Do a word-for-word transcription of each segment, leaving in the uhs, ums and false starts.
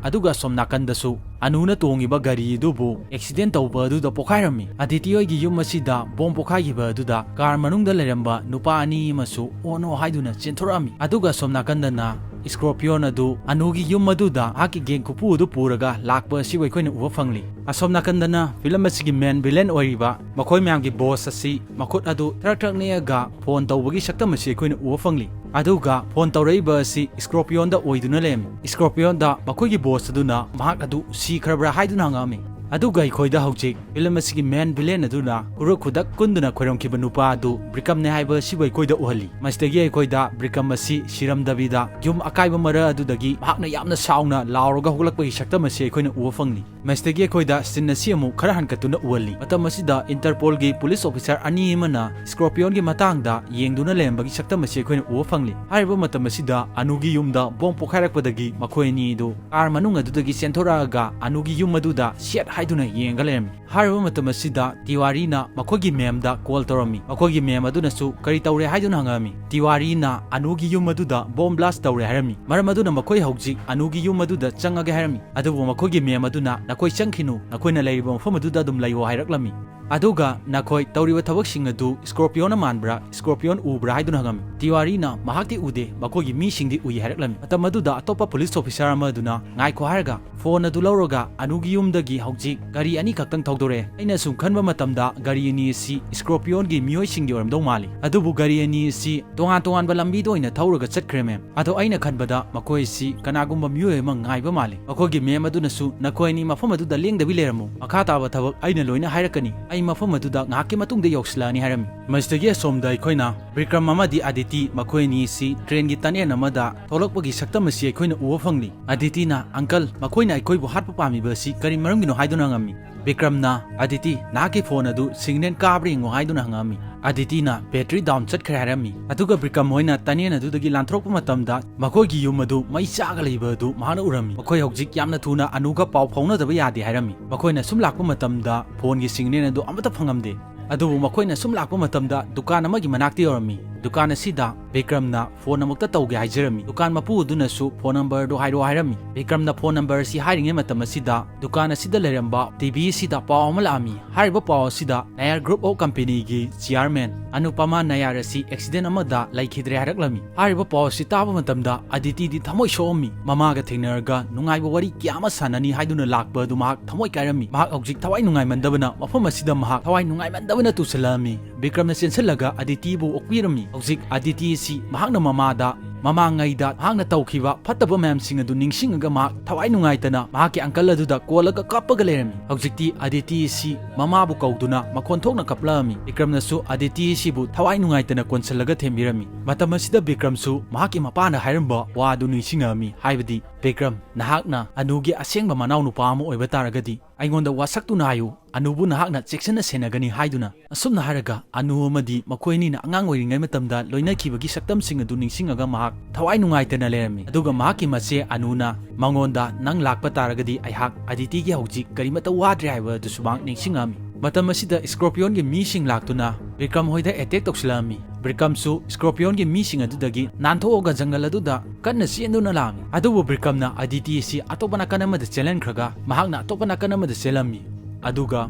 ꯑꯗꯨꯒ ꯑꯁꯣꯝ ꯅꯥꯀꯟꯗꯁꯨ ꯑꯅꯨꯅ ꯇꯣꯡꯉꯤꯕ ꯒꯥꯔꯤ ꯑꯗꯨꯕꯨ ꯑꯦꯛꯁꯤꯗꯦꯟ ꯇꯧꯕ ꯑꯗꯨꯗ ꯄꯣꯈꯥꯏꯔꯝꯃꯤ꯫ ꯑꯗꯤꯇꯤ ꯍꯣꯏꯒꯤ ꯌꯨꯝ ꯑꯁꯤꯗ ꯕꯣꯝ ꯄꯣꯈꯥꯏꯈꯤꯕ ꯑꯗꯨꯗ ꯀꯥꯔ ꯃꯅꯨꯡꯗ ꯂꯩꯔꯝꯕ ꯅꯨꯄꯥ ꯑꯅꯤ ꯑꯃꯁꯨ "ꯑꯣ ꯅꯣ" ꯍꯥꯏꯗꯨꯅ ꯆꯦꯟꯊꯣꯔꯛꯑꯝꯃꯤ꯫ ꯑꯗꯨꯒ ꯑꯁꯣꯝ ꯅꯥꯀꯟꯗꯅ ꯁ꯭ꯀꯣꯔꯄꯤꯌꯣꯟ ꯑꯗꯨ ꯑꯅꯨꯒꯤ ꯌꯨꯝ ꯑꯗꯨꯗ ꯃꯍꯥꯛꯀꯤ ꯒꯦꯡ ꯈꯨꯄꯨ ꯑꯗꯨ ꯄꯨꯔꯒ ꯂꯥꯛꯄ ꯑꯁꯤꯕꯨ ꯑꯩꯈꯣꯏꯅ ꯎꯕ ꯐꯪꯂꯤ꯫ ꯑꯁꯣꯝ ꯅꯥꯀꯟꯗꯅ ꯐꯤꯂꯝ ꯑꯁꯤꯒꯤ ꯃꯦꯟ ꯚꯤꯂꯦꯟ ꯑꯣꯏꯔꯤꯕ ꯃꯈꯣꯏ ꯃꯌꯥꯝꯒꯤ ꯕꯣꯁ ꯑꯁꯤ ꯃꯈꯨꯠ ꯑꯗꯨ ꯊꯔꯛ ꯊꯔꯛ ꯅꯦꯛꯑꯒ ꯐꯣꯟ ꯇꯧꯕꯒꯤ ꯁꯛꯇꯝ ꯑꯁꯤ ꯑꯩꯈꯣꯏꯅ ꯎꯕ ꯐꯪꯂꯤ꯫ ꯑꯗꯨꯒ ꯐꯣꯟ ꯇꯧꯔꯛꯏꯕ ꯑꯁꯤ ꯁ꯭ꯀꯣꯔꯄꯤꯌꯣꯟꯗ ꯑꯣꯏꯗꯨꯅ ꯂꯩꯔꯝꯃꯤ꯫ ꯁ꯭ꯀꯣꯔꯄꯤꯌꯣꯟꯗ ꯃꯈꯣꯏꯒꯤ ꯕꯣꯁ ꯑꯗꯨꯅ ꯃꯍꯥꯛ ꯑꯗꯨ ꯁꯤꯈ꯭ꯔꯕ꯭ꯔꯥ ꯍꯥꯏꯗꯨꯅ ꯍꯪꯉꯛꯑꯝꯃꯤ꯫ ꯑꯗꯨꯒ ꯑꯩꯈꯣꯏꯗ ꯍꯧꯖꯤꯛ ꯐꯤꯂꯝ ꯑꯁꯤꯒꯤ ꯃꯦꯟ ꯚꯤꯂꯦꯟ ꯑꯗꯨꯅ ꯈꯨꯔꯨ ꯈꯨꯗꯛ ꯀꯨꯟꯗꯨꯅ ꯈꯣꯏꯔꯝꯈꯤꯕ ꯅꯨꯄꯥ ꯑꯗꯨ ꯕ꯭ꯔꯤꯀꯝꯅꯦ ꯍꯥꯏꯕ ꯑꯁꯤꯕꯨ ꯑꯩꯈꯣꯏꯗ ꯎꯍꯜꯂꯤ꯫ ꯃꯁꯤꯗꯒꯤ ꯑꯩꯈꯣꯏꯗ ꯕ꯭ꯔꯤꯀꯝ ꯑꯁꯤ ꯁꯤꯔꯝꯗꯕꯤꯗ ꯌꯨꯝ ꯑꯀꯥꯏꯕ ꯃꯔꯛ ꯑꯗꯨꯗꯒꯤ ꯃꯍꯥꯛꯅ ꯌꯥꯝꯅ ꯁꯥꯎꯅ ꯂꯥꯎꯔꯒ ꯍꯧꯒꯠꯂꯛꯄꯒꯤ ꯁꯛꯇꯝ ꯑꯁꯤ ꯑꯩꯈꯣꯏꯅ ꯎꯕ ꯐꯪꯂꯤ꯫ ꯃꯁꯤꯗꯒꯤ ꯑꯩꯈꯣꯏꯗ ꯁꯤꯟ ꯑꯁꯤ ꯑꯃꯨꯛ ꯈꯔ ꯍꯟꯀꯠꯇꯨꯅ ꯎꯍꯜꯂꯤ꯫ ꯃꯇꯝ ꯑꯁꯤꯗ ꯏꯟꯇꯔꯄꯣꯜꯒꯤ ꯄꯨꯂꯤꯁ ꯑꯣꯐꯤꯁꯥꯔ ꯑꯅꯤ ꯑꯃꯅ ꯁ꯭ꯀꯣꯔꯄꯤꯌꯣꯟꯒꯤ ꯃꯇꯥꯡꯗ ꯌꯦꯡꯗꯨꯅ ꯂꯩꯔꯝꯕꯒꯤ ꯁꯛꯇꯝ ꯑꯁꯤ ꯑꯩꯈꯣꯏꯅ ꯎꯕ ꯐꯪꯂꯤ꯫ ꯍꯥꯏꯔꯤꯕ ꯃꯇꯝ ꯑꯁꯤꯗ ꯑꯅꯨꯒꯤ ꯌꯨꯝꯗ ꯕꯣꯝ ꯄꯣꯈꯥꯏꯔꯛꯄꯗꯒꯤ ꯃꯈꯣꯏ ꯑꯅꯤ ꯑꯗꯨ ꯀꯥꯔ ꯃꯅꯨꯡ ꯑꯗꯨꯗꯒꯤ ꯆꯦꯟꯊꯣꯔꯛꯑꯒ ꯑꯅꯨꯒꯤ ꯌꯨꯝ ꯑꯗꯨꯗ ꯁꯦꯠ ꯍꯥꯏꯗꯨꯅ ꯌꯦꯡꯉꯒ ꯂꯩꯔꯝꯃꯤ꯫ ꯍꯥꯏꯔꯤꯕ ꯃꯇꯝ ꯑꯁꯤꯗ ꯇꯤꯋꯥꯔꯤꯅ ꯃꯈꯣꯏꯒꯤ ꯃꯦꯝꯗ ꯀꯣꯜ ꯇꯧꯔꯝꯃꯤ꯫ ꯃꯈꯣꯏꯒꯤ ꯃꯦꯝ ꯑꯗꯨꯅꯁꯨ ꯀꯔꯤ ꯇꯧꯔꯦ ꯍꯥꯏꯗꯨꯅ ꯍꯪꯉꯛꯑꯝꯃꯤ꯫ ꯇꯤꯋꯥꯔꯤꯅ ꯑꯅꯨꯒꯤ ꯌꯨꯝ ꯑꯗꯨꯗ ꯕꯣꯝ ꯕ꯭ꯂꯥꯁ ꯇꯧꯔꯦ ꯍꯥꯏꯔꯝꯃꯤ꯫ ꯃꯔꯝ ꯑꯗꯨꯅ ꯃꯈꯣꯏ ꯍꯧꯖꯤꯛ ꯑꯅꯨꯒꯤ ꯌꯨꯝ ꯑꯗꯨꯗ ꯆꯪꯉꯒꯦ ꯍꯥꯏꯔꯝꯃꯤ꯫ ꯑꯗꯨꯕꯨ ꯃꯈꯣꯏꯒꯤ ꯃꯦꯝ ꯑꯗꯨꯅ "ꯅꯈꯣꯏ ꯆꯪꯈꯤꯅꯨ, ꯅꯈꯣꯏꯅ ꯂꯩꯔꯤꯕ ꯃꯐꯝ ꯑꯗꯨꯗ ꯑꯗꯨꯝ ꯂꯩꯌꯣ" ꯍꯥꯏꯔꯛꯂꯝꯃꯤ꯫ ꯑꯗꯨꯒ "ꯅꯈꯣꯏ ꯇꯧꯔꯤꯕ ꯊꯕꯛꯁꯤꯡ ꯑꯗꯨ ꯁ꯭ꯀꯣꯔꯄꯤꯌꯣꯟꯅ ꯃꯥꯟꯕ꯭ꯔꯥ, ꯁ꯭ꯀꯣꯔꯄꯤꯌꯣꯟ ꯎꯕ꯭ꯔꯥ?" ꯍꯥꯏꯗꯨꯅ ꯍꯪꯉꯝꯃꯤ꯫ ꯇꯤꯋꯥꯔꯤꯅ "ꯃꯍꯥꯛꯇꯤ ꯎꯗꯦ, ꯃꯈꯣꯏꯒꯤ ꯃꯤꯁꯤꯡꯗꯤ ꯎꯏ" ꯍꯥꯏꯔꯛꯂꯝꯃꯤ꯫ ꯃꯇꯝ ꯑꯗꯨꯗ ꯑꯇꯣꯞꯄ ꯄꯨꯂꯤꯁ ꯑꯣꯐꯤꯁꯥꯔ ꯑꯃ ꯑꯗꯨꯅ "ꯉꯥꯏꯈꯣ" ꯍꯥꯏꯔꯒ ꯐꯣꯟ ꯑꯗꯨ ꯂꯧꯔꯒ "ꯑꯅꯨꯒꯤ ꯌꯨꯝꯗꯒꯤ ꯍꯧꯖꯤꯛ ꯒꯥꯔꯤ ꯑꯅꯤ ꯈꯛꯇꯪ ꯊꯧꯗꯣꯔꯛꯑꯦ꯫ ꯑꯩꯅ ꯁꯨꯝ ꯈꯟꯕ ꯃꯇꯝꯗ ꯒꯥꯔꯤ ꯑꯅꯤ ꯑꯁꯤ ꯁ꯭ꯀꯣꯔꯄꯤꯌꯣꯟꯒꯤ ꯃꯤꯑꯣꯏꯁꯤꯡꯒꯤ ꯑꯣꯏꯔꯝꯗꯧ ꯃꯥꯜꯂꯤ꯫ ꯑꯗꯨꯕꯨ ꯒꯥꯔꯤ ꯑꯅꯤ ꯑꯁꯤ ꯇꯣꯉꯥꯟ ꯇꯣꯉꯥꯟꯕ ꯂꯝꯕꯤꯗ ꯑꯣꯏꯅ ꯊꯧꯔꯒ ꯆꯠꯈ꯭ꯔꯦ, ꯃꯦꯝ꯫ ꯑꯗꯣ ꯑꯩꯅ ꯈꯟꯕꯗ ꯃꯈꯣꯏ ꯑꯁꯤ ꯀꯅꯥꯒꯨꯝꯕ ꯃꯤꯑꯣꯏ ꯑꯃ ꯉꯥꯏꯕ ꯃꯥꯜꯂꯤ꯫ ꯃꯈꯣꯏꯒꯤ ꯃꯦꯝ ꯑꯗꯨꯅꯁꯨ "ꯅꯈꯣꯏ ꯑꯅꯤ ꯃꯐꯝ ꯑꯗꯨꯗ ꯂꯦꯡꯗꯕꯤ ꯂꯩꯔꯝꯃꯨ, ꯃꯈꯥ ꯇꯥꯕ ꯊꯕꯛ ꯑꯩꯅ ꯂꯣꯏꯅ ꯍꯥꯏꯔꯛꯀꯅꯤ꯫ ꯑꯩ ꯃꯐꯝ ꯑꯗꯨꯗ ꯉꯥꯏꯍꯥꯛꯀꯤ ꯃꯇꯨꯡꯗ ꯌꯧꯁꯤꯜꯂꯛꯑꯅꯤ" ꯍꯥꯏꯔꯝꯃꯤ꯫ ꯃꯁꯤꯗꯒꯤ ꯑꯁꯣꯝꯗ ꯑꯩꯈꯣꯏꯅ ꯕꯤꯀ꯭ꯔꯝ ꯑꯃꯗꯤ ꯑꯗꯤꯇꯤ ꯃꯈꯣꯏ ꯑꯅꯤ ꯑꯁꯤ ꯇ꯭ꯔꯦꯟꯒꯤ ꯇꯅꯦꯟ ꯑꯃꯗ ꯊꯣꯛꯂꯛꯄꯒꯤ ꯁꯛꯇꯝ ꯑꯁꯤ ꯑꯩꯈꯣꯏꯅ ꯎꯕ ꯐꯪꯂꯤ꯫ ꯑꯗꯤꯇꯤꯅ, "ꯑꯪꯀꯜ, ꯃꯈꯣꯏꯅ ꯑꯩꯈꯣꯏꯕꯨ ꯍꯥꯠꯄ ꯄꯥꯝꯃꯤꯕ ꯑꯁꯤ ꯀꯔꯤ ꯃꯔꯝꯒꯤꯅꯣ?" ꯍꯥꯏꯗꯨꯅ ꯍꯪꯉꯝꯃꯤ꯫ ꯕꯤꯀ꯭ꯔꯝꯅ, "ꯑꯗꯤꯇꯤ, ꯅꯍꯥꯛꯀꯤ ꯐꯣꯟ ꯑꯗꯨ ꯁꯤꯒꯅꯦꯜ ꯀꯥꯕ꯭ꯔꯥ ꯌꯦꯡꯉꯨ" ꯍꯥꯏꯗꯨꯅ ꯍꯪꯉꯛꯑꯝꯃꯤ꯫ ꯑꯗꯤꯇꯤꯅ, "ꯕꯦꯇ꯭ꯔꯤ ꯗꯥꯎꯟ ꯆꯠꯈ꯭ꯔꯦ" ꯍꯥꯏꯔꯝꯃꯤ꯫ ꯑꯗꯨꯒ ꯕꯤꯀ꯭ꯔꯝ ꯍꯣꯏꯅ ꯇꯅꯦꯟ ꯑꯗꯨꯗꯒꯤ ꯂꯥꯟꯊꯣꯔꯛꯄ ꯃꯇꯝꯗ ꯃꯈꯣꯏꯒꯤ ꯌꯨꯝ ꯑꯗꯨ ꯃꯩ ꯆꯥꯒ ꯂꯩꯕ ꯑꯗꯨ ꯃꯍꯥꯛꯅ ꯎꯔꯝꯃꯤ꯫ ꯃꯈꯣꯏ ꯍꯧꯖꯤꯛ ꯌꯥꯝꯅ ꯊꯨꯅ ꯑꯅꯨꯒ ꯄꯥꯎ ꯐꯥꯎꯅꯗꯕ ꯌꯥꯗꯦ ꯍꯥꯏꯔꯝꯃꯤ꯫ ꯃꯈꯣꯏꯅ ꯁꯨꯝ ꯂꯥꯛꯄ ꯃꯇꯝꯗ ꯐꯣꯟꯒꯤ ꯁꯤꯒꯅꯦꯜ ꯑꯗꯨ ꯑꯃꯠꯇ ꯐꯪꯉꯝꯗꯦ꯫ ꯑꯗꯨꯕꯨ ꯃꯈꯣꯏꯅ ꯁꯨꯝ ꯂꯥꯛꯄ ꯃꯇꯝꯗ ꯗꯨꯀꯥꯟ ꯑꯃꯒꯤ ꯃꯅꯥꯛꯇ ꯌꯧꯔꯝꯃꯤ꯫ ꯗꯨꯀꯥꯟ ꯑꯁꯤꯗ ꯕꯤꯀ꯭ꯔꯝꯅ ꯐꯣꯟ ꯑꯃꯨꯛꯇ ꯇꯧꯒꯦ ꯍꯥꯏꯖꯔꯝꯃꯤ꯫ ꯗꯨꯀꯥꯟ ꯃꯄꯨ ꯑꯗꯨꯅꯁꯨ ꯐꯣꯟ ꯅꯝꯕꯔꯗꯨ ꯍꯥꯏꯔꯛꯑꯣ ꯍꯥꯏꯔꯝꯃꯤ꯫ ꯕꯤꯀ꯭ꯔꯝꯅ ꯐꯣꯟ ꯅꯝꯕꯔ ꯑꯁꯤ ꯍꯥꯏꯔꯤꯉꯩ ꯃꯇꯝ ꯑꯁꯤꯗ ꯗꯨꯀꯥꯟ ꯑꯁꯤꯗ ꯂꯩꯔꯝꯕ ꯇꯤ ꯚꯤ ꯑꯁꯤꯗ ꯄꯥꯎ ꯑꯃ ꯂꯥꯛꯑꯝꯃꯤ꯫ ꯍꯥꯏꯔꯤꯕ ꯄꯥꯎ ꯑꯁꯤꯗ ꯅꯌꯥꯔ Group of Companyꯒꯤ chairman ꯑꯅꯨꯄꯃꯥ ꯅꯌꯥꯔ ꯑꯁꯤ accident ꯑꯃꯗ ꯂꯩꯈꯤꯗ꯭ꯔꯦ ꯍꯥꯏꯔꯛꯂꯝꯃꯤ꯫ ꯍꯥꯏꯔꯤꯕ ꯄꯥꯎ ꯑꯁꯤ ꯇꯥꯕ ꯃꯇꯝꯗ ꯑꯗꯤꯇꯤꯗꯤ ꯊꯃꯣꯏ ꯁꯣꯛꯑꯝꯃꯤ꯫ ꯃꯃꯥꯒ ꯊꯦꯡꯅꯔꯒ ꯅꯨꯡꯉꯥꯏꯕ ꯋꯥꯔꯤ ꯀꯌꯥ ꯑꯃ ꯁꯥꯟꯅꯅꯤ ꯍꯥꯏꯗꯨꯅ ꯂꯥꯛꯄ ꯑꯗꯨ ꯃꯍꯥꯛ ꯊꯃꯣꯏ ꯀꯥꯏꯔꯝꯃꯤ꯫ ꯃꯍꯥꯛ ꯍꯧꯖꯤꯛ ꯊꯋꯥꯏ ꯅꯨꯡꯉꯥꯏꯃꯟꯗꯕꯅ, ꯃꯐꯝ ꯑꯁꯤꯗ ꯃꯍꯥꯛ ꯊꯋꯥꯏ ꯅꯨꯡꯉꯥꯏꯃꯟꯗꯕꯅ ꯇꯨꯁꯤꯜꯂꯛꯑꯝꯃꯤ꯫ ꯕꯤꯀ꯭ꯔꯝꯅ ꯆꯦꯟꯁꯤꯜꯂꯒ ꯑꯗꯤꯇꯤꯕꯨ ꯑꯣꯛꯄꯤꯔꯝꯃꯤ꯫ ꯍꯧꯖꯤꯛ ꯑꯗꯤꯇꯤ ꯑꯁꯤ ꯃꯍꯥꯛꯅ ꯃꯃꯥꯗ, ꯃꯃꯥꯡꯉꯩꯗ ꯃꯍꯥꯛꯅ ꯇꯧꯈꯤꯕ ꯐꯠꯇꯕ ꯃꯌꯥꯝꯁꯤꯡ ꯑꯗꯨ ꯅꯤꯡꯁꯤꯡꯉꯒ ꯃꯍꯥꯛ ꯊꯋꯥꯏ ꯅꯨꯡꯉꯥꯏꯇꯅ ꯃꯍꯥꯛꯀꯤ uncle ꯑꯗꯨꯗ ꯀꯣꯜꯂꯒ ꯀꯞꯄꯒ ꯂꯩꯔꯝꯃꯤ꯫ ꯍꯧꯖꯤꯛꯇꯤ ꯑꯗꯤꯇꯤ ꯑꯁꯤ ꯃꯃꯥꯕꯨ ꯀꯧꯗꯨꯅ ꯃꯈꯣꯟ ꯊꯣꯛꯅ ꯀꯞꯂꯛꯑꯝꯃꯤ꯫ ꯕꯤꯀ꯭ꯔꯝꯅꯁꯨ ꯑꯗꯤꯇꯤ ꯑꯁꯤꯕꯨ ꯊꯋꯥꯏ ꯅꯨꯡꯉꯥꯏꯇꯅ ꯀꯣꯟꯁꯤꯜꯂꯒ ꯊꯦꯝꯕꯤꯔꯝꯃꯤ꯫ ꯃꯇꯝ ꯑꯁꯤꯗ ꯕꯤꯀ꯭ꯔꯝꯁꯨ ꯃꯍꯥꯛꯀꯤ ꯃꯄꯥꯅ ꯍꯥꯏꯔꯝꯕ ꯋꯥ ꯑꯗꯨ ꯅꯤꯡꯁꯤꯡꯉꯛꯑꯝꯃꯤ, ꯍꯥꯏꯕꯗꯤ, "ꯕꯤꯀ꯭ꯔꯝ, ꯅꯍꯥꯛꯅ ꯑꯅꯨꯒꯤ ꯑꯁꯦꯡꯕ ꯃꯅꯥꯎꯅꯨꯄꯥ ꯑꯃ ꯑꯣꯏꯕ ꯇꯥꯔꯒꯗꯤ ꯑꯩꯉꯣꯟꯗ ꯋꯥꯁꯛꯇꯨꯅ ꯍꯥꯏꯌꯨ, ꯑꯅꯨꯕꯨ ꯅꯍꯥꯛꯅ ꯆꯦꯛꯁꯤꯟꯅ ꯁꯦꯟꯅꯒꯅꯤ" ꯍꯥꯏꯗꯨꯅ꯫ ꯑꯁꯨꯝꯅ ꯍꯥꯏꯔꯒ ꯑꯅꯨ ꯑꯃꯗꯤ ꯃꯈꯣꯏ ꯑꯅꯤꯅ ꯑꯉꯥꯡ ꯑꯣꯏꯔꯤꯉꯩ ꯃꯇꯝꯗ ꯂꯣꯏꯅꯈꯤꯕꯒꯤ ꯁꯛꯇꯝꯁꯤꯡ ꯑꯗꯨ ꯅꯤꯡꯁꯤꯡꯉꯒ ꯃꯍꯥꯛ ꯊꯋꯥꯏ ꯅꯨꯡꯉꯥꯏꯇꯅ ꯂꯩꯔꯝꯃꯤ꯫ ꯑꯗꯨꯒ ꯃꯍꯥꯛꯀꯤ ꯃꯆꯦ ꯑꯅꯨꯅ ꯃꯉꯣꯟꯗ, "ꯅꯪ ꯂꯥꯛꯄ ꯇꯥꯔꯒꯗꯤ ꯑꯩꯍꯥꯛ ꯑꯗꯤꯇꯤꯒꯤ ꯍꯧꯖꯤꯛ ꯀꯔꯤꯃꯠꯇ ꯋꯥꯗ꯭ꯔꯦ" ꯍꯥꯏꯕ ꯑꯗꯨꯁꯨ ꯃꯍꯥꯛ ꯅꯤꯡꯁꯤꯡꯉꯛꯑꯝꯃꯤ꯫ ꯃꯇꯝ ꯑꯁꯤꯗ Scorpionꯒꯤ ꯃꯤꯁꯤꯡ ꯂꯥꯛꯇꯨꯅ ꯕꯤꯀ꯭ꯔꯝ ꯍꯣꯏꯗ attack ꯇꯧꯁꯤꯜꯂꯛꯑꯝꯃꯤ꯫ ꯕꯤꯀ꯭ꯔꯝꯁꯨ Scorpionꯒꯤ ꯃꯤꯁꯤꯡ ꯑꯗꯨꯗꯒꯤ ꯅꯥꯟꯊꯣꯛꯑꯒ ꯖꯪꯒꯜ ꯑꯗꯨꯗ ꯀꯟꯅ ꯆꯦꯟꯗꯨꯅ ꯂꯥꯛꯑꯝꯃꯤ꯫ ꯑꯗꯨꯕꯨ ꯕꯤꯀ꯭ꯔꯝꯅ ꯑꯗꯤꯇꯤ ꯑꯁꯤ ꯑꯇꯣꯞꯄ ꯅꯥꯀꯟ ꯑꯃꯗ ꯆꯦꯜꯍꯟꯈ꯭ꯔꯒ ꯃꯍꯥꯛꯅ ꯑꯇꯣꯞꯄ ꯅꯥꯀꯟ ꯑꯃꯗ ꯆꯦꯜꯂꯝꯃꯤ꯫ ꯑꯗꯨꯒ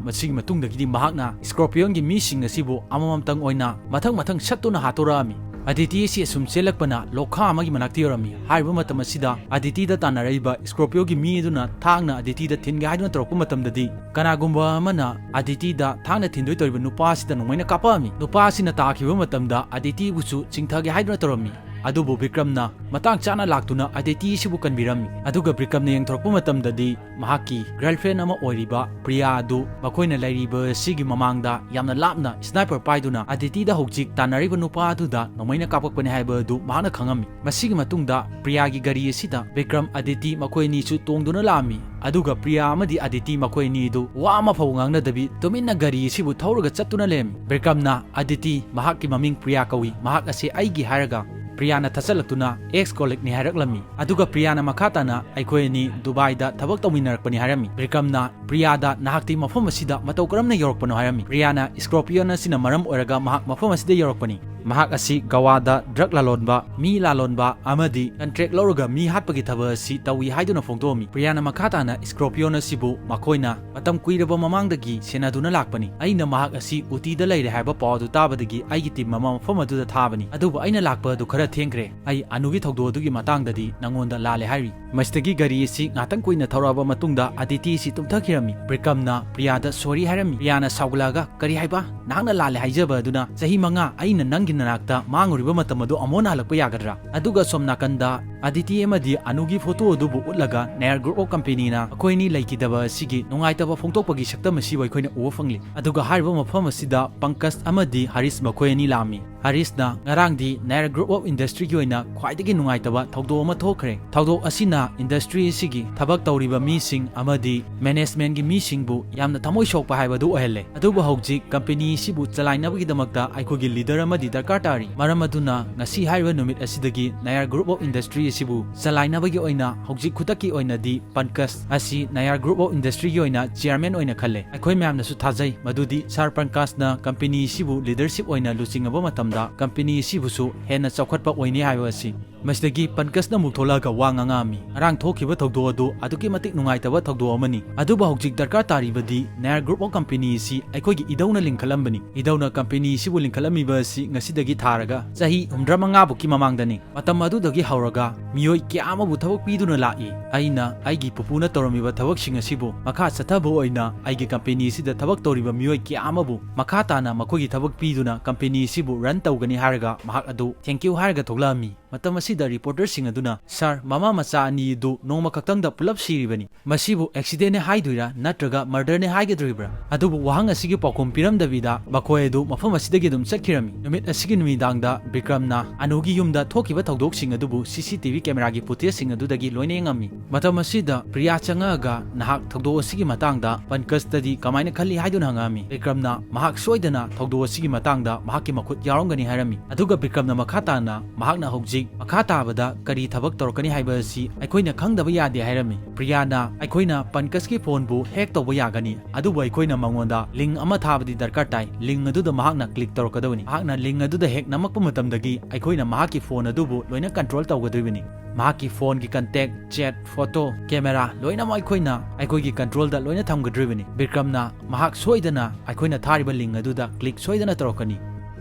ꯃꯁꯤꯒꯤ ꯃꯇꯨꯡꯗꯒꯤꯗꯤ ꯃꯍꯥꯛꯅ Scorpionꯒꯤ ꯃꯤꯁꯤꯡ ꯑꯁꯤꯕꯨ ꯑꯃꯃꯝꯇꯪ ꯑꯣꯏꯅ ꯃꯊꯪ ꯃꯊꯪ ꯁꯠꯇꯨꯅ ꯍꯥꯠꯇꯣꯔꯛꯑꯝꯃꯤ꯫ ꯑꯗꯤꯇꯤ ꯑꯁꯤ ꯑꯁꯨꯝ ꯆꯦꯜꯂꯛꯄꯅ ꯂꯣꯛꯈꯥ ꯑꯃꯒꯤ ꯃꯅꯥꯛꯇ ꯌꯧꯔꯝꯃꯤ꯫ ꯍꯥꯏꯔꯤꯕ ꯃꯇꯝ ꯑꯁꯤꯗ ꯑꯗꯤꯇꯤꯗ ꯇꯥꯟꯅꯔꯛꯏꯕ Scorpionꯒꯤ ꯃꯤ ꯑꯗꯨꯅ ꯊꯥꯡꯅ ꯑꯗꯤꯇꯤꯗ ꯊꯤꯟꯒꯦ ꯍꯥꯏꯗꯨꯅ ꯇꯧꯔꯛꯄ ꯃꯇꯝꯗꯗꯤ ꯀꯅꯥꯒꯨꯝꯕ ꯑꯃꯅ ꯑꯗꯤꯇꯤꯗ ꯊꯥꯡꯅ ꯊꯤꯟꯗꯣꯏ ꯇꯧꯔꯤꯕ ꯅꯨꯄꯥ ꯑꯁꯤꯗ ꯅꯣꯡꯃꯩꯅ ꯀꯥꯞꯄꯛꯑꯝꯃꯤ꯫ ꯅꯨꯄꯥ ꯑꯁꯤꯅ ꯇꯥꯈꯤꯕ ꯃꯇꯝꯗ ꯑꯗꯤꯇꯤꯕꯨꯁꯨ ꯆꯤꯡꯊꯒꯦ ꯍꯥꯏꯗꯨꯅ ꯇꯧꯔꯝꯃꯤ꯫ ꯑꯗꯨꯕꯨ ꯕꯤꯀ꯭ꯔꯝꯅ ꯃꯇꯥꯡ ꯆꯥꯅ ꯂꯥꯛꯇꯨꯅ ꯑꯗꯤꯇꯤ ꯑꯁꯤꯕꯨ ꯀꯟꯕꯤꯔꯝꯃꯤ꯫ ꯑꯗꯨꯒ ꯕꯤꯀ꯭ꯔꯝꯅ ꯌꯦꯡꯊꯣꯔꯛꯄ ꯃꯇꯝꯗꯗꯤ ꯃꯍꯥꯛꯀꯤ girlfriend ꯑꯃ ꯑꯣꯏꯔꯤꯕ ꯄ꯭ꯔꯤꯌꯥ ꯑꯗꯨ ꯃꯈꯣꯏꯅ ꯂꯩꯔꯤꯕ ꯑꯁꯤꯒꯤ ꯃꯃꯥꯡꯗ ꯌꯥꯝꯅ ꯂꯥꯞꯅ sniper ꯄꯥꯏꯗꯨꯅ ꯑꯗꯤꯇꯤꯗ ꯍꯧꯖꯤꯛ ꯇꯥꯟꯅꯔꯤꯕ ꯅꯨꯄꯥ ꯑꯗꯨꯗ ꯅꯣꯡꯃꯩꯅ ꯀꯥꯞꯄꯛꯄꯅꯤ ꯍꯥꯏꯕ ꯑꯗꯨ ꯃꯍꯥꯛꯅ ꯈꯪꯉꯝꯃꯤ꯫ ꯃꯁꯤꯒꯤ ꯃꯇꯨꯡꯗ ꯄ꯭ꯔꯤꯌꯥꯒꯤ ꯒꯥꯔꯤ ꯑꯁꯤꯗ ꯕꯤꯀ꯭ꯔꯝ, ꯑꯗꯤꯇꯤ ꯃꯈꯣꯏ ꯑꯅꯤꯁꯨ ꯇꯣꯡꯗꯨꯅ ꯂꯥꯛꯑꯝꯃꯤ꯫ ꯑꯗꯨꯒ ꯄ꯭ꯔꯤꯌꯥ ꯑꯃꯗꯤ ꯑꯗꯤꯇꯤ ꯃꯈꯣꯏ ꯑꯅꯤ ꯑꯗꯨ ꯋꯥ ꯑꯃ ꯐꯥꯎꯕ ꯉꯥꯡꯅꯗꯕꯤ ꯇꯨꯃꯤꯟꯅ ꯒꯥꯔꯤ ꯑꯁꯤꯕꯨ ꯊꯧꯔꯒ ꯆꯠꯇꯨꯅ ꯂꯩꯔꯝꯃꯤ꯫ ꯕꯤꯀ꯭ꯔꯝꯅ, "ꯑꯗꯤꯇꯤ, ꯃꯍꯥꯛꯀꯤ ꯃꯃꯤꯡ ꯄ꯭ꯔꯤꯌꯥ ꯀꯧꯏ, ꯃꯍꯥꯛ ꯑꯁꯤ ꯑꯩꯒꯤ" ꯍꯥꯏꯔꯒ ꯄ꯭ꯔꯤꯌꯥꯅ ꯊꯠꯆꯜꯂꯛꯇꯨꯅ ex colleagueꯅꯤ ꯍꯥꯏꯔꯛꯂꯝꯃꯤ꯫ ꯑꯗꯨꯒ ꯄ꯭ꯔꯤꯌꯥꯅ ꯃꯈꯥ ꯇꯥꯅ, "ꯑꯩꯈꯣꯏ ꯑꯅꯤ ꯗꯨꯕꯥꯏꯗ ꯊꯕꯛ ꯇꯧꯃꯤꯟꯅꯔꯛꯄꯅꯤ" ꯍꯥꯏꯔꯝꯃꯤ꯫ ꯕꯤꯀ꯭ꯔꯝꯅ ꯄ꯭ꯔꯤꯌꯥꯗ, "ꯅꯍꯥꯛꯇꯤ ꯃꯐꯝ ꯑꯁꯤꯗ ꯃꯇꯧ ꯀꯔꯝꯅ ꯌꯧꯔꯛꯄꯅꯣ?" ꯍꯥꯏꯔꯝꯃꯤ꯫ ꯄ꯭ꯔꯤꯌꯥꯅ, "Scorpion ꯑꯁꯤꯅ ꯃꯔꯝ ꯑꯣꯏꯔꯒ ꯃꯍꯥꯛ ꯃꯐꯝ ꯑꯁꯤꯗ ꯌꯧꯔꯛꯄꯅꯤ꯫ ꯃꯍꯥꯛ ꯑꯁꯤ ꯒꯋꯥꯗ drug ꯂꯂꯣꯟꯕ, ꯃꯤ ꯂꯥꯂꯣꯟꯕ ꯑꯃꯗꯤ contract ꯂꯧꯔꯒ ꯃꯤ ꯍꯥꯠꯄꯒꯤ ꯊꯕꯛ ꯑꯁꯤ ꯇꯧꯏ ꯍꯥꯏꯗꯨꯅ ꯐꯣꯡꯗꯣꯛꯑꯝꯃꯤ꯫ ꯄ꯭ꯔꯤꯌꯥꯅ ꯃꯈꯥ ꯇꯥꯅ Scorpion ꯑꯁꯤꯕꯨ ꯃꯈꯣꯏꯅ ꯃꯇꯝ ꯀꯨꯏꯔꯕ ꯃꯃꯥꯡꯗꯒꯤ ꯁꯦꯟꯅꯗꯨꯅ ꯂꯥꯛꯄꯅꯤ꯫ ꯑꯩꯅ ꯃꯍꯥꯛ ꯑꯁꯤ ꯎꯇꯤꯗ ꯂꯩꯔꯦ ꯍꯥꯏꯕ ꯄꯥꯎ ꯑꯗꯨ ꯇꯥꯕꯗꯒꯤ ꯑꯩꯒꯤ team ꯑꯃ ꯃꯐꯝ ꯑꯗꯨꯗ ꯊꯥꯕꯅꯤ, ꯑꯗꯨꯕꯨ ꯑꯩꯅ ꯂꯥꯛꯄ ꯑꯗꯨ ꯈꯔ ꯊꯦꯡꯈ꯭ꯔꯦ꯫ ꯑꯩ ꯑꯅꯨꯒꯤ ꯊꯧꯗꯣꯛ ꯑꯗꯨꯒꯤ ꯃꯇꯥꯡꯗꯗꯤ ꯅꯉꯣꯟꯗ ꯂꯥꯜꯂꯦ ꯍꯥꯏꯔꯤ꯫ ꯃꯁꯤꯗꯒꯤ ꯒꯥꯔꯤ ꯑꯁꯤ ꯉꯥꯇꯪ ꯀꯨꯏꯅ ꯊꯧꯔꯛꯑꯕ ꯃꯇꯨꯡꯗ ꯑꯗꯤꯇꯤ ꯑꯁꯤ ꯇꯨꯝꯊꯈꯤꯔꯝꯃꯤ꯫ ꯕꯤꯀ꯭ꯔꯝꯅ ꯄ꯭ꯔꯤꯌꯥꯗ sorry ꯍꯥꯏꯔꯝꯃꯤ꯫ ꯄ꯭ꯔꯤꯌꯥꯅ ꯁꯥꯎꯒꯠꯂꯛꯑꯒ, "ꯀꯔꯤ ꯍꯥꯏꯕ? ꯅꯍꯥꯛꯅ ꯂꯥꯜꯂꯦ ꯍꯥꯏꯖꯕ ꯑꯗꯨꯅ ꯆꯍꯤ ꯃꯉꯥ ꯑꯩꯅ ꯅꯪꯒꯤ ꯅꯅꯥꯛꯇ ꯃꯥꯡꯉꯨꯔꯤꯕ ꯃꯇꯝ ꯑꯗꯨ ꯑꯃꯨꯛ ꯍꯟꯅ ꯍꯜꯂꯛꯄ ꯌꯥꯒꯗ꯭ꯔꯥ?" ꯑꯗꯨꯒ ꯁꯣꯝ ꯅꯥꯀꯟꯗ ꯑꯗꯤꯇꯤ ꯑꯃꯗꯤ ꯑꯅꯨꯒꯤ photo ꯑꯗꯨꯕꯨ ꯎꯠꯂꯒ, "Nair Group of Companyꯅ ꯑꯩꯈꯣꯏ ꯑꯅꯤ ꯂꯩꯈꯤꯗꯕ ꯑꯁꯤꯒꯤ ꯅꯨꯡꯉꯥꯏꯇꯕ ꯐꯣꯡꯗꯣꯛꯄꯒꯤ ꯁꯛꯇꯝ ꯑꯁꯤꯕꯨ ꯑꯩꯈꯣꯏꯅ ꯎꯕ ꯐꯪꯂꯤ꯫" ꯑꯗꯨꯒ ꯍꯥꯏꯔꯤꯕ ꯃꯐꯝ ꯑꯁꯤꯗ ꯄꯪꯀꯖ ꯑꯃꯗꯤ ꯍꯔꯤꯁ ꯃꯈꯣꯏ ꯑꯅꯤ ꯂꯥꯛꯑꯝꯃꯤ꯫ ꯍꯔꯤꯁꯅ, "ꯉꯔꯥꯡꯗꯤ Nair Group of Industryꯒꯤ ꯑꯣꯏꯅ ꯈ꯭ꯋꯥꯏꯗꯒꯤ ꯅꯨꯡꯉꯥꯏꯇꯕ ꯊꯧꯗꯣꯛ ꯑꯃ ꯊꯣꯛꯈ꯭ꯔꯦ꯫ ꯊꯧꯗꯣꯛ ꯑꯁꯤꯅ industry ꯑꯁꯤꯒꯤ ꯊꯕꯛ ꯇꯧꯔꯤꯕ ꯃꯤꯁꯤꯡ ꯑꯃꯗꯤ managementꯒꯤ ꯃꯤꯁꯤꯡꯕꯨ ꯌꯥꯝꯅ ꯊꯃꯣꯏ ꯁꯣꯛꯄ ꯍꯥꯏꯕꯗꯨ ꯑꯣꯏꯍꯜꯂꯦ꯫ ꯑꯗꯨꯕꯨ ꯍꯧꯖꯤꯛ company ꯑꯁꯤꯕꯨ ꯆꯂꯥꯏꯅꯕꯒꯤꯗꯃꯛꯇ ꯑꯩꯈꯣꯏꯒꯤ leader ꯑꯃꯗꯤ ꯗꯔꯀꯥꯔ ꯇꯥꯔꯤ꯫ ꯃꯔꯝ ꯑꯗꯨꯅ ꯉꯁꯤ ꯍꯥꯏꯔꯤꯕ ꯅꯨꯃꯤꯠ ꯑꯁꯤꯗꯒꯤ Nair Group of Industry ꯑꯁꯤꯕꯨ ꯆꯂꯥꯏꯅꯕꯒꯤ ꯑꯣꯏꯅ ꯍꯧꯖꯤꯛ ꯈꯨꯗꯛꯀꯤ ꯑꯣꯏꯅꯗꯤ ꯄꯟꯀꯖ ꯑꯁꯤ Nair Group of Industryꯒꯤ ꯑꯣꯏꯅ chairman ꯑꯣꯏꯅ ꯈꯜꯂꯦ꯫ ꯑꯩꯈꯣꯏ ꯃꯌꯥꯝꯅꯁꯨ ꯊꯥꯖꯩ ꯃꯗꯨꯗꯤ Sir ꯄꯟꯀꯖꯅ company ꯑꯁꯤꯕꯨ leadership ꯑꯣꯏꯅ ꯂꯨꯆꯤꯡꯉꯕ ꯃꯇꯝꯗ company ꯑꯁꯤꯕꯨꯁꯨ ꯍꯦꯟꯅ ꯆꯥꯎꯈꯠꯄ ꯑꯣꯏꯅꯤ ꯍꯥꯏꯕ ꯑꯁꯤ꯫" ꯃꯁꯤꯗꯒꯤ ꯄꯟꯀꯖꯅ ꯑꯃꯨꯛ ꯊꯣꯛꯂꯛꯑꯒ ꯋꯥ ꯉꯥꯡꯉꯛꯑꯝꯃꯤ꯫ "ꯉꯔꯥꯡ ꯊꯣꯛꯈꯤꯕ ꯊꯧꯗꯣꯛ ꯑꯗꯨ ꯑꯗꯨꯛꯀꯤ ꯃꯇꯤꯛ ꯅꯨꯡꯉꯥꯏꯇꯕ ꯊꯧꯗꯣꯛ ꯑꯃꯅꯤ, ꯑꯗꯨꯕꯨ ꯍꯧꯖꯤꯛ ꯗꯔꯀꯥꯔ ꯇꯥꯔꯤꯕꯗꯤ Nair Group of Company ꯑꯁꯤ ꯑꯩꯈꯣꯏꯒꯤ ꯏꯙꯧꯅ ꯂꯤꯡꯈꯠꯂꯝꯕꯅꯤ꯫ ꯏꯙꯧꯅ company ꯑꯁꯤꯕꯨ ꯂꯤꯡꯈꯠꯂꯝꯃꯤꯕ ꯑꯁꯤ ꯉꯁꯤꯗꯒꯤ ꯊꯥꯔꯒ ꯆꯍꯤ ꯍꯨꯝꯗ꯭ꯔꯥ ꯃꯉꯥ ꯐꯥꯎꯀꯤ ꯃꯃꯥꯡꯗꯅꯤ꯫ ꯃꯇꯝ ꯑꯗꯨꯗꯒꯤ ꯍꯧꯔꯒ ꯃꯤꯑꯣꯏ ꯀꯌꯥ ꯑꯃꯕꯨ ꯊꯕꯛ ꯄꯤꯗꯨꯅ ꯂꯥꯛꯏ꯫ ꯑꯩꯅ ꯑꯩꯒꯤ ꯄꯨꯄꯨꯅ ꯇꯧꯔꯝꯃꯤꯕ ꯊꯕꯛꯁꯤꯡ ꯑꯁꯤꯕꯨ ꯃꯈꯥ ꯆꯠꯊꯕ ꯑꯣꯏꯅ ꯑꯩꯒꯤ company ꯑꯁꯤꯗ ꯊꯕꯛ ꯇꯧꯔꯤꯕ ꯃꯤꯑꯣꯏ ꯀꯌꯥ ꯑꯃꯕꯨ ꯃꯈꯥ ꯇꯥꯅ ꯃꯈꯣꯏꯒꯤ ꯊꯕꯛ ꯄꯤꯗꯨꯅ company ꯑꯁꯤꯕꯨ run ꯇꯧꯒꯅꯤ" ꯍꯥꯏꯔꯒ ꯃꯍꯥꯛ ꯑꯗꯨ thank you ꯍꯥꯏꯔꯒ ꯊꯣꯛꯂꯛꯑꯝꯃꯤ꯫ ꯃꯇꯝ ꯑꯁꯤꯗ reporterꯁꯤꯡ ꯑꯗꯨꯅ, "Sir, ꯃꯃꯥ ꯃꯆꯥ ꯑꯅꯤ ꯑꯗꯨ ꯅꯣꯡꯃ ꯈꯛꯇꯪꯗ ꯄꯨꯂꯞ ꯁꯤꯔꯤꯕꯅꯤ꯫ ꯃꯁꯤꯕꯨ accidentꯅꯦ ꯍꯥꯏꯗꯣꯏꯔꯥ ꯅꯠꯇ꯭ꯔꯒ murderꯅꯦ ꯍꯥꯏꯒꯗꯣꯔꯤꯕ꯭ꯔꯥ?" ꯑꯗꯨꯕꯨ ꯋꯥꯍꯪ ꯑꯁꯤꯒꯤ ꯄꯥꯎꯈꯨꯝ ꯄꯤꯔꯝꯗꯕꯤꯗ ꯃꯈꯣꯏ ꯑꯗꯨ ꯃꯐꯝ ꯑꯁꯤꯗꯒꯤ ꯑꯗꯨꯝ ꯆꯠꯈꯤꯔꯝꯃꯤ꯫ ꯅꯨꯃꯤꯠ ꯑꯁꯤꯒꯤ ꯅꯨꯃꯤꯗꯥꯡꯗ ꯕꯤꯀ꯭ꯔꯝꯅ ꯑꯅꯨꯒꯤ ꯌꯨꯝꯗ ꯊꯣꯛꯈꯤꯕ ꯊꯧꯗꯣꯛꯁꯤꯡ ꯑꯗꯨꯕꯨ CCTV cameraꯒꯤ footageꯁꯤꯡ ꯑꯗꯨꯗꯒꯤ ꯂꯣꯏꯅ ꯌꯦꯡꯉꯝꯃꯤ꯫ ꯃꯇꯝ ꯑꯁꯤꯗ ꯄ꯭ꯔꯤꯌꯥ ꯆꯪꯉꯛꯑꯒ, "ꯅꯍꯥꯛ ꯊꯧꯗꯣꯛ ꯑꯁꯤꯒꯤ ꯃꯇꯥꯡꯗ ꯄꯟꯀꯖꯇꯗꯤ ꯀꯃꯥꯏꯅ ꯈꯜꯂꯤ?" ꯍꯥꯏꯗꯨꯅ ꯍꯪꯉꯛꯑꯝꯃꯤ꯫ ꯕꯤꯀ꯭ꯔꯝꯅ ꯃꯍꯥꯛ ꯁꯣꯏꯗꯅ ꯊꯧꯗꯣꯛ ꯑꯁꯤꯒꯤ ꯃꯇꯥꯡꯗ ꯃꯍꯥꯛꯀꯤ ꯃꯈꯨꯠ ꯌꯥꯎꯔꯝꯒꯅꯤ ꯍꯥꯏꯔꯝꯃꯤ꯫ ꯑꯗꯨꯒ ꯕꯤꯀ꯭ꯔꯝꯅ ꯃꯈꯥ ꯇꯥꯅ ꯃꯍꯥꯛꯅ ꯍꯧꯖꯤꯛ ꯃꯈꯥ ꯇꯥꯕꯗ ꯀꯔꯤ ꯊꯕꯛ ꯇꯧꯔꯛꯀꯅꯤ ꯍꯥꯏꯕ ꯑꯁꯤ ꯑꯩꯈꯣꯏꯅ ꯈꯪꯗꯕ ꯌꯥꯗꯦ ꯍꯥꯏꯔꯝꯃꯤ꯫ ꯄ꯭ꯔꯤꯌꯥꯅ ꯑꯩꯈꯣꯏꯅ ꯄꯟꯀꯖꯀꯤ ꯐꯣꯟꯕꯨ ꯍꯦꯛ ꯇꯧꯕ ꯌꯥꯒꯅꯤ, ꯑꯗꯨꯕꯨ ꯑꯩꯈꯣꯏꯅ ꯃꯉꯣꯟꯗ ꯂꯤꯡ ꯑꯃ ꯊꯥꯕꯗꯤ ꯗꯔꯀꯥꯔ ꯇꯥꯏ꯫ ꯂꯤꯡ ꯑꯗꯨꯗ ꯃꯍꯥꯛꯅ ꯀ꯭ꯂꯤꯛ ꯇꯧꯔꯛꯀꯗꯕꯅꯤ꯫ ꯃꯍꯥꯛꯅ ꯂꯤꯡ ꯑꯗꯨꯗ ꯍꯦꯛ ꯅꯝꯃꯛꯄ ꯃꯇꯝꯗꯒꯤ ꯑꯩꯈꯣꯏꯅ ꯃꯍꯥꯛꯀꯤ ꯐꯣꯟ ꯑꯗꯨꯕꯨ ꯂꯣꯏꯅ ꯀꯟꯇ꯭ꯔꯣꯜ ꯇꯧꯒꯗꯣꯔꯤꯕꯅꯤ꯫ ꯃꯍꯥꯛꯀꯤ ꯐꯣꯟꯒꯤ ꯀꯟꯇꯦꯛ, ꯆꯦꯠ, ꯐꯣꯇꯣ, ꯀꯦꯃꯦꯔꯥ ꯂꯣꯏꯅꯃꯛ ꯑꯩꯈꯣꯏꯅ ꯑꯩꯈꯣꯏꯒꯤ ꯀꯟꯇ꯭ꯔꯣꯜꯗ ꯂꯣꯏꯅ ꯊꯝꯒꯗꯣꯔꯤꯕꯅꯤ꯫ ꯕꯤꯀ꯭ꯔꯝꯅ ꯃꯍꯥꯛ ꯁꯣꯏꯗꯅ ꯑꯩꯈꯣꯏꯅ ꯊꯥꯔꯤꯕ ꯂꯤꯡ ꯑꯗꯨꯗ ꯀ꯭ꯂꯤꯛ ꯁꯣꯏꯗꯅ ꯇꯧꯔꯛꯀꯅꯤ꯫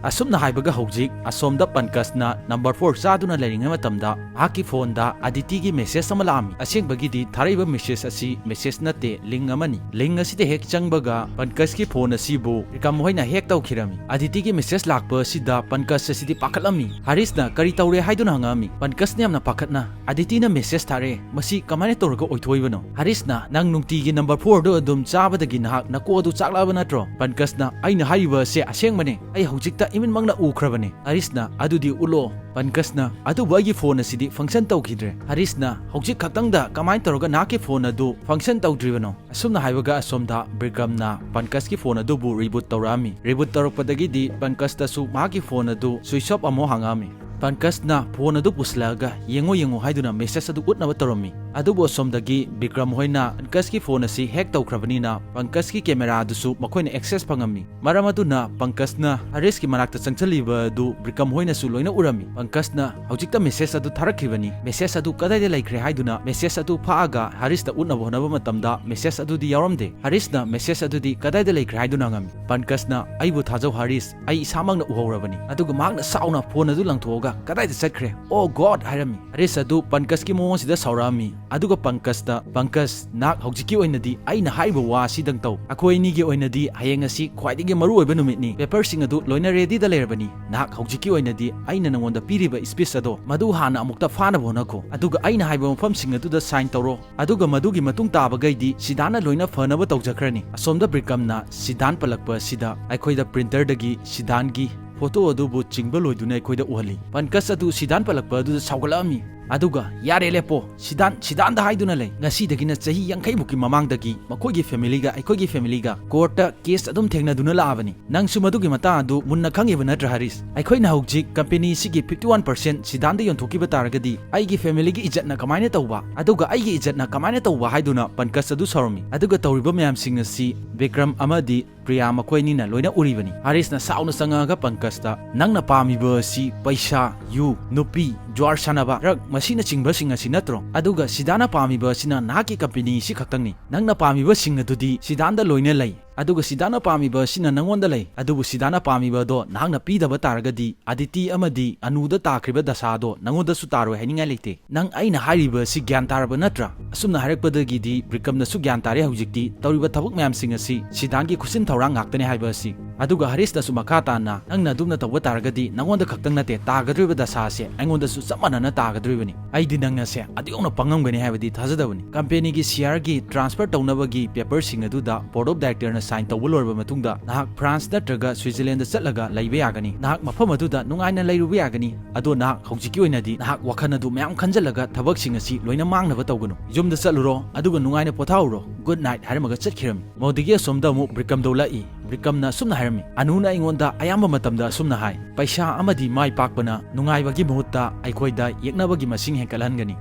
ꯑꯁꯨꯝꯅ ꯍꯥꯏꯕꯒ ꯍꯧꯖꯤꯛ ꯑꯁꯣꯝꯗ ꯄꯟꯀꯖꯅ ꯅꯝꯕꯔ ꯐꯣꯔ ꯆꯥꯗꯨꯅ ꯂꯩꯔꯤꯉꯩ ꯃꯇꯝꯗ ꯃꯍꯥꯛꯀꯤ ꯐꯣꯟꯗ ꯑꯗꯤꯇꯤꯒꯤ ꯃꯦꯁꯦꯖ ꯑꯃ ꯂꯥꯛꯑꯝꯃꯤ꯫ ꯑꯁꯦꯡꯕꯒꯤꯗꯤ ꯊꯥꯔꯛꯏꯕ ꯃꯦꯁꯦꯖ ꯑꯁꯤ ꯃꯦꯁꯦꯖ ꯅꯠꯇꯦ, ꯂꯤꯡ ꯑꯃꯅꯤ꯫ ꯂꯤꯡ ꯑꯁꯤꯗ ꯍꯦꯛ ꯆꯪꯕꯒ ꯄꯟꯀꯖꯀꯤ ꯐꯣꯟ ꯑꯁꯤꯕꯨ ꯕꯤꯀ꯭ꯔꯝ ꯍꯣꯏꯅ ꯍꯦꯛ ꯇꯧꯈꯤꯔꯝꯃꯤ꯫ ꯑꯗꯤꯇꯤꯒꯤ ꯃꯦꯁꯦꯖ ꯂꯥꯛꯄ ꯑꯁꯤꯗ ꯄꯟꯀꯖ ꯑꯁꯤꯗꯤ ꯄꯥꯈꯠꯂꯝꯃꯤ꯫ ꯍꯔꯤꯁꯅ ꯀꯔꯤ ꯇꯧꯔꯦ ꯍꯥꯏꯗꯨꯅ ꯍꯪꯉꯛꯑꯝꯃꯤ꯫ ꯄꯟꯀꯖꯅ ꯌꯥꯝꯅ ꯄꯥꯈꯠꯅ, "ꯑꯗꯤꯇꯤꯅ ꯃꯦꯁꯦꯖ ꯊꯥꯔꯛꯑꯦ, ꯃꯁꯤ ꯀꯃꯥꯏꯅ ꯇꯧꯔꯒ ꯑꯣꯏꯊꯣꯛꯏꯕꯅꯣ?" ꯍꯔꯤꯁꯅ, "ꯅꯪ ꯅꯨꯡꯇꯤꯒꯤ ꯅꯝꯕꯔ ꯐꯣꯔꯗꯨ ꯑꯗꯨꯝ ꯆꯥꯕꯗꯒꯤ ꯅꯍꯥꯛ ꯅꯀꯣꯛ ꯑꯗꯨ ꯆꯥꯛꯂꯛꯑꯕ ꯅꯠꯇ꯭ꯔꯣ?" ꯄꯟꯀꯖꯅ, "ꯑꯩꯅ ꯍꯥꯏꯔꯤꯕ ꯑꯁꯦ ꯑꯁꯦꯡꯕꯅꯦ, ꯑꯩ ꯍꯧꯖꯤꯛꯇ ꯏꯃꯤꯠꯃꯛꯅ ꯎꯈ꯭ꯔꯕꯅꯦ꯫" ꯍꯔꯤꯁꯅ, "ꯑꯗꯨꯗꯤ ꯎꯠꯂꯣ꯫" ꯄꯟꯀꯖꯅ, "ꯑꯗꯨꯕꯨ ꯑꯩꯒꯤ ꯐꯣꯟ ꯑꯁꯤꯗꯤ ꯐꯪꯁꯟ ꯇꯧꯈꯤꯗ꯭ꯔꯦ꯫" ꯍꯔꯤꯁꯅ, "ꯍꯧꯖꯤꯛ ꯈꯛꯇꯪꯗ ꯀꯃꯥꯏꯅ ꯇꯧꯔꯒ ꯅꯍꯥꯛꯀꯤ ꯐꯣꯟ ꯑꯗꯨ ꯐꯪꯁꯟ ꯇꯧꯗ꯭ꯔꯤꯕꯅꯣ?" ꯑꯁꯨꯝꯅ ꯍꯥꯏꯕꯒ ꯑꯁꯣꯝꯗ ꯕꯤꯀ꯭ꯔꯝꯅ ꯄꯟꯀꯖꯀꯤ ꯐꯣꯟ ꯑꯗꯨꯕꯨ ꯔꯤꯕꯨꯠ ꯇꯧꯔꯛꯑꯝꯃꯤ꯫ ꯔꯤꯕꯨꯠ ꯇꯧꯔꯛꯄꯗꯒꯤꯗꯤ ꯄꯟꯀꯖꯇꯁꯨ ꯃꯍꯥꯛꯀꯤ ꯐꯣꯟ ꯑꯗꯨ ꯁ꯭ꯋꯤꯆ ꯑꯣꯐ ꯑꯃꯨꯛ ꯍꯥꯡꯉꯛꯑꯝꯃꯤ꯫ ꯄꯟꯀꯖꯅ ꯐꯣꯟ ꯑꯗꯨ ꯄꯨꯁꯤꯜꯂꯛꯑꯒ "ꯌꯦꯡꯉꯣ, ꯌꯦꯡꯉꯣ" ꯍꯥꯏꯗꯨꯅ ꯃꯦꯁꯦꯖ ꯑꯗꯨ ꯎꯠꯅꯕ ꯇꯧꯔꯝꯃꯤ꯫ ꯑꯗꯨꯕꯨ ꯑꯁꯣꯝꯗꯒꯤ ꯕꯤꯀ꯭ꯔꯝ ꯍꯣꯏꯅ ꯄꯟꯀꯖꯀꯤ ꯐꯣꯟ ꯑꯁꯤ ꯍꯦꯛ ꯇꯧꯈ꯭ꯔꯕꯅꯤꯅ ꯄꯟꯀꯖꯀꯤ ꯀꯦꯃꯦꯔꯥ ꯑꯗꯨꯁꯨ ꯃꯈꯣꯏꯅ ꯑꯦꯛꯁꯦꯁ ꯐꯪꯉꯝꯃꯤ꯫ ꯃꯔꯝ ꯑꯗꯨꯅ ꯄꯟꯀꯖꯅ ꯍꯔꯤꯁꯀꯤ ꯃꯅꯥꯛꯇ ꯆꯪꯁꯤꯜꯂꯤꯕ ꯑꯗꯨ ꯕꯤꯀ꯭ꯔꯝ ꯍꯣꯏꯅꯁꯨ ꯂꯣꯏꯅ ꯎꯔꯝꯃꯤ꯫ ꯄꯟꯀꯖꯅ ꯍꯧꯖꯤꯛꯇ ꯃꯦꯁꯦꯖ ꯑꯗꯨ ꯊꯥꯔꯛꯈꯤꯕꯅꯤ, ꯃꯦꯁꯦꯖ ꯑꯗꯨ ꯀꯗꯥꯏꯗ ꯂꯩꯈ꯭ꯔꯦ ꯍꯥꯏꯗꯨꯅ ꯃꯦꯁꯦꯖ ꯑꯗꯨ ꯐꯥꯛꯑꯒ ꯍꯔꯤꯁꯇ ꯎꯠꯅꯕ ꯍꯣꯠꯅꯕ ꯃꯇꯝꯗ ꯃꯦꯁꯦꯖ ꯑꯗꯨꯗꯤ ꯌꯥꯎꯔꯝꯗꯦ꯫ ꯍꯔꯤꯁꯅ ꯃꯦꯁꯦꯖ ꯑꯗꯨꯗꯤ ꯀꯗꯥꯏꯗ ꯂꯩꯈ꯭ꯔꯦ ꯍꯥꯏꯗꯨꯅ ꯍꯪꯉꯝꯃꯤ꯫ ꯄꯟꯀꯖꯅ, "ꯑꯩꯕꯨ ꯊꯥꯖꯧ ꯍꯔꯤꯁ, ꯑꯩ ꯏꯁꯥꯃꯛꯅ ꯎꯍꯧꯔꯕꯅꯤ꯫" ꯑꯗꯨꯒ ꯃꯍꯥꯛꯅ ꯁꯥꯎꯅ ꯐꯣꯟ ꯑꯗꯨ ꯂꯪꯊꯣꯛꯑꯒ, "ꯀꯗꯥꯏꯗ ꯆꯠꯈ꯭ꯔꯦ? ꯑꯣ ꯒꯣꯗ!" ꯍꯥꯏꯔꯝꯃꯤ꯫ ꯍꯔꯤꯁ ꯑꯗꯨ ꯄꯟꯀꯖꯀꯤ ꯃꯑꯣꯡ ꯑꯁꯤꯗ ꯁꯥꯎꯔꯛꯑꯝꯃꯤ꯫ ꯑꯗꯨꯒ ꯄꯟꯀꯖꯇ, "ꯄꯟꯀꯖ, ꯅꯍꯥꯛ ꯍꯧꯖꯤꯛꯀꯤ ꯑꯣꯏꯅꯗꯤ ꯑꯩꯅ ꯍꯥꯏꯔꯤꯕ ꯋꯥ ꯑꯁꯤꯗꯪ ꯇꯧ꯫ ꯑꯩꯈꯣꯏ ꯑꯅꯤꯒꯤ ꯑꯣꯏꯅꯗꯤ ꯍꯌꯦꯡ ꯑꯁꯤ ꯈ꯭ꯋꯥꯏꯗꯒꯤ ꯃꯔꯨꯑꯣꯏꯕ ꯅꯨꯃꯤꯠꯅꯤ꯫ ꯄꯦꯄꯔꯁꯤꯡ ꯑꯗꯨ ꯂꯣꯏꯅ ꯔꯦꯗꯤꯗ ꯂꯩꯔꯕꯅꯤ꯫ ꯅꯍꯥꯛ ꯍꯧꯖꯤꯛꯀꯤ ꯑꯣꯏꯅꯗꯤ ꯑꯩꯅ ꯅꯉꯣꯟꯗ ꯄꯤꯔꯤꯕ ꯁ꯭ꯄꯤꯆ ꯑꯗꯣ ꯃꯗꯨ ꯍꯥꯟꯅ ꯑꯃꯨꯛꯇ ꯐꯥꯅꯕ ꯍꯣꯠꯅꯈꯣ꯫ ꯑꯗꯨꯒ ꯑꯩꯅ ꯍꯥꯏꯕ ꯃꯐꯝꯁꯤꯡ ꯑꯗꯨꯗ ꯁꯥꯏꯟ ꯇꯧꯔꯣ꯫ ꯑꯗꯨꯒ ꯃꯗꯨꯒꯤ ꯃꯇꯨꯡ ꯇꯥꯕꯈꯩꯗꯤ ꯁꯤꯗꯥꯟꯅ ꯂꯣꯏꯅ ꯐꯅꯕ ꯇꯧꯖꯈ꯭ꯔꯅꯤ꯫" ꯑꯁꯣꯝꯗ ꯕꯤꯀ꯭ꯔꯝꯅ ꯁꯤꯗꯥꯟ ꯄꯜꯂꯛꯄ ꯑꯁꯤꯗ ꯑꯩꯈꯣꯏꯗ ꯄ꯭ꯔꯤꯟꯇꯔꯗꯒꯤ ꯁꯤꯗꯥꯟꯒꯤ ꯐꯣꯇꯣ ꯑꯗꯨꯕꯨ ꯆꯤꯡꯕ ꯂꯣꯏꯗꯨꯅ ꯑꯩꯈꯣꯏꯗ ꯎꯍꯜꯂꯤ꯫ ꯄꯟꯀꯖ ꯑꯗꯨ ꯁꯤꯗꯥꯟ ꯄꯜꯂꯛꯄ ꯑꯗꯨꯗ ꯁꯥꯎꯒꯠꯂꯛꯑꯝꯃꯤ꯫ ꯑꯗꯨꯒ "ꯌꯥꯔꯦ, ꯂꯦꯞꯄꯣ, ꯁꯤꯗꯥꯟ, ꯁꯤꯗꯥꯟꯗ" ꯍꯥꯏꯗꯨꯅ ꯂꯩ꯫ ꯉꯁꯤꯗꯒꯤꯅ ꯆꯍꯤ ꯌꯥꯡꯈꯩ ꯃꯨꯛꯀꯤ ꯃꯃꯥꯡꯗꯒꯤ ꯃꯈꯣꯏꯒꯤ family ꯒ ꯑꯩꯈꯣꯏꯒꯤ family ꯒ court ꯇ case ꯑꯗꯨꯝ ꯊꯦꯡꯅꯗꯨꯅ ꯂꯥꯛꯑꯕꯅꯤ꯫ ꯅꯪꯁꯨ ꯃꯗꯨꯒꯤ ꯃꯇꯥꯡ ꯑꯗꯨ ꯃꯨꯟꯅ ꯈꯪꯉꯤꯕ ꯅꯠꯇ꯭ꯔꯥ, ꯍꯔꯤꯁ? ꯑꯩꯈꯣꯏꯅ ꯍꯧꯖꯤꯛ company ꯁꯤꯒꯤ fifty one percent ꯁꯤꯗꯥꯟꯗ ꯌꯣꯟꯊꯣꯛꯈꯤꯕ ꯇꯥꯔꯒꯗꯤ ꯑꯩꯒꯤ family ꯒꯤ ꯏꯖꯠꯅ ꯀꯃꯥꯏꯅ ꯇꯧꯕ, ꯑꯗꯨꯒ ꯑꯩꯒꯤ ꯏꯖꯠꯅ ꯀꯃꯥꯏꯅ ꯇꯧꯕ ꯍꯥꯏꯗꯨꯅ ꯄꯟꯀꯖ ꯑꯗꯨ ꯁꯥꯎꯔꯝꯃꯤ꯫ ꯑꯗꯨꯒ ꯇꯧꯔꯤꯕ ꯃꯌꯥꯝꯁꯤꯡ ꯑꯁꯤ ꯕꯤꯀ꯭ꯔꯝ ꯑꯃꯗꯤ ꯄ꯭ꯔꯤꯌꯥ ꯃꯈꯣꯏ ꯑꯅꯤꯅ ꯂꯣꯏꯅ ꯎꯔꯤꯕꯅꯤ꯫ ꯍꯔꯤꯁꯅ ꯁꯥꯎꯅ ꯆꯪꯉꯛꯑꯒ ꯄꯟꯀꯖꯇ, "ꯅꯪꯅ ꯄꯥꯝꯃꯤꯕ ꯑꯁꯤ ꯄꯩꯁꯥ, ꯌꯨ, ꯅꯨꯄꯤ, ꯖ꯭ꯋꯥꯔ ꯁꯥꯟꯅꯕ, drug, ꯃꯁꯤꯅꯆꯤꯡꯕꯁꯤꯡ ꯑꯁꯤ ꯅꯠꯇ꯭ꯔꯣ? ꯑꯗꯨꯒ ꯁꯤꯗꯥꯟꯅ ꯄꯥꯝꯃꯤꯕ ꯑꯁꯤꯅ ꯅꯍꯥꯛꯀꯤ company ꯑꯁꯤ ꯈꯛꯇꯪꯅꯤ꯫ ꯅꯪꯅ ꯄꯥꯝꯃꯤꯕꯁꯤꯡ ꯑꯗꯨꯗꯤ ꯁꯤꯗꯥꯟꯗ ꯂꯣꯏꯅ ꯂꯩ꯫ ꯑꯗꯨꯒ ꯁꯤꯗꯥꯟꯅ ꯄꯥꯝꯃꯤꯕ ꯑꯁꯤꯅ ꯅꯪꯉꯣꯟꯗ ꯂꯩ꯫ ꯑꯗꯨꯕꯨ ꯁꯤꯗꯥꯟꯅ ꯄꯥꯝꯃꯤꯕ ꯑꯗꯣ ꯅꯍꯥꯛꯅ ꯄꯤꯗꯕ ꯇꯥꯔꯒꯗꯤ ꯑꯗꯤꯇꯤ ꯑꯃꯗꯤ ꯑꯅꯨꯗ ꯇꯥꯈ꯭ꯔꯤꯕ ꯗꯁꯥ ꯑꯗꯣ ꯅꯪꯉꯣꯟꯗꯁꯨ ꯇꯥꯔꯣꯏ ꯍꯥꯏꯅꯤꯡꯉꯥꯏ ꯂꯩꯇꯦ꯫ ꯅꯪ ꯑꯩꯅ ꯍꯥꯏꯔꯤꯕ ꯑꯁꯤ ꯒ꯭ꯌꯥꯟ ꯇꯥꯔꯕ ꯅꯠꯇ꯭ꯔꯥ?" ꯑꯁꯨꯝꯅ ꯍꯥꯏꯔꯛꯄꯗꯒꯤꯗꯤ ꯕꯤꯀ꯭ꯔꯝꯅꯁꯨ ꯒ꯭ꯌꯥꯟ ꯇꯥꯔꯦ ꯍꯧꯖꯤꯛꯇꯤ ꯇꯧꯔꯤꯕ ꯊꯕꯛ ꯃꯌꯥꯝꯁꯤꯡ ꯑꯁꯤ ꯁꯤꯗꯥꯟꯒꯤ ꯈꯨꯠꯁꯤꯟ ꯊꯧꯔꯥꯡ ꯉꯥꯛꯇꯅꯦ ꯍꯥꯏꯕ ꯑꯁꯤ꯫ ꯑꯗꯨꯒ ꯍꯔꯤꯁꯅꯁꯨ ꯃꯈꯥ ꯇꯥꯅ, "ꯅꯪꯅ ꯑꯗꯨꯝꯅ ꯇꯧꯕ ꯇꯥꯔꯒꯗꯤ ꯅꯪꯉꯣꯟꯗ ꯈꯛꯇꯪ ꯅꯠꯇꯦ, ꯇꯥꯒꯗꯧꯔꯤꯕ ꯗꯁꯥ ꯑꯁꯦ ꯑꯩꯉꯣꯟꯗꯁꯨ ꯆꯞ ꯃꯥꯟꯅꯅ ꯇꯥꯒꯗꯧꯔꯤꯕꯅꯤ꯫ ꯑꯩꯗꯤ ꯅꯪ ꯑꯁꯦ ꯑꯗꯨ ꯌꯧꯅ ꯄꯪꯉꯝꯒꯅꯤ ꯍꯥꯏꯕꯗꯤ ꯊꯥꯖꯗꯕꯅꯤ꯫ Company ꯒꯤ share ꯒꯤ transfer ꯇꯧꯅꯕꯒꯤ paper ꯁꯤꯡ ꯑꯗꯨꯗ board of director ꯅ sign ꯇꯧꯕ ꯂꯣꯏꯔꯕ ꯃꯇꯨꯡꯗ ꯅꯍꯥꯛ France ꯅꯠꯇ꯭ꯔꯒ Switzerland ꯗ ꯆꯠꯂꯒ ꯂꯩꯕ ꯌꯥꯒꯅꯤ꯫ ꯅꯍꯥꯛ ꯃꯐꯝ ꯑꯗꯨꯗ ꯅꯨꯡꯉꯥꯏꯅ ꯂꯩꯔꯨꯕ ꯌꯥꯒꯅꯤ꯫ ꯑꯗꯣ ꯅꯍꯥꯛ ꯍꯧꯖꯤꯛꯀꯤ ꯑꯣꯏꯅꯗꯤ ꯅꯍꯥꯛ ꯋꯥꯈꯜ ꯑꯗꯨ ꯃꯌꯥꯝ ꯈꯟꯖꯜꯂꯒ ꯊꯕꯛꯁꯤꯡ ꯑꯁꯤ ꯂꯣꯏꯅ ꯃꯥꯡꯅꯕ ꯇꯧꯒꯅꯨ꯫ ꯌꯨꯝꯗ ꯆꯠꯂꯨꯔꯣ, ꯑꯗꯨꯒ ꯅꯨꯡꯉꯥꯏꯅ ꯄꯣꯊꯥꯎꯔꯣ꯫ Good night" ꯍꯥꯏꯔꯝꯃꯒ ꯆꯠꯈꯤꯔꯝꯃꯤ꯫ ꯃꯗꯨꯗꯒꯤ ꯑꯁꯣꯝꯗ ꯑꯃꯨꯛ ꯕꯤꯀ꯭ꯔꯝ ꯗꯣ ꯂꯥꯛꯏ꯫ ꯕꯤꯀ꯭ꯔꯝꯅ ꯑꯁꯨꯝꯅ ꯍꯥꯏꯔꯝꯃꯤ, "ꯑꯅꯨꯅ ꯑꯩꯉꯣꯟꯗ ꯑꯌꯥꯝꯕ ꯃꯇꯝꯗ ꯑꯁꯨꯝꯅ ꯍꯥꯏ, ꯄꯩꯁꯥ ꯑꯃꯗꯤ ꯃꯥꯏ ꯄꯥꯛꯄꯅ ꯅꯨꯡꯉꯥꯏꯕꯒꯤ ꯃꯍꯨꯠꯇ ꯑꯩꯈꯣꯏꯗ ꯌꯦꯛꯅꯕꯒꯤ ꯃꯁꯤꯡ ꯍꯦꯟꯒꯠꯍꯟꯒꯅꯤ꯫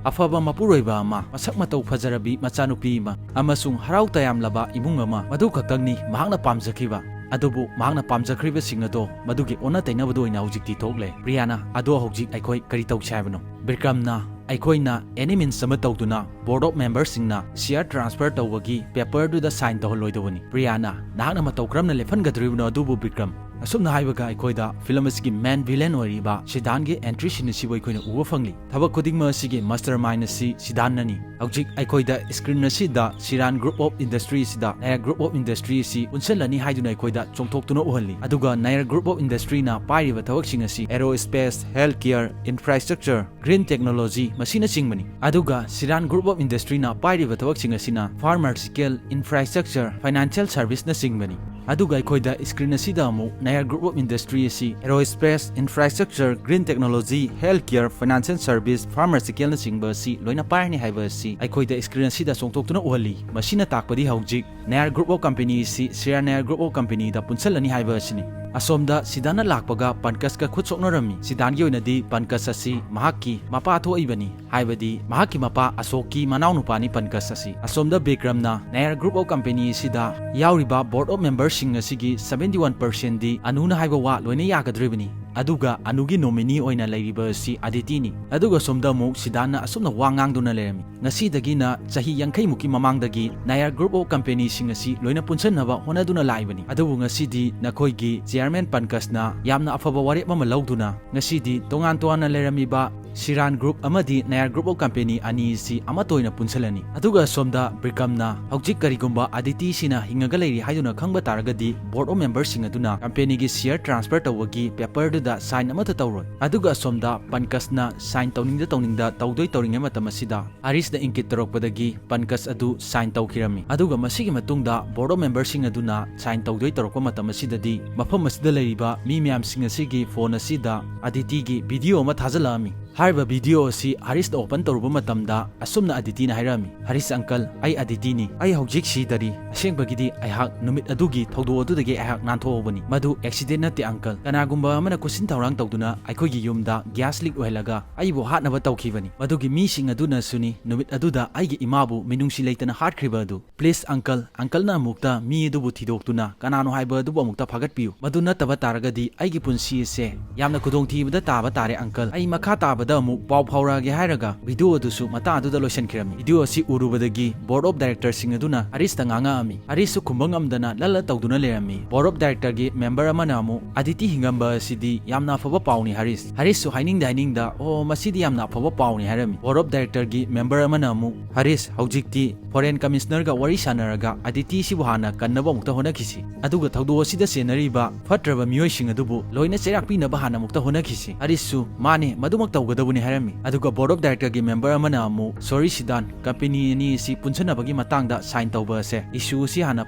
ꯑꯐꯕ ꯃꯄꯨꯔꯣꯏꯕ ꯑꯃ, ꯃꯁꯛ ꯃꯇꯧ ꯐꯖꯔꯕꯤ ꯃꯆꯥꯅꯨꯄꯤ ꯑꯃ, ꯑꯃꯁꯨꯡ ꯍꯔꯥꯎ ꯇꯌꯥꯝꯂꯕ ꯏꯃꯨꯡ ꯑꯃ, ꯃꯗꯨ ꯈꯛꯇꯪꯅꯤ ꯃꯍꯥꯛꯅ ꯄꯥꯝꯖꯈꯤꯕ꯫ ꯑꯗꯨꯕꯨ ꯃꯍꯥꯛꯅ ꯄꯥꯝꯖꯈ꯭ꯔꯤꯕꯁꯤꯡ ꯑꯗꯣ ꯃꯗꯨꯒꯤ ꯑꯣꯟꯅ ꯇꯩꯅꯕꯗ ꯑꯣꯏꯅ ꯍꯧꯖꯤꯛꯇꯤ ꯊꯣꯛꯂꯦ꯫ ꯄ꯭ꯔꯤꯌꯥꯅ, ꯑꯗꯣ ꯍꯧꯖꯤꯛ ꯑꯩꯈꯣꯏ ꯀꯔꯤ ꯇꯧꯁꯤ ꯍꯥꯏꯕꯅꯣ?" ꯕꯤꯀ꯭ꯔꯝꯅ, "ꯑꯩꯈꯣꯏꯅ any means ꯑꯃ ꯇꯧꯗꯨꯅ board of member ꯁꯤꯡꯅ share transfer ꯇꯧꯕꯒꯤ paper ꯗꯨꯗ sign ꯇꯧꯍꯜꯂꯣꯏꯗꯧꯕꯅꯤ꯫" ꯄ꯭ꯔꯤꯌꯥꯅ, "ꯅꯍꯥꯛꯅ ꯃꯇꯧ ꯀꯔꯝꯅ ꯂꯦꯞꯍꯟꯒꯗꯧꯔꯤꯕꯅꯣ ꯑꯗꯨꯕꯨ, ꯕꯤꯀ꯭ꯔꯝ?" ꯑꯁꯨꯝꯅ ꯍꯥꯏꯕꯒ ꯑꯩꯈꯣꯏꯗ film ꯑꯁꯤꯒꯤ main villain ꯑꯣꯏꯔꯤꯕ ꯁꯤꯗꯥꯟꯒꯤ entry scene ꯑꯁꯤꯕꯨ ꯑꯩꯈꯣꯏꯅ ꯎꯕ ꯐꯪꯂꯤ꯫ ꯊꯕꯛ ꯈꯨꯗꯤꯡꯃꯛ ꯑꯁꯤꯒꯤ mastermind ꯑꯁꯤ ꯁꯤꯗꯥꯟꯅꯅꯤ꯫ ꯍꯧꯖꯤꯛ ꯑꯩꯈꯣꯏꯗ screen ꯑꯁꯤꯗ ꯁꯤꯔꯥꯟ Group of Industry ꯑꯁꯤꯗ ꯅꯥꯌꯔ Group of Industry ꯑꯁꯤ ꯄꯨꯟꯁꯤꯜꯂꯅꯤ ꯍꯥꯏꯗꯨꯅ ꯑꯩꯈꯣꯏꯗ ꯆꯣꯡꯊꯣꯛꯇꯨꯅ ꯎꯍꯜꯂꯤ꯫ ꯑꯗꯨꯒ ꯅꯥꯌꯔ Group of Industry ꯅ ꯄꯥꯏꯔꯤꯕ ꯊꯕꯛꯁꯤꯡ ꯑꯁꯤ aerospace, healthcare, infrastructure, green technology ꯃꯁꯤꯅꯆꯤꯡꯕꯅꯤ꯫ ꯑꯗꯨꯒ ꯁꯤꯔꯥꯟ Group of Industry ꯅ ꯄꯥꯏꯔꯤꯕ ꯊꯕꯛꯁꯤꯡ ꯑꯁꯤꯅ pharmaceutical, infrastructure, financial service ꯅꯆꯤꯡꯕꯅꯤ꯫ ꯑꯗꯨꯒ ꯑꯩꯈꯣꯏꯗ screen ꯑꯁꯤꯗ ꯑꯃꯨꯛ Nair Group of Industry ꯑꯁꯤ Aerospace, Infrastructure, Green Technology, Healthcare, Financial Service, Pharmaceutical ꯅꯆꯤꯡꯕ ꯑꯁꯤ ꯂꯣꯏꯅ ꯄꯥꯏꯔꯅꯤ ꯍꯥꯏꯕ ꯑꯁꯤ ꯑꯩꯈꯣꯏꯗ screen ꯑꯁꯤꯗ ꯆꯣꯡꯊꯣꯛꯇꯨꯅ ꯎꯍꯜꯂꯤ꯫ ꯃꯁꯤꯅ ꯇꯥꯛꯄꯗꯤ ꯍꯧꯖꯤꯛ Nair Group of Company ꯑꯁꯤ Shriram Nair Group of Company ꯗ ꯄꯨꯟꯁꯤꯜꯂꯅꯤ ꯍꯥꯏꯕ ꯑꯁꯤꯅꯤ꯫ ꯑꯁꯣꯝꯗ ꯁꯤꯗꯥꯟꯅ ꯂꯥꯛꯄꯒ ꯄꯟꯀꯖꯀ ꯈꯨꯠ ꯁꯣꯛꯅꯔꯝꯃꯤ꯫ ꯁꯤꯗꯥꯟꯒꯤ ꯑꯣꯏꯅꯗꯤ ꯄꯟꯀꯖ ꯑꯁꯤ ꯃꯍꯥꯛꯀꯤ ꯃꯄꯥ ꯊꯣꯛꯏꯕꯅꯤ, ꯍꯥꯏꯕꯗꯤ ꯃꯍꯥꯛꯀꯤ ꯃꯄꯥ ꯑꯁꯣꯛꯀꯤ ꯃꯅꯥꯎꯅꯨꯄꯥꯅꯤ ꯄꯟꯀꯖ ꯑꯁꯤ꯫ ꯑꯁꯣꯝꯗ ꯕꯤꯀ꯭ꯔꯝꯅ Nair Group of Company ꯑꯁꯤꯗ ꯌꯥꯎꯔꯤꯕ board of member ꯁꯤꯡ ꯑꯁꯤꯒꯤ seventy one percent ꯗꯤ ꯑꯅꯨꯅ ꯍꯥꯏꯕ ꯋꯥ ꯂꯣꯏꯅ ꯌꯥꯒꯗꯧꯔꯤꯕꯅꯤ꯫ ꯑꯗꯨꯒ ꯑꯅꯨꯒꯤ nominee ꯑꯣꯏꯅ ꯂꯩꯔꯤꯕ ꯑꯁꯤ ꯑꯗꯤꯇꯤꯅꯤ꯫ ꯑꯗꯨꯒ ꯁꯣꯝꯗ ꯑꯃꯨꯛ ꯁꯤꯗꯥꯟꯅ ꯑꯁꯨꯝꯅ ꯋꯥ ꯉꯥꯡꯗꯨꯅ ꯂꯩꯔꯝꯃꯤ꯫ ꯉꯁꯤꯗꯒꯤꯅ ꯆꯍꯤ ꯌꯥꯡꯈꯩ ꯃꯨꯛꯀꯤ ꯃꯃꯥꯡꯗꯒꯤ Nair Group of Company ꯁꯤꯡ ꯑꯁꯤ ꯂꯣꯏꯅ ꯄꯨꯟꯁꯤꯟꯅꯕ ꯍꯣꯠꯅꯗꯨꯅ ꯂꯥꯛꯏꯕꯅꯤ꯫ ꯑꯗꯨꯕꯨ ꯉꯁꯤꯗꯤ ꯅꯈꯣꯏꯒꯤ chairman ꯄꯟꯀꯖꯅ ꯌꯥꯝꯅ ꯑꯐꯕ ꯋꯥꯔꯦꯞ ꯑꯃ ꯂꯧꯗꯨꯅ ꯉꯁꯤꯗꯤ ꯇꯣꯉꯥꯟ ꯇꯣꯉꯥꯟꯅ ꯂꯩꯔꯝꯃꯤꯕ Shriram Group ꯑꯃꯗꯤ Nair Group of Company ꯑꯅꯤ ꯑꯁꯤ ꯑꯃꯠꯇ ꯑꯣꯏꯅ ꯄꯨꯟꯁꯤꯜꯂꯅꯤ꯫ ꯑꯗꯨꯒ ꯁꯣꯝꯗ ꯕꯤꯀ꯭ꯔꯝꯅ ꯍꯧꯖꯤꯛ ꯀꯔꯤꯒꯨꯝꯕ ꯑꯗꯤꯇꯤꯁꯤꯅ ꯍꯤꯡꯉꯒ ꯂꯩꯔꯤ ꯍꯥꯏꯗꯨꯅ ꯈꯪꯕ ꯇꯥꯔꯒꯗꯤ board of member ꯁꯤꯡ ꯑꯗꯨꯅ company ꯒꯤ share transfer ꯇꯧꯕꯒꯤ paper ꯗꯨꯗ sign ꯑꯃꯠꯇ ꯇꯧꯔꯣꯏ꯫ ꯑꯗꯨꯒ ꯁꯣꯝꯗ ꯄꯟꯀꯖꯅ sign ꯇꯧꯅꯤꯡꯗ ꯇꯧꯅꯤꯡꯗ ꯇꯧꯗꯣꯏ ꯇꯧꯔꯤꯉꯩ ꯃꯇꯝ ꯑꯁꯤꯗ ꯍꯔꯤꯁꯅ ꯏꯪꯀꯤꯠ ꯇꯧꯔꯛꯄꯗꯒꯤ ꯄꯟꯀꯖ ꯑꯗꯨ sign ꯇꯧꯈꯤꯔꯝꯃꯤ꯫ ꯑꯗꯨꯒ ꯃꯁꯤꯒꯤ ꯃꯇꯨꯡꯗ board of member ꯁꯤꯡ ꯑꯗꯨꯅ sign ꯇꯧꯗꯣꯏ ꯇꯧꯔꯛꯄ ꯃꯇꯝ ꯑꯁꯤꯗꯗꯤ ꯃꯐꯝ ꯑꯁꯤꯗ ꯂꯩꯔꯤꯕ ꯃꯤ ꯃꯌꯥꯝꯁꯤꯡ ꯑꯁꯤꯒꯤ phone ꯑꯁꯤꯗ ꯑꯗꯤꯇꯤꯒꯤ video ꯑꯃ ꯊꯥꯖꯤꯜꯂꯛꯑꯝꯃꯤ꯫ ꯍꯥꯏꯔꯤꯕ video ꯑꯁꯤ ꯍꯔꯤꯁꯅ open ꯇꯧꯔꯨꯕ ꯃꯇꯝꯗ ꯑꯁꯨꯝꯅ ꯑꯗꯤꯇꯤꯅ ꯍꯥꯏꯔꯛꯑꯝꯃꯤ, "ꯍꯔꯤꯁ uncle, ꯑꯩ ꯑꯗꯤꯇꯤꯅꯤ꯫ ꯑꯩ ꯍꯧꯖꯤꯛ ꯁꯤꯗꯔꯤ꯫ ꯑꯁꯦꯡꯕꯒꯤꯗꯤ ꯑꯩꯍꯥꯛ ꯅꯨꯃꯤꯠ ꯑꯗꯨꯒꯤ ꯊꯧꯗꯣꯛ ꯑꯗꯨꯗꯒꯤ ꯑꯩꯍꯥꯛ ꯅꯥꯟꯊꯣꯛꯍꯧꯕꯅꯤ꯫ ꯃꯗꯨ accident ꯅꯠꯇꯦ uncle꯫ ꯀꯅꯥꯒꯨꯝꯕ ꯑꯃꯅ ꯀꯨꯠꯁꯤꯟ ꯊꯧꯔꯥꯡ ꯇꯧꯗꯨꯅ ꯑꯩꯈꯣꯏꯒꯤ ꯌꯨꯝꯗ gas leak ꯑꯣꯏꯍꯜꯂꯒ ꯑꯩꯕꯨ ꯍꯥꯠꯅꯕ ꯇꯧꯈꯤꯕꯅꯤ꯫ ꯃꯗꯨꯒꯤ ꯃꯤꯁꯤꯡ ꯑꯗꯨꯅꯁꯨꯅꯤ ꯅꯨꯃꯤꯠ ꯑꯗꯨꯗ ꯑꯩꯒꯤ ꯏꯃꯥꯕꯨ ꯃꯤꯅꯨꯡꯁꯤ ꯂꯩꯇꯅ ꯍꯥꯠꯈ꯭ꯔꯤꯕ ꯑꯗꯨ꯫ Please uncle, uncle ꯅ ꯑꯃꯨꯛꯇ ꯃꯤ ꯑꯗꯨꯕꯨ ꯊꯤꯗꯣꯛꯇꯨꯅ ꯀꯅꯥꯅꯣ ꯍꯥꯏꯕ ꯑꯗꯨꯕꯨ ꯑꯃꯨꯛꯇ ꯐꯥꯒꯠꯄꯤꯌꯨ꯫ ꯃꯗꯨ ꯅꯠꯇꯕ ꯇꯥꯔꯒꯗꯤ ꯑꯩꯒꯤ ꯄꯨꯟꯁꯤ ꯑꯁꯦ ꯌꯥꯝꯅ ꯈꯨꯗꯣꯡꯊꯤꯕꯗ ꯇꯥꯕ ꯇꯥꯔꯦ uncle꯫ ꯑꯩ ꯃꯈꯥ ꯇꯥꯕꯗ ꯑꯃꯨꯛ ꯄꯥꯎ ꯐꯥꯎꯔꯛꯑꯒꯦ" ꯍꯥꯏꯔꯒ video ꯑꯗꯨꯁꯨ ꯃꯇꯥꯡ ꯑꯗꯨꯗ ꯂꯣꯏꯁꯤꯟꯈꯤꯔꯝꯃꯤ꯫ Video ꯑꯁꯤ ꯎꯔꯨꯕꯗꯒꯤ board of director ꯁꯤꯡ ꯑꯗꯨꯅ ꯍꯔꯤꯁꯇ ꯉꯥꯡꯉꯛꯑꯝꯃꯤ꯫ ꯍꯔꯤꯁꯁꯨ ꯈꯨꯝꯕ ꯉꯝꯗꯅ ꯂꯜꯂ ꯇꯧꯗꯨꯅ ꯂꯩꯔꯝꯃꯤ꯫ Board of director ꯒꯤ member ꯑꯃꯅ ꯑꯃꯨꯛ, "ꯑꯗꯤꯇꯤ ꯍꯤꯡꯉꯝꯕ ꯑꯁꯤꯗꯤ ꯌꯥꯝꯅ ꯑꯐꯕ ꯄꯥꯎꯅꯤ ꯍꯔꯤꯁ꯫" ꯍꯔꯤꯁꯁꯨ ꯍꯥꯏꯅꯤꯡꯗ ꯍꯥꯏꯅꯤꯡꯗ, "ꯑꯣ, ꯃꯁꯤꯗꯤ ꯌꯥꯝꯅ ꯑꯐꯕ ꯄꯥꯎꯅꯤ" ꯍꯥꯏꯔꯝꯃꯤ꯫ Board of director ꯒꯤ member ꯑꯃꯅ ꯑꯃꯨꯛ, "ꯍꯔꯤꯁ, ꯍꯧꯖꯤꯛꯇꯤ foreign commissioner ꯒ ꯋꯥꯔꯤ ꯁꯥꯟꯅꯔꯒ ꯑꯗꯤꯇꯤ ꯁꯤꯕꯨ ꯍꯥꯟꯅ ꯀꯟꯅꯕ ꯑꯃꯨꯛꯇ ꯍꯣꯠꯅꯈꯤꯁꯤ꯫ ꯑꯗꯨꯒ ꯊꯧꯗꯣꯛ ꯑꯁꯤꯗ ꯆꯦꯟꯅꯔꯤꯕ ꯐꯠꯇ꯭ꯔꯕ ꯃꯤꯑꯣꯏꯁꯤꯡ ꯑꯗꯨꯕꯨ ꯂꯣꯏꯅ ꯆꯩꯔꯥꯛ ꯄꯤꯅꯕ ꯍꯥꯟꯅ ꯑꯃꯨꯛꯇ ꯍꯣꯠꯅꯈꯤꯁꯤ꯫" ꯍꯔꯤꯁꯁꯨ, "ꯃꯥꯅꯦ, ꯃꯗꯨꯃꯛ ꯇꯧꯒꯗꯕꯅꯤ" ꯇꯧꯕꯅꯤ ꯍꯥꯏꯔꯝꯃꯤ꯫ ꯑꯗꯨꯒ Board of Directorꯒꯤ member ꯑꯃꯅ ꯑꯃꯨꯛ, "Sorry ꯁꯤꯗꯥꯟ, company ꯑꯅꯤ ꯑꯁꯤ ꯄꯨꯟꯁꯤꯟꯅꯕꯒꯤ ꯃꯇꯥꯡꯗ sign ꯇꯧꯕ ꯑꯁꯦ issue ꯑꯁꯤ ꯍꯥꯟꯅ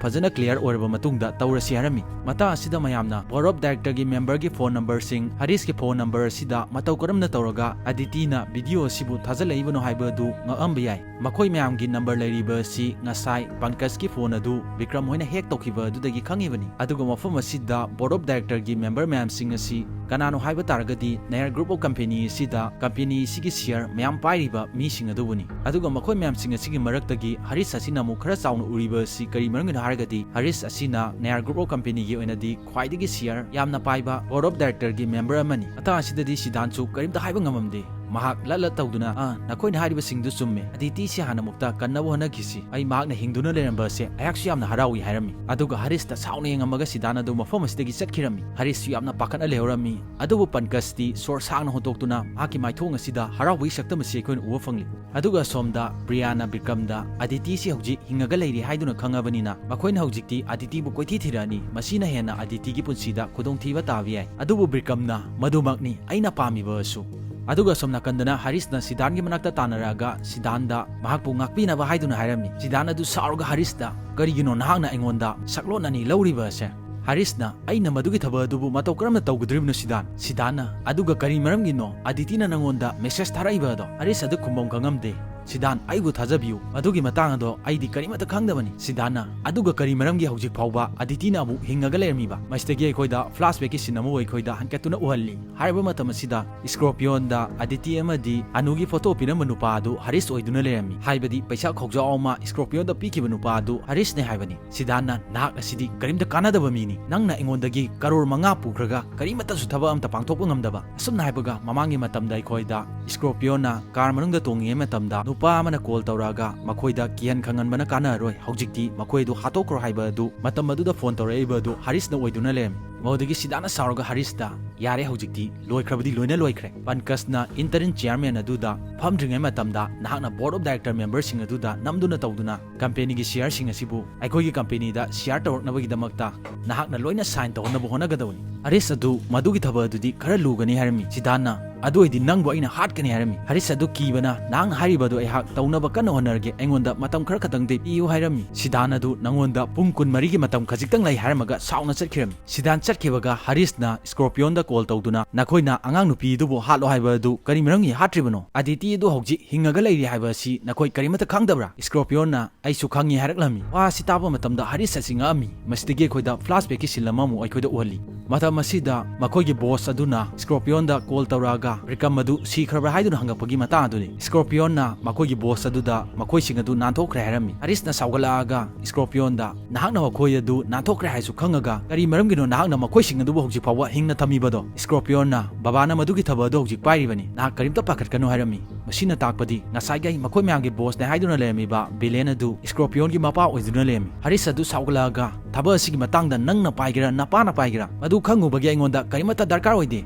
ꯐꯖꯅ clear ꯑꯣꯏꯔꯕ ꯃꯇꯨꯡꯗ ꯇꯧꯔꯁꯤ" ꯍꯥꯏꯔꯝꯃꯤ꯫ ꯃꯇꯥꯡ ꯑꯁꯤꯗ ꯃꯌꯥꯝꯅ Board of Directorꯒꯤ memberꯒꯤ phone numberꯁꯤꯡ, ꯍꯔꯤꯁꯀꯤ phone number ꯑꯁꯤꯗ ꯃꯇꯧ ꯀꯔꯝꯅ ꯇꯧꯔꯒ ꯑꯗꯤꯇꯤꯅ video ꯑꯁꯤꯕꯨ ꯊꯥꯖꯤꯜꯂꯛꯏꯕꯅꯣ ꯍꯥꯏꯕ ꯑꯗꯨ ꯉꯛꯑꯝꯕ ꯌꯥꯏ꯫ ꯃꯈꯣꯏ ꯃꯌꯥꯝꯒꯤ number ꯂꯩꯔꯤꯕ ꯑꯁꯤ ꯉꯁꯥꯏ ꯄꯪꯀꯖꯀꯤ phone ꯑꯗꯨ ꯕꯤꯀ꯭ꯔꯝ ꯍꯣꯏꯅ hack ꯇꯧꯈꯤꯕ ꯑꯗꯨꯗꯒꯤ ꯈꯪꯉꯤꯕꯅꯤ꯫ ꯑꯗꯨꯒ ꯃꯐꯝ ꯑꯁꯤꯗ Board of Directorꯒꯤ member ꯃꯌꯥꯝꯁꯤꯡ ꯑꯁꯤ ꯀꯅꯥꯅꯣ ꯍꯥꯏꯕ ꯇꯥꯔꯒꯗꯤ, Nair Group of Company ꯑꯁꯤꯗ company ꯑꯁꯤꯒꯤ share ꯃꯌꯥꯝ ꯄꯥꯏꯔꯤꯕ ꯃꯤꯁꯤꯡ ꯑꯗꯨꯕꯨꯅꯤ꯫ ꯑꯗꯨꯒ ꯃꯈꯣꯏ ꯃꯌꯥꯝꯁꯤꯡ ꯑꯁꯤꯒꯤ ꯃꯔꯛꯇꯒꯤ ꯍꯔꯤꯁ ꯑꯁꯤꯅ ꯑꯃꯨꯛ ꯈꯔ ꯆꯥꯎꯅ ꯎꯔꯤꯕ ꯑꯁꯤ ꯀꯔꯤ ꯃꯔꯝꯒꯤꯅꯣ ꯍꯥꯏꯔꯒꯗꯤ, ꯍꯔꯤꯁ ꯑꯁꯤꯅ Nair Group of Companyꯒꯤ ꯑꯣꯏꯅꯗꯤ ꯈ꯭ꯋꯥꯏꯗꯒꯤ share ꯌꯥꯝꯅ ꯄꯥꯏꯕ Board of Directorꯒꯤ member ꯑꯃꯅꯤ꯫ ꯃꯇꯥꯡ ꯑꯁꯤꯗꯗꯤ ꯁꯤꯗꯥꯟꯁꯨ ꯀꯔꯤꯝꯇ ꯍꯥꯏꯕ ꯉꯝꯃꯝꯗꯦ꯫ ꯃꯍꯥꯛ ꯂꯠ ꯂꯠ ꯇꯧꯗꯨꯅ, "ꯑꯥ, ꯅꯈꯣꯏꯅ ꯍꯥꯏꯔꯤꯕꯁꯤꯡꯗꯨ ꯆꯨꯝꯃꯦ꯫ ꯑꯗꯤꯇꯤꯁꯤ ꯍꯥꯟꯅ ꯑꯃꯨꯛꯇ ꯀꯟꯅꯕ ꯍꯣꯠꯅꯈꯤꯁꯤ꯫ ꯑꯩ ꯃꯍꯥꯛꯅ ꯍꯤꯡꯗꯨꯅ ꯂꯩꯔꯝꯕ ꯑꯁꯦ ꯑꯩꯍꯥꯛꯁꯨ ꯌꯥꯝꯅ ꯍꯔꯥꯎꯏ" ꯍꯥꯏꯔꯝꯃꯤ꯫ ꯑꯗꯨꯒ ꯍꯔꯤꯁꯇ ꯁꯥꯎꯅ ꯌꯦꯡꯉꯝꯃꯒ ꯁꯤꯗꯥꯟ ꯑꯗꯨ ꯃꯐꯝ ꯑꯁꯤꯗꯒꯤ ꯆꯠꯈꯤꯔꯝꯃꯤ꯫ ꯍꯔꯤꯁꯁꯨ ꯌꯥꯝꯅ ꯄꯥꯈꯠꯅ ꯂꯩꯍꯧꯔꯝꯃꯤ꯫ ꯑꯗꯨꯕꯨ ꯄꯟꯀꯖꯇꯤ ꯁꯣꯔ ꯁꯥꯡꯅ ꯍꯣꯟꯗꯣꯛꯇꯨꯅ ꯃꯍꯥꯛꯀꯤ ꯃꯥꯏꯊꯣꯡ ꯑꯁꯤꯗ ꯍꯔꯥꯎꯕꯒꯤ ꯁꯛꯇꯝ ꯑꯁꯤ ꯑꯩꯈꯣꯏꯅ ꯎꯕ ꯐꯪꯂꯤ꯫ ꯑꯗꯨꯒ ꯑꯁꯣꯝꯗ ꯄ꯭ꯔꯤꯌꯥꯅ ꯕꯤꯀ꯭ꯔꯝꯗ, "ꯑꯗꯤꯇꯤꯁꯤ ꯍꯧꯖꯤꯛ ꯍꯤꯡꯉꯒ ꯂꯩꯔꯤ ꯍꯥꯏꯗꯨꯅ ꯈꯪꯉꯕꯅꯤꯅ ꯃꯈꯣꯏꯅ ꯍꯧꯖꯤꯛꯇꯤ ꯑꯗꯤꯇꯤꯕꯨ ꯀꯣꯏꯊꯤ ꯊꯤꯔꯛꯑꯅꯤ꯫ ꯃꯁꯤꯅ ꯍꯦꯟꯅ ꯑꯗꯤꯇꯤꯒꯤ ꯄꯨꯟꯁꯤꯗ ꯈꯨꯗꯣꯡꯊꯤꯕ ꯇꯥꯕ ꯌꯥꯏ"꯫ ꯑꯗꯨꯕꯨ ꯕꯤꯀ꯭ꯔꯝꯅ, "ꯃꯗꯨꯃꯛꯅꯤ ꯑꯩꯅ ꯄꯥꯝꯃꯤꯕꯁꯨ"꯫ ꯑꯗꯨꯒ ꯑꯁꯣꯝ ꯅꯥꯀꯟꯗꯅ ꯍꯔꯤꯁꯅ ꯁꯤꯗꯥꯟꯒꯤ ꯃꯅꯥꯛꯇ ꯇꯥꯟꯅꯔꯛꯑꯒ ꯁꯤꯗꯥꯟꯗ ꯃꯍꯥꯛꯄꯨ ꯉꯥꯛꯄꯤꯅꯕ ꯍꯥꯏꯗꯨꯅ ꯍꯥꯏꯔꯝꯃꯤ꯫ ꯁꯤꯗꯥꯟ ꯑꯗꯨ ꯁꯥꯎꯔꯒ ꯍꯔꯤꯁꯇ, "ꯀꯔꯤꯒꯤꯅꯣ ꯅꯍꯥꯛꯅ ꯑꯩꯉꯣꯟꯗ ꯁꯛꯂꯣꯟ ꯑꯅꯤ ꯂꯧꯔꯤꯕ ꯑꯁꯦ?" ꯍꯔꯤꯁꯅ, "ꯑꯩꯅ ꯃꯗꯨꯒꯤ ꯊꯕꯛ ꯑꯗꯨꯕꯨ ꯃꯇꯧ ꯀꯔꯝꯅ ꯇꯧꯒꯗꯧꯔꯤꯕꯅꯣ ꯁꯤꯗꯥꯟ?" ꯁꯤꯗꯥꯟꯅ, "ꯑꯗꯨꯒ ꯀꯔꯤ ꯃꯔꯝꯒꯤꯅꯣ ꯑꯗꯤꯇꯤꯅ ꯅꯪꯉꯣꯟꯗ message ꯊꯥꯔꯛꯏꯕ ꯑꯗꯣ?" ꯍꯔꯤꯁ ꯑꯗꯨ ꯈꯨꯝꯐꯝ ꯈꯪꯉꯝꯗꯦ꯫ "ꯁꯤꯗꯥꯟ, ꯑꯩꯕꯨ ꯊꯥꯖꯕꯤꯌꯨ, ꯃꯗꯨꯒꯤ ꯃꯇꯥꯡ ꯑꯗꯣ ꯑꯩꯗꯤ ꯀꯔꯤꯃꯠꯇ ꯈꯪꯗꯕꯅꯤ"꯫ ꯁꯤꯗꯥꯟꯅ, "ꯑꯗꯨꯒ ꯀꯔꯤ ꯃꯔꯝꯒꯤ ꯍꯧꯖꯤꯛ ꯐꯥꯎꯕ ꯑꯗꯤꯇꯤꯅ ꯑꯃꯨꯛ ꯍꯤꯡꯉꯒ ꯂꯩꯔꯝꯃꯤꯕ? ꯃꯁꯤꯗꯒꯤ ꯑꯩꯈꯣꯏꯗ flashbackꯀꯤ scene ꯑꯃꯕꯨ ꯑꯩꯈꯣꯏꯗ ꯍꯟꯀꯠꯇꯨꯅ ꯎꯍꯜꯂꯤ"꯫ ꯍꯥꯏꯔꯕ ꯃꯇꯝ ꯑꯁꯤꯗ Scorpionꯗ ꯑꯗꯤꯇꯤ ꯑꯃꯗꯤ ꯑꯅꯨꯒꯤ photo ꯄꯤꯔꯝꯕ ꯅꯨꯄꯥ ꯑꯗꯨ ꯍꯔꯤꯁ ꯑꯣꯏꯗꯨꯅ ꯂꯩꯔꯝꯃꯤ꯫ ꯍꯥꯏꯕꯗꯤ ꯄꯩꯁꯥ ꯈꯧꯖꯥꯎ ꯑꯃ Scorpionꯗ ꯄꯤꯈꯤꯕ ꯅꯨꯄꯥ ꯑꯗꯨ ꯍꯔꯤꯁꯅꯦ ꯍꯥꯏꯕꯅꯤ꯫ ꯁꯤꯗꯥꯟꯅ, "ꯅꯍꯥꯛ ꯑꯁꯤꯗꯤ ꯀꯔꯤꯝꯇ ꯀꯥꯟꯅꯗꯕ ꯃꯤꯅꯤ꯫ ꯅꯪꯅ ꯑꯩꯉꯣꯟꯗꯒꯤ ꯀꯔꯣꯔ ꯃꯉꯥ ꯄꯨꯈ꯭ꯔꯒ ꯀꯔꯤꯃꯠꯇꯁꯨ ꯊꯕꯛ ꯑꯃꯇ ꯄꯥꯡꯊꯣꯛꯄ ꯉꯝꯗꯕ"꯫ ꯑꯁꯨꯝꯅ ꯍꯥꯏꯕꯒ ꯃꯃꯥꯡꯒꯤ ꯃꯇꯝꯗ ꯑꯩꯈꯣꯏꯗ Scorpionꯅ car ꯃꯅꯨꯡꯗ ꯇꯣꯡꯉꯤꯉꯩ ꯃꯇꯝꯗ ꯅꯨꯄꯥ ꯑꯃꯅ call ꯇꯧꯔꯛꯑꯒ ꯃꯈꯣꯏꯗ ꯀꯤꯍꯟ ꯈꯪꯍꯟꯕꯅ ꯀꯥꯟꯅꯔꯔꯣꯏ, ꯍꯧꯖꯤꯛꯇꯤ ꯃꯈꯣꯏ ꯑꯗꯨ ꯍꯥꯠꯇꯣꯛꯈ꯭ꯔꯣ ꯍꯥꯏꯕ ꯑꯗꯨ ꯃꯇꯝ ꯑꯗꯨꯗ phone ꯇꯧꯔꯛꯏꯕ ꯑꯗꯨ ꯍꯔꯤꯁꯅ ꯑꯣꯏꯗꯨꯅ ꯂꯩꯔꯝꯃꯤ꯫ ꯃꯗꯨꯗꯒꯤ ꯁꯤꯗꯥꯟꯅ ꯁꯥꯎꯔꯒ ꯍꯔꯤꯁꯇ, "ꯌꯥꯔꯦ, ꯍꯧꯖꯤꯛꯇꯤ ꯂꯣꯏꯈ꯭ꯔꯕꯗꯤ ꯂꯣꯏꯅ ꯂꯣꯏꯈ꯭ꯔꯦ꯫ ꯄꯟꯀꯖꯅ interim chairman ꯑꯗꯨꯗ ꯐꯝꯗ꯭ꯔꯤꯉꯩ ꯃꯇꯝꯗ ꯅꯍꯥꯛꯅ board of director memberꯁꯤꯡ ꯑꯗꯨꯗ ꯅꯝꯗꯨꯅ ꯇꯧꯗꯨꯅ ꯀꯝꯄꯦꯅꯤꯒꯤ ꯁꯤꯌꯔꯁꯤꯡ ꯑꯁꯤꯕꯨ ꯑꯩꯈꯣꯏꯒꯤ ꯀꯝꯄꯦꯅꯤꯗ ꯁꯤꯌꯔ ꯇꯧꯔꯛꯅꯕꯒꯤꯗꯃꯛꯇ ꯅꯍꯥꯛꯅ ꯂꯣꯏꯅ ꯁꯥꯏꯟ ꯇꯧꯍꯟꯅꯕ ꯍꯣꯠꯅꯒꯗꯕꯅꯤ꯫" ꯍꯔꯤꯁ ꯑꯗꯨ ꯃꯗꯨꯒꯤ ꯊꯕꯛ ꯑꯗꯨꯗꯤ ꯈꯔ ꯂꯨꯒꯅꯤ ꯍꯥꯏꯔꯝꯃꯤ꯫ ꯁꯤꯗꯥꯟꯅ, "ꯑꯗꯨ ꯑꯣꯏꯗꯤ ꯅꯪꯕꯨ ꯑꯩꯅ ꯍꯥꯠꯀꯅꯤ" ꯍꯥꯏꯔꯝꯃꯤ꯫ ꯍꯔꯤꯁ ꯑꯗꯨ ꯀꯤꯕꯅ, "ꯅꯍꯥꯛꯅ ꯍꯥꯏꯔꯤꯕ ꯑꯗꯨ ꯑꯩꯍꯥꯛ ꯇꯧꯅꯕ ꯀꯟꯅ ꯍꯣꯠꯅꯔꯒꯦ, ꯑꯩꯉꯣꯟꯗ ꯃꯇꯝ ꯈꯔ ꯈꯛꯇꯪꯗꯤ ꯄꯤꯌꯨ" ꯍꯥꯏꯔꯝꯃꯤ꯫ ꯁꯤꯗꯥꯟ ꯑꯗꯨ, "ꯅꯉꯣꯟꯗ ꯄꯨꯡ ꯀꯨꯟꯃꯔꯤꯒꯤ ꯃꯇꯝ ꯈꯖꯤꯛꯇꯪ ꯂꯩ" ꯍꯥꯏꯔꯝꯃꯒ ꯁꯥꯎꯅ ꯆꯠꯈꯤꯔꯝꯃꯤ꯫ ꯁꯤꯗꯥꯟ ꯆꯠꯈꯤꯕꯒ ꯍꯔꯤꯁꯅ ꯁ꯭ꯀꯣꯔꯄꯤꯌꯣꯟꯗ ꯀꯣꯜ ꯇꯧꯗꯨꯅ, "ꯅꯈꯣꯏꯅ ꯑꯉꯥꯡ ꯅꯨꯄꯤ ꯑꯗꯨꯕꯨ ꯍꯥꯠꯂꯣ ꯍꯥꯏꯕ ꯑꯗꯨ ꯀꯔꯤ ꯃꯔꯝꯒꯤ ꯍꯥꯠꯇ꯭ꯔꯤꯕꯅꯣ? ꯑꯗꯤꯇꯤ ꯑꯗꯨ ꯍꯧꯖꯤꯛ ꯍꯤꯡꯉꯒ ꯂꯩꯔꯤ ꯍꯥꯏꯕ ꯑꯁꯤ ꯅꯈꯣꯏ ꯀꯔꯤꯃꯠꯇ ꯈꯪꯗꯕ꯭ꯔꯥ?" ꯁ꯭ꯀꯣꯔꯄꯤꯌꯣꯟꯅ, "ꯑꯩꯁꯨ ꯈꯪꯉꯤ" ꯍꯥꯏꯔꯛꯂꯝꯃꯤ꯫ ꯋꯥ ꯑꯁꯤ ꯇꯥꯕ ꯃꯇꯝꯗ ꯍꯔꯤꯁ ꯑꯁꯤ ꯉꯛꯑꯝꯃꯤ꯫ ꯃꯁꯤꯗꯒꯤ ꯑꯩꯈꯣꯏꯗ flashbackꯀꯤ scene ꯑꯃꯃꯨꯛ ꯑꯩꯈꯣꯏꯗ ꯎꯍꯜꯂꯤ꯫ ꯃꯇꯝ ꯑꯁꯤꯗ ꯃꯈꯣꯏꯒꯤ boss ꯑꯗꯨꯅ ꯁ꯭ꯀꯣꯔꯄꯤꯌꯣꯟꯗ ꯀꯣꯜ ꯇꯧꯔꯛꯑꯒ ꯕꯤꯀ꯭ꯔꯝ ꯑꯗꯨ ꯁꯤꯈ꯭ꯔꯕ꯭ꯔꯥ ꯍꯥꯏꯗꯨꯅ ꯍꯪꯉꯛꯄꯒꯤ ꯃꯇꯥꯡ ꯑꯗꯨꯅꯤ꯫ ꯁ꯭ꯀꯣꯔꯄꯤꯌꯣꯟꯅ ꯃꯈꯣꯏꯒꯤ boss ꯑꯗꯨꯗ ꯃꯈꯣꯏꯁꯤꯡ ꯑꯗꯨ ꯅꯥꯟꯊꯣꯛꯈ꯭ꯔꯦ ꯍꯥꯏꯔꯝꯃꯤ꯫ ꯍꯔꯤꯁꯅ ꯁꯥꯎꯒꯠꯂꯛꯑꯒ ꯁ꯭ꯀꯣꯔꯄꯤꯌꯣꯟꯗ, "ꯅꯍꯥꯛꯅ ꯃꯈꯣꯏ ꯑꯗꯨ ꯅꯥꯟꯊꯣꯛꯈ꯭ꯔꯦ ꯍꯥꯏꯁꯨ ꯈꯪꯉꯒ ꯀꯔꯤ ꯃꯔꯝꯒꯤꯅꯣ ꯅꯍꯥꯛꯅ ꯃꯈꯣꯏꯁꯤꯡ ꯑꯗꯨꯕꯨ ꯍꯧꯖꯤꯛ ꯐꯥꯎꯕ ꯍꯤꯡꯅ ꯊꯝꯃꯤꯕꯗꯣ?" ꯁ꯭ꯀꯣꯔꯄꯤꯌꯣꯟꯅ, "ꯕꯕꯥꯅ ꯃꯗꯨꯒꯤ ꯊꯕꯛ ꯑꯗꯨ ꯍꯧꯖꯤꯛ ꯄꯥꯏꯔꯤꯕꯅꯤ, ꯅꯍꯥꯛ ꯀꯔꯤꯝꯇ ꯄꯥꯈꯠꯀꯅꯨ" ꯍꯥꯏꯔꯝꯃꯤ꯫ ꯃꯁꯤꯅ ꯇꯥꯛꯄꯗꯤ ꯉꯁꯥꯏꯒꯤ ꯃꯈꯣꯏ ꯃꯌꯥꯝꯒꯤ bossꯅꯦ ꯍꯥꯏꯗꯨꯅ ꯂꯩꯔꯝꯃꯤꯕ ꯚꯤꯂꯦꯟ ꯑꯗꯨ ꯁ꯭ꯀꯣꯔꯄꯤꯌꯣꯟꯒꯤ ꯃꯄꯥ ꯑꯣꯏꯗꯨꯅ ꯂꯩꯔꯝꯃꯤ꯫ ꯍꯔꯤꯁ ꯑꯗꯨ ꯁꯥꯎꯒꯠꯂꯛꯑꯒ, "ꯊꯕꯛ ꯑꯁꯤꯒꯤ ꯃꯇꯥꯡꯗ ꯅꯪꯅ ꯄꯥꯏꯒꯦꯔꯥ, ꯅꯄꯥꯅ ꯄꯥꯏꯒꯦꯔꯥ, ꯃꯗꯨ ꯈꯪꯉꯨꯕꯒꯤ ꯑꯩꯉꯣꯟꯗ ꯀꯔꯤꯃꯠꯇ ꯗꯔꯀꯥꯔ ꯑꯣꯏꯗꯦ꯫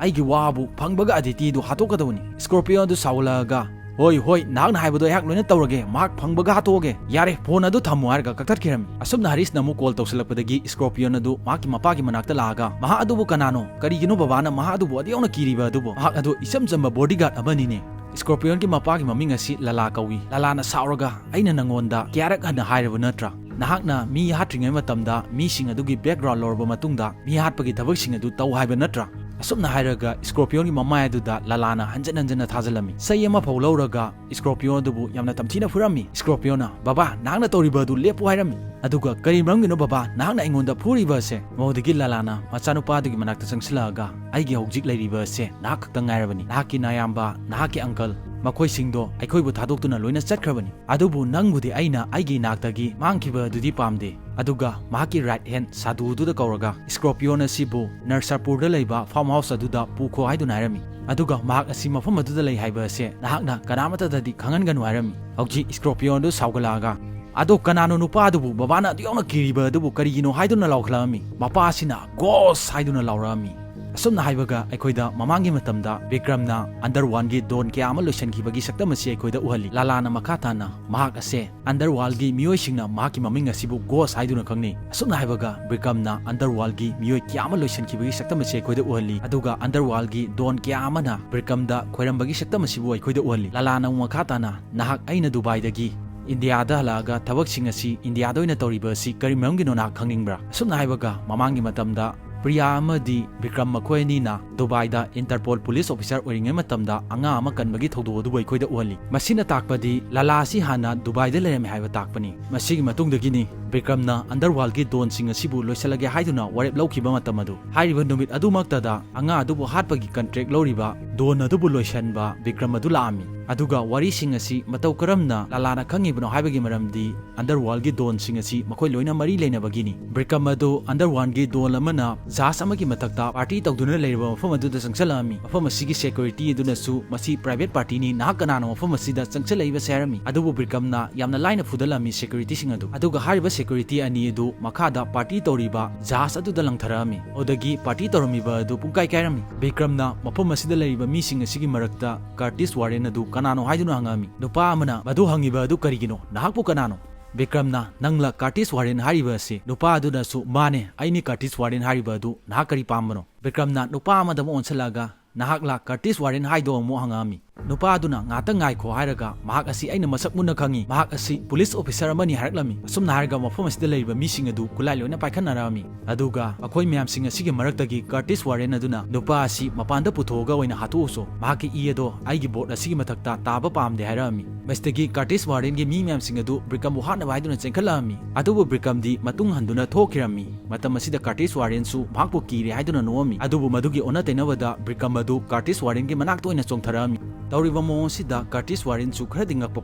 ꯑꯩꯒꯤ ꯋꯥꯕꯨ ꯐꯪꯕꯒ ꯑꯗꯤꯇꯤ ꯑꯗꯨ ꯍꯥꯠꯇꯣꯛꯀꯗꯧꯕꯅꯤ꯫" ꯁ꯭ꯀꯣꯔꯄꯤꯌꯣꯟ ꯑꯗꯨ ꯁꯥꯎꯒꯠꯂꯛꯑꯒ, "ꯍꯣꯏ, ꯍꯣꯏ, ꯅꯍꯥꯛꯅ ꯍꯥꯏꯕꯗꯣ ꯑꯩꯍꯥꯛ ꯂꯣꯏꯅ ꯇꯧꯔꯒꯦ, ꯃꯍꯥꯛ ꯐꯪꯕꯒ ꯍꯥꯠꯇꯣꯛꯑꯒꯦ꯫ ꯌꯥꯔꯦ, phone ꯑꯗꯨ ꯊꯝꯃꯣ" ꯍꯥꯏꯔꯒ ꯀꯛꯊꯠꯈꯤꯔꯝꯃꯤ꯫ ꯑꯁꯨꯝꯅ ꯍꯔꯤꯁꯅ ꯑꯃꯨꯛ call ꯇꯧꯁꯤꯜꯂꯛꯄꯗꯒꯤ ꯁ꯭ꯀꯣꯔꯄꯤꯌꯣꯟ ꯑꯗꯨ ꯃꯍꯥꯛꯀꯤ ꯃꯄꯥꯒꯤ ꯃꯅꯥꯛꯇ ꯂꯥꯛꯑꯒ, "ꯃꯍꯥꯛ ꯑꯗꯨꯕꯨ ꯀꯅꯥꯅꯣ? ꯀꯔꯤꯒꯤꯅꯣ ꯕꯕꯥꯅ ꯃꯍꯥꯛ ꯑꯗꯨꯕꯨ ꯑꯗꯨꯛ ꯌꯥꯝꯅ ꯀꯤꯔꯤꯕ ꯑꯗꯨꯕꯨ? ꯃꯍꯥꯛ ꯑꯗꯨ ꯏꯆꯝ ꯆꯝꯕ bodyguard ꯑꯃꯅꯤꯅꯦ꯫" ꯁ꯭ꯀꯣꯔꯄꯤꯌꯣꯟꯒꯤ ꯃꯄꯥꯒꯤ ꯃꯃꯤꯡ ꯑꯁꯤ ꯂꯂꯥ ꯀꯧꯏ꯫ ꯂꯂꯥꯅ ꯁꯥꯎꯔꯒ, "ꯑꯩꯅ ꯅꯪꯉꯣꯟꯗ ꯀꯌꯥꯔꯛ ꯍꯟꯅ ꯍꯥꯏꯔꯕ ꯅꯠꯇ꯭ꯔꯥ? ꯅꯍꯥꯛꯅ ꯃꯤ ꯍꯥꯠꯇ꯭ꯔꯤꯉꯩ ꯃꯇꯝꯗ ꯃꯤꯁꯤꯡ ꯑꯗꯨꯒꯤ background ꯂꯧꯔꯕ ꯃꯇꯨꯡꯗ ꯃꯤ ꯍꯥꯠꯄꯒꯤ ꯊꯕꯛꯁꯤꯡ ꯑꯗꯨ ꯇꯧ ꯍꯥꯏꯕ ꯅꯠꯇ꯭ꯔꯥ?" ꯑꯁꯨꯝꯅ ꯍꯥꯏꯔꯒ ꯁ꯭ꯀꯣꯔꯄꯤꯌꯣꯟꯒꯤ ꯃꯃꯥꯏ ꯑꯗꯨꯗ ꯂꯂꯥꯅ ꯍꯟꯖꯟ ꯍꯟꯖꯟꯅ ꯊꯥꯖꯤꯜꯂꯝꯃꯤ꯫ ꯆꯩ ꯑꯃ ꯐꯥꯎ ꯂꯧꯔꯒ ꯁ꯭ꯀꯣꯔꯄꯤꯌꯣꯟ ꯑꯗꯨꯕꯨ ꯌꯥꯝꯅ ꯇꯝꯊꯤꯅ ꯐꯨꯔꯝꯃꯤ꯫ ꯁ꯭ꯀꯣꯔꯄꯤꯌꯣꯟꯅ, "ꯕꯕꯥ, ꯅꯍꯥꯛꯅ ꯇꯧꯔꯤꯕ ꯑꯗꯨ ꯂꯦꯞꯄꯨ ꯍꯥꯏꯔꯝꯃꯤ꯫ ꯑꯗꯨꯒ ꯀꯔꯤ ꯃꯔꯝꯒꯤꯅꯣ ꯕꯕꯥ ꯅꯍꯥꯛꯅ ꯑꯩꯉꯣꯟꯗ ꯐꯨꯔꯤꯕ ꯑꯁꯦ?" ꯃꯗꯨꯗꯒꯤ ꯂꯂꯥꯅ ꯃꯆꯥꯅꯨꯄꯥ ꯑꯗꯨꯒꯤ ꯃꯅꯥꯛꯇ ꯆꯪꯁꯤꯜꯂꯛꯑꯒ, "ꯑꯩꯒꯤ ꯍꯧꯖꯤꯛ ꯂꯩꯔꯤꯕ ꯑꯁꯦ ꯅꯍꯥꯛ ꯈꯛꯇ ꯉꯥꯏꯔꯕꯅꯤ꯫ ꯅꯍꯥꯛꯀꯤ ꯅꯌꯥꯝꯕ, ꯅꯍꯥꯛꯀꯤ uncle, ꯃꯈꯣꯏꯁꯤꯡꯗꯣ ꯑꯩꯈꯣꯏꯕꯨ ꯊꯥꯗꯣꯛꯇꯨꯅ ꯂꯣꯏꯅ ꯆꯠꯈ꯭ꯔꯕꯅꯤ꯫ ꯑꯗꯨꯕꯨ ꯅꯪꯕꯨꯗꯤ ꯑꯩꯅ ꯑꯩꯒꯤ ꯏꯅꯥꯛꯇꯒꯤ ꯃꯥꯡꯈꯤꯕ ꯑꯗꯨꯗꯤ ꯄꯥꯝꯗꯦ꯫ ꯑꯗꯨꯒ ꯃꯍꯥꯛꯀꯤ right hand ꯁꯥꯗꯨ ꯑꯗꯨꯗ ꯀꯧꯔꯒ, ꯁ꯭ꯀꯣꯔꯄꯤꯌꯣꯟ ꯑꯁꯤꯕꯨ ꯅꯔꯁꯥꯄꯨꯔꯗ ꯂꯩꯕ farm house ꯑꯗꯨꯗ ꯄꯨꯈꯣ ꯍꯥꯏꯗꯨꯅ ꯍꯥꯏꯔꯝꯃꯤ꯫ ꯑꯗꯨꯒ ꯃꯍꯥꯛ ꯑꯁꯤ ꯃꯐꯝ ꯑꯗꯨꯗ ꯂꯩ ꯍꯥꯏꯕ ꯑꯁꯦ ꯅꯍꯥꯛꯅ ꯀꯅꯥꯃꯠꯇꯗꯗꯤ ꯈꯪꯍꯟꯒꯅꯨ" ꯍꯥꯏꯔꯝꯃꯤ꯫ ꯍꯧꯖꯤꯛ ꯁ꯭ꯀꯣꯔꯄꯤꯌꯣꯟ ꯑꯗꯨ ꯁꯥꯎꯒꯠꯂꯛꯑꯒ, "ꯑꯗꯣ ꯀꯅꯥꯅꯣ ꯅꯨꯄꯥ ꯑꯗꯨꯕꯨ ꯕꯕꯥꯅ ꯑꯗꯨꯛ ꯌꯥꯝꯅ ꯀꯤꯔꯤꯕ ꯑꯗꯨꯕꯨ ꯀꯔꯤꯒꯤꯅꯣ?" ꯍꯥꯏꯗꯨꯅ ꯂꯥꯎꯈꯠꯂꯛꯑꯝꯃꯤ꯫ ꯃꯄꯥ ꯑꯁꯤꯅ, "Ghost!" ꯍꯥꯏꯗꯨꯅ ꯂꯥꯎꯔꯛꯑꯝꯃꯤ꯫ ꯑꯁꯨꯝꯅ ꯍꯥꯏꯕꯒ ꯑꯩꯈꯣꯏꯗ ꯃꯃꯥꯡꯒꯤ ꯃꯇꯝꯗ ꯕꯤꯀ꯭ꯔꯝꯅ ꯑꯟꯗꯔꯋꯥꯔꯜꯒꯤ ꯗꯣꯟ ꯀꯌꯥ ꯑꯃ ꯂꯣꯏꯁꯤꯟꯈꯤꯕꯒꯤ ꯁꯛꯇꯝ ꯑꯁꯤ ꯑꯩꯈꯣꯏꯗ ꯎꯍꯜꯂꯤ꯫ ꯂꯥꯂꯥꯅ ꯃꯈꯥ ꯇꯥꯅ ꯃꯍꯥꯛ ꯑꯁꯦ ꯑꯟꯗꯔꯋꯥꯔꯜꯒꯤ ꯃꯤꯑꯣꯏꯁꯤꯡꯅ ꯃꯍꯥꯛꯀꯤ ꯃꯃꯤꯡ ꯑꯁꯤꯕꯨ ꯒꯣꯁ ꯍꯥꯏꯗꯨꯅ ꯈꯪꯅꯩ꯫ ꯑꯁꯨꯝꯅ ꯍꯥꯏꯕꯒ ꯕꯤꯀ꯭ꯔꯝꯅ ꯑꯟꯗꯔꯋꯥꯔꯜꯒꯤ ꯃꯤꯑꯣꯏ ꯀꯌꯥ ꯑꯃ ꯂꯣꯏꯁꯤꯟꯈꯤꯕꯒꯤ ꯁꯛꯇꯝ ꯑꯁꯤ ꯑꯩꯈꯣꯏꯗ ꯎꯍꯜꯂꯤ꯫ ꯑꯗꯨꯒ ꯑꯟꯗꯔꯋꯥꯔꯜꯒꯤ ꯗꯣꯟ ꯀꯌꯥ ꯑꯃꯅ ꯕꯤꯀ꯭ꯔꯝꯗ ꯈꯣꯏꯔꯝꯕꯒꯤ ꯁꯛꯇꯝ ꯑꯁꯤꯕꯨ ꯑꯩꯈꯣꯏꯗ ꯎꯍꯜꯂꯤ꯫ ꯂꯥꯂꯥꯅ ꯑꯃꯨꯛ ꯃꯈꯥ ꯇꯥꯅ, "ꯅꯍꯥꯛ ꯑꯩꯅ ꯗꯨꯕꯥꯏꯗꯒꯤ ꯏꯟꯗꯤꯌꯥꯗ ꯍꯜꯂꯛꯑꯒ ꯊꯕꯛꯁꯤꯡ ꯑꯁꯤ ꯏꯟꯗꯤꯌꯥꯗ ꯑꯣꯏꯅ ꯇꯧꯔꯤꯕ ꯑꯁꯤ ꯀꯔꯤ ꯃꯔꯝꯒꯤꯅꯣ ꯅꯍꯥꯛ ꯈꯪꯅꯤꯡꯕ꯭ꯔꯥ?" ꯑꯁꯨꯝꯅ ꯍꯥꯏꯕꯒ ꯃꯃꯥꯡꯒꯤ ꯃꯇꯝꯗ ꯄ꯭ꯔꯤꯌꯥ ꯑꯃꯗꯤ ꯕꯤꯀ꯭ꯔꯝ ꯃꯈꯣꯏ ꯑꯅꯤꯅ ꯗꯨꯕꯥꯏꯗ ꯏꯟꯇꯔꯄꯣꯜ ꯄꯨꯂꯤꯁ ꯑꯣꯐꯤꯁꯥꯔ ꯑꯣꯏꯔꯤꯉꯩ ꯃꯇꯝꯗ ꯑꯉꯥ ꯑꯃ ꯀꯟꯕꯒꯤ ꯊꯧꯗꯣꯛ ꯑꯗꯨꯕꯨ ꯑꯩꯈꯣꯏꯗ ꯎꯍꯜꯂꯤ꯫ ꯃꯁꯤꯅ ꯇꯥꯛꯄꯗꯤ ꯂꯥꯂꯥ ꯑꯁꯤ ꯍꯥꯟꯅ ꯗꯨꯕꯥꯏꯗ ꯂꯩꯔꯝꯃꯤ ꯍꯥꯏꯕ ꯇꯥꯛꯄꯅꯤ꯫ ꯃꯁꯤꯒꯤ ꯃꯇꯨꯡꯗꯒꯤꯅꯤ ꯕꯤꯀ꯭ꯔꯝꯅ ꯑꯟꯗꯔꯋꯥꯔꯜꯒꯤ ꯗꯣꯟꯁꯤꯡ ꯑꯁꯤꯕꯨ ꯂꯣꯏꯁꯤꯜꯂꯒꯦ ꯍꯥꯏꯗꯨꯅ ꯋꯥꯔꯦꯞ ꯂꯧꯈꯤꯕ ꯃꯇꯝ ꯑꯗꯨ꯫ ꯍꯥꯏꯔꯤꯕ ꯅꯨꯃꯤꯠ ꯑꯗꯨꯃꯛꯇꯗ ꯑꯉꯥ ꯑꯗꯨꯕꯨ ꯍꯥꯠꯄꯒꯤ ꯀꯟꯇ꯭ꯔꯦꯛ ꯂꯧꯔꯤꯕ ꯗꯣꯟ ꯑꯗꯨꯕꯨ ꯂꯣꯏꯁꯤꯟꯕ ꯕꯤꯀ꯭ꯔꯝ ꯑꯗꯨ ꯂꯥꯛꯑꯝꯃꯤ꯫ ꯑꯗꯨꯒ ꯋꯥꯔꯤꯁꯤꯡ ꯑꯁꯤ ꯃꯇꯧ ꯀꯔꯝꯅ ꯂꯥꯂꯥꯅ ꯈꯪꯉꯤꯕꯅꯣ ꯍꯥꯏꯕꯒꯤ ꯃꯔꯝꯗꯤ ꯑꯟꯗꯔꯋꯥꯔꯜꯒꯤ ꯗꯣꯟꯁꯤꯡ ꯑꯁꯤ ꯃꯈꯣꯏ ꯂꯣꯏꯅ ꯃꯔꯤ ꯂꯩꯅꯕꯒꯤꯅꯤ꯫ ꯕꯤꯀ꯭ꯔꯝ ꯑꯗꯨ ꯑꯟꯗꯔꯋꯥꯔꯜꯒꯤ ꯗꯣꯟ ꯑꯃꯅ ꯖꯍꯥꯖ ꯑꯃꯒꯤ ꯃꯊꯛꯇ ꯄꯥꯔꯇꯤ ꯇꯧꯗꯨꯅ ꯂꯩꯔꯤꯕ ꯃꯐꯝ ꯑꯗꯨꯗ ꯆꯪꯁꯤꯜꯂꯛꯑꯝꯃꯤ꯫ ꯃꯐꯝ ꯑꯁꯤꯒꯤ ꯁꯦꯀ꯭ꯌꯨꯔꯤꯇꯤ ꯑꯗꯨꯅꯁꯨ "ꯃꯁꯤ ꯄ꯭ꯔꯥꯏꯚꯦꯠ ꯄꯥꯔꯇꯤꯅꯤ, ꯅꯍꯥꯛ ꯀꯅꯥꯅꯣ ꯃꯐꯝ ꯑꯁꯤꯗ ꯆꯪꯁꯤꯜꯂꯛꯏꯕꯁꯦ?" ꯍꯥꯏꯔꯝꯃꯤ꯫ ꯑꯗꯨꯕꯨ ꯕꯤꯀ꯭ꯔꯝꯅ ꯌꯥꯝꯅ ꯂꯥꯏꯅ ꯐꯨꯗꯠꯂꯝꯃꯤ ꯁꯦꯀ꯭ꯌꯨꯔꯤꯇꯤꯁꯤꯡ ꯑꯗꯨ꯫ ꯑꯗꯨꯒ ꯍꯥꯏꯔꯤꯕ ꯁꯦꯀ꯭ꯌꯨꯔꯤꯇꯤ ꯑꯅꯤ ꯑꯗꯨ ꯃꯈꯥꯗ ꯄꯥꯔꯇꯤ ꯇꯧꯔꯤꯕ ꯖꯍꯥꯖ ꯑꯗꯨꯗ ꯂꯪꯊꯔꯛꯑꯝꯃꯤ꯫ ꯑꯗꯨꯗꯒꯤ ꯄꯥꯔꯇꯤ ꯇꯧꯔꯝꯃꯤꯕ ꯑꯗꯨ ꯄꯨꯡꯀꯥꯏ ꯀꯥꯏꯔꯝꯃꯤ꯫ ꯕꯤꯀ꯭ꯔꯝꯅ ꯃꯐꯝ ꯑꯁꯤꯗ ꯂꯩꯔꯤꯕ ꯃꯤꯁꯤꯡ ꯑꯁꯤꯒꯤ ꯃꯔꯛꯇ ꯀꯔꯇꯤꯁ ꯋꯥꯔꯦꯟ ꯑꯗꯨ ꯀꯅꯥꯅꯣ ꯍꯥꯏꯗꯨꯅ ꯍꯪꯉꯛꯑꯝꯃꯤ꯫ ꯅꯨꯄꯥ ꯑꯃꯅ ꯃꯗꯨ ꯍꯪꯉꯤꯕ ꯑꯗꯨ ꯀꯔꯤꯒꯤꯅꯣ? "ꯅꯍꯥꯛꯄꯨ ꯀꯅꯥꯅꯣ?" ꯕꯤꯀ꯭ꯔꯝꯅ, "ꯅꯪꯂ ꯀꯔꯇꯤꯁ ꯋꯥꯔꯦꯟ ꯍꯥꯏꯔꯤꯕ ꯑꯁꯤ?" ꯅꯨꯄꯥ ꯑꯗꯨꯅꯁꯨ, "ꯃꯥꯅꯦ, ꯑꯩꯅꯤ ꯀꯔꯇꯤꯁ ꯋꯥꯔꯦꯟ ꯍꯥꯏꯔꯤꯕ ꯑꯗꯨ, ꯅꯍꯥꯛ ꯀꯔꯤ ꯄꯥꯝꯕꯅꯣ?" ꯕꯤꯀ꯭ꯔꯝꯅ ꯅꯨꯄꯥ ꯑꯃꯗ ꯑꯃꯨꯛ ꯑꯣꯟꯁꯤꯜꯂꯛꯑꯒ, "ꯅꯍꯥꯛꯂ ꯀꯔꯇꯤꯁ ꯋꯥꯔꯦꯟ ꯍꯥꯏꯗꯣ?" ꯑꯃꯨꯛ ꯍꯪꯉꯛꯑꯝꯃꯤ꯫ ꯅꯨꯄꯥ ꯑꯗꯨꯅ, "ꯉꯥꯛꯇꯪ ꯉꯥꯏꯈꯣ" ꯍꯥꯏꯔꯒ, "ꯃꯍꯥꯛ ꯑꯁꯤ ꯑꯩꯅ ꯃꯁꯛ ꯃꯨꯟꯅ ꯈꯪꯉꯤ, ꯃꯍꯥꯛ ꯑꯁꯤ ꯄꯨꯂꯤꯁ ꯑꯣꯐꯤꯁꯥꯔ ꯑꯃꯅꯤ" ꯍꯥꯏꯔꯛꯂꯝꯃꯤ꯫ ꯑꯁꯨꯝꯅ ꯍꯥꯏꯔꯒ ꯃꯐꯝ ꯑꯁꯤꯗ ꯂꯩꯔꯤꯕ ꯃꯤꯁꯤꯡ ꯑꯗꯨ ꯈꯨꯠꯂꯥꯏ ꯂꯣꯏꯅ ꯄꯥꯏꯈꯠꯅꯔꯛꯑꯝꯃꯤ꯫ ꯑꯗꯨꯒ ꯑꯩꯈꯣꯏ ꯃꯌꯥꯝꯁꯤꯡ ꯑꯁꯤꯒꯤ ꯃꯔꯛꯇꯒꯤ ꯀꯔꯇꯤꯁ ꯋꯥꯔꯦꯟ ꯑꯗꯨꯅ, "ꯅꯨꯄꯥ ꯑꯁꯤ ꯃꯄꯥꯟꯗ ꯄꯨꯊꯣꯛꯑꯒ ꯑꯣꯏꯅ ꯍꯥꯠꯇꯣꯛꯎꯁꯣ, ꯃꯍꯥꯛꯀꯤ ꯏ ꯑꯗꯣ ꯑꯩꯒꯤ ꯕꯣꯠ ꯑꯁꯤꯒꯤ ꯃꯊꯛꯇ ꯇꯥꯕ ꯄꯥꯝꯗꯦ" ꯍꯥꯏꯔꯛꯑꯝꯃꯤ꯫ ꯃꯁꯤꯗꯒꯤ ꯀꯔꯇꯤꯁ ꯋꯥꯔꯦꯟꯒꯤ ꯃꯤ ꯃꯌꯥꯝꯁꯤꯡ ꯑꯗꯨ ꯕꯤꯀ꯭ꯔꯝꯕꯨ ꯍꯥꯠꯅꯕ ꯍꯥꯏꯗꯨꯅ ꯆꯦꯟꯈꯠꯂꯛꯑꯝꯃꯤ꯫ ꯑꯗꯨꯕꯨ ꯕꯤꯀ꯭ꯔꯝꯗꯤ ꯃꯇꯨꯡ ꯍꯟꯗꯨꯅ ꯊꯣꯛꯈꯤꯔꯝꯃꯤ꯫ ꯃꯇꯝ ꯑꯁꯤꯗ ꯀꯔꯇꯤꯁ ꯋꯥꯔꯦꯟꯁꯨ ꯃꯍꯥꯛꯄꯨ ꯀꯤꯔꯦ ꯍꯥꯏꯗꯨꯅ ꯅꯣꯛꯑꯝꯃꯤ꯫ ꯑꯗꯨꯕꯨ ꯃꯗꯨꯒꯤ ꯑꯣꯟꯅ ꯇꯩꯅꯕꯗ ꯕꯤꯀ꯭ꯔꯝ ꯑꯗꯨ ꯀꯔꯇꯤꯁ ꯋꯥꯔꯦꯟꯒꯤ ꯃꯅꯥꯛꯇ ꯑꯣꯏꯅ ꯆꯣꯡꯊꯔꯛꯑꯝꯃꯤ꯫ ꯇꯧꯔꯤꯕ ꯃꯑꯣꯡ ꯑꯁꯤꯗ ꯀꯔꯇꯤꯁ ꯋꯥꯔꯦꯟꯁꯨ ꯈꯔꯗꯤ ꯉꯛꯄ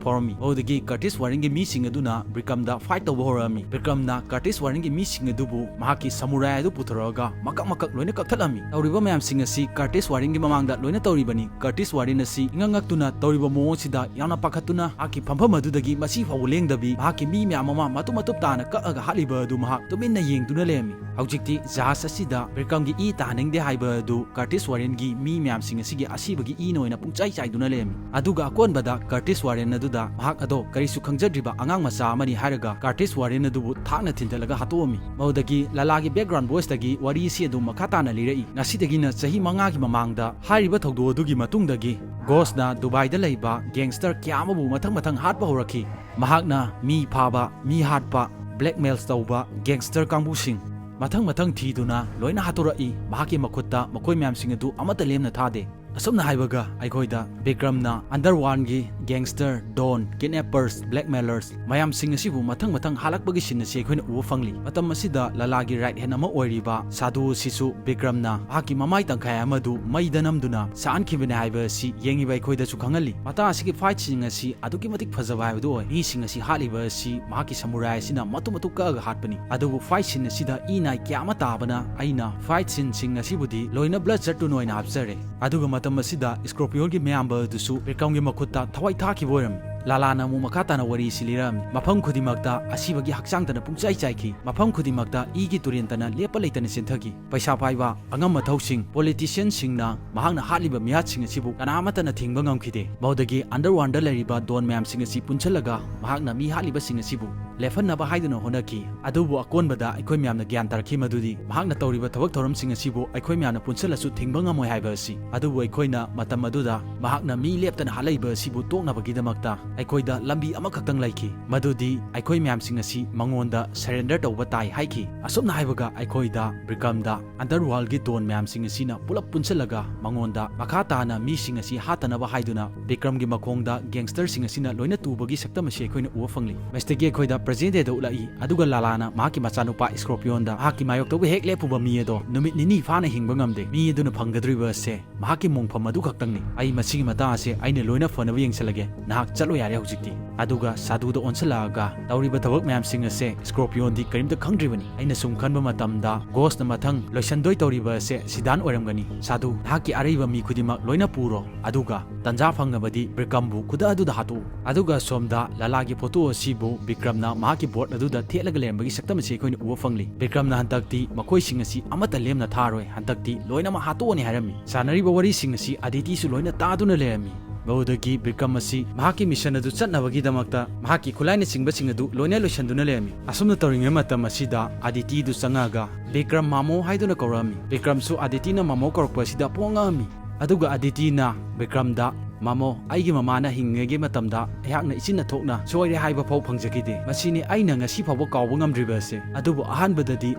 ꯐꯥꯎꯔꯝꯃꯤ꯫ ꯃꯗꯨꯗꯒꯤ ꯀꯔꯇꯤꯁ ꯋꯥꯔꯦꯟꯒꯤ ꯃꯤꯁꯤꯡ ꯑꯗꯨꯅ ꯕꯤꯀ꯭ꯔꯝꯗ ꯐꯥꯏꯠ ꯇꯧꯕ ꯍꯧꯔꯛꯑꯝꯃꯤ꯫ ꯕꯤꯀ꯭ꯔꯝꯅ ꯀꯔꯇꯤꯁ ꯋꯥꯔꯦꯟꯒꯤ ꯃꯤꯁꯤꯡ ꯑꯗꯨꯕꯨ ꯃꯍꯥꯛꯀꯤ ꯁꯃꯨꯔꯥꯏ ꯑꯗꯨ ꯄꯨꯊꯣꯔꯛꯑꯒ ꯃꯀꯛ ꯃꯀꯛ ꯂꯣꯏꯅ ꯀꯛꯊꯠꯂꯝꯃꯤ꯫ ꯇꯧꯔꯤꯕ ꯃꯌꯥꯝꯁꯤꯡ ꯑꯁꯤ ꯀꯔꯇꯤꯁ ꯋꯥꯔꯦꯟꯒꯤ ꯃꯃꯥꯡꯗ ꯂꯣꯏꯅ ꯇꯧꯔꯤꯕꯅꯤ꯫ ꯀꯔꯇꯤꯁ ꯋꯥꯔꯦꯟ ꯑꯁꯤ ꯏꯉꯛ ꯉꯛꯇꯨꯅ ꯇꯧꯔꯤꯕ ꯃꯑꯣꯡ ꯑꯁꯤꯗ ꯌꯥꯝꯅ ꯄꯥꯈꯠꯇꯨꯅ ꯃꯍꯥꯛꯀꯤ ꯐꯝꯐꯝ ꯑꯗꯨꯗꯒꯤ ꯃꯁꯤ ꯐꯥꯎꯕ ꯂꯦꯡꯗꯕꯤ ꯃꯍꯥꯛꯀꯤ ꯃꯤ ꯃꯌꯥꯝ ꯑꯃ ꯃꯇꯨꯞ ꯃꯇꯨꯞ ꯇꯥꯅ ꯀꯛꯑꯒ ꯍꯥꯠꯂꯤꯕ ꯑꯗꯨ ꯃꯍꯥꯛ ꯇꯨꯃꯤꯟꯅ ꯌꯦꯡꯗꯨꯅ ꯂꯩꯔꯝꯃꯤ꯫ ꯍꯧꯖꯤꯛꯇꯤ ꯖꯍꯥꯖ ꯑꯁꯤꯗ ꯕꯤꯀ꯭ꯔꯝꯒꯤ ꯏ ꯇꯥꯍꯟꯅꯤꯡꯗꯦ ꯍꯥꯏꯕ ꯑꯗꯨ ꯀꯔꯇꯤꯁ ꯋꯥꯔꯦꯟꯒꯤ ꯃꯤ ꯃꯌꯥꯝꯁꯤꯡ ꯑꯁꯤꯒꯤ ꯑꯁꯤꯕꯒꯤ ꯏꯅ ꯑꯣꯏꯅ ꯄꯨꯡꯆꯥꯏ ꯆꯥꯏꯗꯨꯅ ꯂꯩꯔꯝꯃꯤ꯫ ꯑꯗꯨꯒ ꯑꯀꯣꯟꯕꯗ ꯀꯔꯇꯤꯁ ꯋꯥꯔꯦꯟ ꯑꯗꯨꯗ ꯃꯍꯥꯛ ꯑꯗꯣ ꯀꯔꯤꯁꯨ ꯈꯪꯖꯗ꯭ꯔꯤꯕ ꯑꯉꯥꯡ ꯃꯆꯥ ꯑꯃꯅꯤ ꯍꯥꯏꯔꯒ ꯀꯔꯇꯤꯁ ꯋꯥꯔꯦꯟ ꯑꯗꯨꯕꯨ ꯊꯥꯡꯅ ꯊꯤꯟꯖꯤꯜꯂꯒ ꯍꯥꯠꯇꯣꯛꯑꯝꯃꯤ꯫ ꯃꯗꯨꯗꯒꯤ ꯂꯥꯂꯥꯒꯤ ꯕꯦꯛꯒ꯭ꯔꯥꯎꯟ ꯚꯣꯏꯁꯇꯒꯤ ꯋꯥꯔꯤ ꯑꯁꯤ ꯑꯗꯨꯝ ꯃꯈꯥ ꯇꯥꯅ ꯂꯤꯔꯛꯏ꯫ ꯉꯁꯤꯗꯒꯤꯅ ꯆꯍꯤ ꯃꯉꯥꯒꯤ ꯃꯃꯥꯡꯗ ꯍꯥꯏꯔꯤꯕ ꯊꯧꯗꯣꯛ ꯑꯗꯨꯒꯤ ꯃꯇꯨꯡꯗꯒꯤ ꯒꯣꯁꯅ ꯗꯨꯕꯥꯏꯗ ꯂꯩꯕ ꯒꯦꯡꯁꯇꯔ ꯀꯌꯥ ꯑꯃꯕꯨ ꯃꯊꯪ ꯃꯊꯪ ꯍꯥꯠꯄ ꯍꯧꯔꯛꯈꯤ꯫ ꯃꯍꯥꯛꯅ ꯃꯤ ꯐꯥꯕ, ꯃꯤ ꯍꯥꯠꯄ, ꯕ꯭ꯂꯦꯛꯃꯦꯜ ꯇꯧꯕ ꯒꯦꯡꯁꯇꯔ ꯀꯥꯡꯕꯨꯁꯤꯡ ꯃꯊꯪ ꯃꯊꯪ ꯊꯤꯗꯨꯅ ꯂꯣꯏꯅ ꯍꯥꯠꯇꯣꯔꯛꯏ꯫ ꯃꯍꯥꯛꯀꯤ ꯃꯈꯨꯠꯇ ꯃꯈꯣꯏ ꯃꯌꯥꯝꯁꯤꯡ ꯑꯗꯨ ꯑꯃꯠꯇ ꯂꯦꯝꯅ ꯊꯥꯗꯦ꯫ ꯑꯁꯨꯝꯅ ꯍꯥꯏꯕꯒ ꯑꯩꯈꯣꯏꯗ ꯕꯤꯀ꯭ꯔꯝꯅ ꯑꯟꯗꯔꯋꯥꯔꯜꯒꯤ ꯒꯦꯡꯁꯇꯔ, ꯗꯣꯟ, ꯀꯤꯗꯅꯦꯄꯔꯁ, ꯕ꯭ꯂꯦꯛꯃꯦꯂꯔꯁ ꯃꯌꯥꯝꯁꯤꯡ ꯑꯁꯤꯕꯨ ꯃꯊꯪ ꯃꯊꯪ ꯍꯥꯠꯂꯛꯄꯒꯤ ꯁꯤꯟ ꯑꯁꯤ ꯑꯩꯈꯣꯏꯅ ꯎꯕ ꯐꯪꯂꯤ꯫ ꯃꯇꯝ ꯑꯁꯤꯗ ꯂꯥꯂꯥꯒꯤ ꯔꯥꯏꯠ ꯍꯦꯟ ꯑꯃ ꯑꯣꯏꯔꯤꯕ ꯁꯥꯗꯨ ꯑꯁꯤꯁꯨ ꯕꯤꯀ꯭ꯔꯝꯅ ꯃꯍꯥꯛꯀꯤ ꯃꯃꯥꯏ ꯇꯪꯈꯥꯏ ꯑꯃꯗꯨ ꯃꯩꯗ ꯅꯝꯗꯨꯅ ꯁꯥꯍꯟꯈꯤꯕꯅꯤ ꯍꯥꯏꯕ ꯑꯁꯤ ꯌꯦꯡꯉꯤꯕ ꯑꯩꯈꯣꯏꯗꯁꯨ ꯈꯪꯍꯜꯂꯤ꯫ ꯃꯇꯥꯡ ꯑꯁꯤꯒꯤ ꯐꯥꯏꯠꯁꯤꯡ ꯑꯁꯤ ꯑꯗꯨꯛꯀꯤ ꯃꯇꯤꯛ ꯐꯖꯕ ꯍꯥꯏꯕꯗꯨ ꯑꯣꯏ꯫ ꯃꯤꯁꯤꯡ ꯑꯁꯤ ꯍꯥꯠꯂꯤꯕ ꯑꯁꯤ ꯃꯍꯥꯛꯀꯤ ꯁꯃꯨꯔꯥꯏ ꯑꯁꯤꯅ ꯃꯇꯨꯝ ꯃꯇꯨꯝ ꯀꯛꯑꯒ ꯍꯥꯠꯄꯅꯤ꯫ ꯑꯗꯨꯕꯨ ꯐꯥꯏꯠ ꯁꯤꯟ ꯑꯁꯤꯗ ꯏ ꯅꯥꯏ ꯀꯌꯥ ꯑꯃ ꯇꯥꯕꯅ ꯑꯩꯅ ꯐꯥꯏꯠ ꯁꯤꯟꯁꯤꯡ ꯑꯁꯤꯕꯨꯗꯤ ꯂꯣꯏꯅ ꯕ꯭ꯂꯗ ꯆꯠꯇꯨꯅ ꯑꯣꯏꯅ ꯍꯥꯞꯆꯔꯦ꯫ ꯑꯗꯨꯒ ꯃꯇꯝ ꯑꯁꯤꯗ ꯁ꯭ꯀꯣꯔꯄꯤꯌꯣꯟꯒꯤ ꯃꯌꯥꯝꯕ ꯑꯗꯨꯁꯨ ꯕꯤꯀ꯭ꯔꯝꯒꯤ ꯃꯈꯨꯠꯇ ꯊꯋꯥꯏ ꯊꯥꯈꯤꯕ ꯑꯣꯏꯔꯝꯃꯤ꯫ ꯂꯥꯂꯥꯅ ꯑꯃꯨꯛ ꯃꯈꯥ ꯇꯥꯅ ꯋꯥꯔꯤ ꯑꯁꯤ ꯂꯤꯔꯛꯑꯝꯃꯤ꯫ ꯃꯐꯝ ꯈꯨꯗꯤꯡꯃꯛꯇ ꯑꯁꯤꯕꯒꯤ ꯍꯛꯆꯥꯡꯗꯅ ꯄꯨꯡꯆꯥꯏ ꯆꯥꯏꯈꯤ꯫ ꯃꯐꯝ ꯈꯨꯗꯤꯡꯃꯛꯇ ꯏꯒꯤ ꯇꯨꯔꯦꯟꯇꯅ ꯂꯦꯞꯄ ꯂꯩꯇꯅ ꯆꯦꯟꯊꯈꯤ꯫ ꯄꯩꯁꯥ ꯄꯥꯏꯕ, ꯑꯉꯝ ꯑꯊꯧꯁꯤꯡ, ꯄꯣꯂꯤꯇꯤꯁꯤꯌꯟꯁꯤꯡꯅ ꯃꯍꯥꯛꯅ ꯍꯥꯠꯂꯤꯕ ꯃꯤꯍꯥꯠꯁꯤꯡ ꯑꯁꯤꯕꯨ ꯀꯅꯥ ꯑꯃꯠꯇꯅ ꯊꯤꯡꯕ ꯉꯝꯈꯤꯗꯦ꯫ ꯃꯗꯨꯗꯒꯤ ꯑꯟꯗꯔꯋꯥꯔꯜꯗ ꯂꯩꯔꯤꯕ ꯗꯣꯟ ꯃꯌꯥꯝꯁꯤꯡ ꯑꯁꯤ ꯄꯨꯟꯁꯤꯜꯂꯒ ꯃꯍꯥꯛꯅ ꯃꯤ ꯍꯥꯠꯂꯤꯕꯁꯤꯡ ꯑꯁꯤꯕꯨ ꯂꯦꯞꯍꯟꯅꯕ ꯍꯥꯏꯗꯨꯅ ꯍꯣꯠꯅꯈꯤ꯫ ꯑꯗꯨꯕꯨ ꯑꯀꯣꯟꯕꯗ ꯑꯩꯈꯣꯏ ꯃꯌꯥꯝꯅ ꯒ꯭ꯌꯥꯟ ꯇꯥꯔꯛꯈꯤ ꯃꯗꯨꯗꯤ ꯃꯍꯥꯛꯅ ꯇꯧꯔꯤꯕ ꯊꯕꯛ ꯊꯧꯔꯝꯁꯤꯡ ꯑꯁꯤꯕꯨ ꯑꯩꯈꯣꯏ ꯃꯌꯥꯝꯅ ꯄꯨꯟꯁꯤꯜꯂꯁꯨ ꯊꯤꯡꯕ ꯉꯝꯃꯣꯏ ꯍꯥꯏꯕ ꯑꯁꯤ꯫ ꯑꯗꯨꯕꯨ ꯑꯩꯈꯣꯏꯅ ꯃꯇꯝ ꯑꯗꯨꯗ ꯃꯍꯥꯛꯅ ꯃꯤ ꯂꯦꯞꯇꯅ ꯍꯥꯠꯂꯛꯏꯕ ꯑꯁꯤꯕꯨ ꯇꯣꯛꯅꯕꯒꯤꯗꯃꯛꯇ ꯑꯩꯈꯣꯏꯗ ꯂꯝꯕꯤ ꯑꯃꯈꯛꯇꯪ ꯂꯩꯈꯤ, ꯃꯗꯨꯗꯤ ꯑꯩꯈꯣꯏ ꯃꯌꯥꯝꯁꯤꯡ ꯑꯁꯤ ꯃꯉꯣꯟꯗ ꯁꯔꯦꯟꯗꯔ ꯇꯧꯕ ꯇꯥꯏ ꯍꯥꯏꯈꯤ꯫ ꯑꯁꯨꯝꯅ ꯍꯥꯏꯕꯒ ꯑꯩꯈꯣꯏꯗ ꯕꯤꯀ꯭ꯔꯝꯗ ꯑꯟꯗꯔꯋꯥꯔꯜꯒꯤ ꯗꯣꯟ ꯃꯌꯥꯝꯁꯤꯡ ꯑꯁꯤꯅ ꯄꯨꯂꯞ ꯄꯨꯟꯁꯤꯜꯂꯒ ꯃꯉꯣꯟꯗ ꯃꯈꯥ ꯇꯥꯅ ꯃꯤꯁꯤꯡ ꯑꯁꯤ ꯍꯥꯠꯇꯅꯕ ꯍꯥꯏꯗꯨꯅ ꯕꯤꯀ꯭ꯔꯝꯒꯤ ꯃꯈꯣꯡꯗ ꯒꯦꯡꯁꯇꯔꯁꯤꯡ ꯑꯁꯤꯅ ꯂꯣꯏꯅ ꯇꯨꯕꯒꯤ ꯁꯛꯇꯝ ꯑꯁꯤ ꯑꯩꯈꯣꯏꯅ ꯎꯕ ꯐꯪꯂꯤ꯫ ꯃꯁꯤꯗꯒꯤ ꯑꯩꯈꯣꯏꯗ ꯄ꯭ꯔꯦꯖꯦꯟ ꯗꯦꯗ ꯎꯠꯂꯛꯏ, ꯑꯗꯨꯒ ꯂꯥꯂꯥꯅ ꯃꯍꯥꯛꯀꯤ ꯃꯆꯥꯅꯨꯄꯥ ꯁ꯭ꯀꯣꯔꯄꯤꯌꯣꯟꯗ ꯃꯍꯥꯛꯀꯤ ꯃꯥꯌꯣꯛꯇꯕꯨ ꯍꯦꯛ ꯂꯦꯞꯄꯨꯕ ꯃꯤ ꯑꯗꯣ ꯅꯨꯃꯤꯠ ꯅꯤꯅꯤ ꯐꯥꯅ ꯍꯤꯡꯕ ꯉꯝꯗꯦ꯫ ꯃꯤ ꯑꯗꯨꯅ ꯐꯪꯒꯗꯧꯔꯤꯕ ꯑꯁꯦ ꯃꯍꯥꯛꯀꯤ ꯃꯣꯡꯐꯝ ꯑꯗꯨ ꯈꯛꯇꯪꯅꯤ꯫ ꯑꯩ ꯃꯁꯤꯒꯤ ꯃꯇꯥꯡ ꯑꯁꯦ ꯑꯩꯅ ꯂꯣꯏꯅ ꯐꯅꯕ ꯌꯦꯡꯁꯤꯜꯂꯒꯦ, ꯅꯍꯥꯛ ꯆꯠꯂꯣ ꯌꯥꯔꯦ ꯍꯧꯖꯤꯛꯇꯤ꯫ ꯑꯗꯨꯒ ꯁꯥꯗꯨꯗ ꯑꯣꯟꯁꯤꯜꯂꯛꯑꯒ, "ꯇꯧꯔꯤꯕ ꯊꯕꯛ ꯃꯌꯥꯝꯁꯤꯡ ꯑꯁꯦ ꯁ꯭ꯀꯣꯔꯄꯤꯌꯣꯟꯗꯤ ꯀꯔꯤꯝꯇ ꯈꯪꯗ꯭ꯔꯤꯕꯅꯤ꯫ ꯑꯩꯅ ꯁꯨꯝ ꯈꯟꯕ ꯃꯇꯝꯗ ꯒꯣꯁꯅ ꯃꯊꯪ ꯂꯣꯏꯁꯟꯗꯣꯏ ꯇꯧꯔꯤꯕ ꯑꯁꯦ ꯁꯤꯗꯥꯟ ꯑꯣꯏꯔꯝꯒꯅꯤ꯫ ꯁꯥꯗꯨ, ꯅꯍꯥꯛꯀꯤ ꯑꯔꯩꯕ ꯃꯤ ꯈꯨꯗꯤꯡꯃꯛ ꯂꯣꯏꯅ ꯄꯨꯔꯣ, ꯑꯗꯨꯒ ꯇꯟꯖꯥ ꯐꯪꯉꯕꯗꯤ ꯕ꯭ꯔꯤꯀꯝꯕꯨ ꯈꯨꯗꯛ ꯑꯗꯨꯗ ꯍꯥꯠꯇꯣꯛꯎ"꯫ ꯑꯗꯨꯒ ꯁꯣꯝꯗ ꯂꯥꯂꯥꯒꯤ ꯐꯣꯇꯣ ꯑꯁꯤꯕꯨ ꯕꯤꯀ꯭ꯔꯝꯅ ꯃꯍꯥꯛꯀꯤ ꯕꯣꯔꯗ ꯑꯗꯨꯗ ꯊꯦꯠꯂꯒ ꯂꯩꯔꯝꯕꯒꯤ ꯁꯛꯇꯝ ꯑꯁꯤ ꯑꯩꯈꯣꯏꯅ ꯎꯕ ꯐꯪꯂꯤ꯫ ꯕꯤꯀ꯭ꯔꯝꯅ ꯍꯟꯗꯛꯇꯤ ꯃꯈꯣꯏꯁꯤꯡ ꯑꯁꯤ ꯑꯃꯠꯇ ꯂꯦꯝꯅ ꯊꯥꯔꯣꯏ, ꯍꯟꯗꯛꯇꯤ ꯂꯣꯏꯅꯃꯛ ꯍꯥꯠꯇꯣꯛꯑꯅꯤ ꯍꯥꯏꯔꯝꯃꯤ꯫ ꯁꯥꯟꯅꯔꯤꯕ ꯋꯥꯔꯤꯁꯤꯡ ꯑꯁꯤ ꯑꯗꯤꯇꯤꯁꯨ ꯂꯣꯏꯅ ꯇꯥꯗꯨꯅ ꯂꯩꯔꯝꯃꯤ꯫ ꯃꯗꯨꯗꯒꯤ ꯕꯤꯀ꯭ꯔꯝ ꯑꯁꯤ ꯃꯍꯥꯛꯀꯤ ꯃꯤꯁꯟ ꯑꯗꯨ ꯆꯠꯅꯕꯒꯤꯗꯃꯛꯇ ꯃꯍꯥꯛꯀꯤ ꯈꯨꯠꯂꯥꯏꯅꯆꯤꯡꯕꯁꯤꯡ ꯑꯗꯨ ꯂꯣꯏꯅ ꯂꯣꯏꯁꯤꯟꯗꯨꯅ ꯂꯩꯔꯝꯃꯤ꯫ ꯑꯁꯨꯝꯅ ꯇꯧꯔꯤꯉꯩ ꯃꯇꯝ ꯑꯁꯤꯗ ꯑꯗꯤꯇꯤꯗꯨ ꯆꯪꯉꯛꯑꯒ ꯕꯤꯀ꯭ꯔꯝ ꯃꯥꯃꯣ ꯍꯥꯏꯗꯨꯅ ꯀꯧꯔꯛꯑꯝꯃꯤ꯫ ꯕꯤꯀ꯭ꯔꯝꯁꯨ ꯑꯗꯤꯇꯤꯅ ꯃꯥꯃꯣ ꯀꯧꯔꯛꯄ ꯑꯁꯤꯗ ꯄꯣꯡꯉꯛꯑꯝꯃꯤ꯫ ꯑꯗꯨꯒ ꯑꯗꯤꯇꯤꯅ ꯕꯤꯀ꯭ꯔꯝꯗ, "ꯃꯥꯃꯣ, ꯑꯩꯒꯤ ꯃꯃꯥꯅ ꯍꯤꯡꯉꯤꯉꯩꯒꯤ ꯃꯇꯝꯗ ꯑꯩꯍꯥꯛꯅ ꯏꯆꯤꯟꯅ ꯊꯣꯛꯅ ꯁꯣꯏꯔꯦ ꯍꯥꯏꯕ ꯐꯥꯎ ꯐꯪꯖꯈꯤꯗꯦ꯫ ꯃꯁꯤꯅꯤ ꯑꯩꯅ ꯉꯁꯤ ꯐꯥꯎꯕ ꯀꯥꯎꯕ ꯉꯝꯗ꯭ꯔꯤꯕ ꯑꯁꯦ꯫ ꯑꯗꯨꯕꯨ ꯑꯍꯥꯟꯕꯗꯗꯤ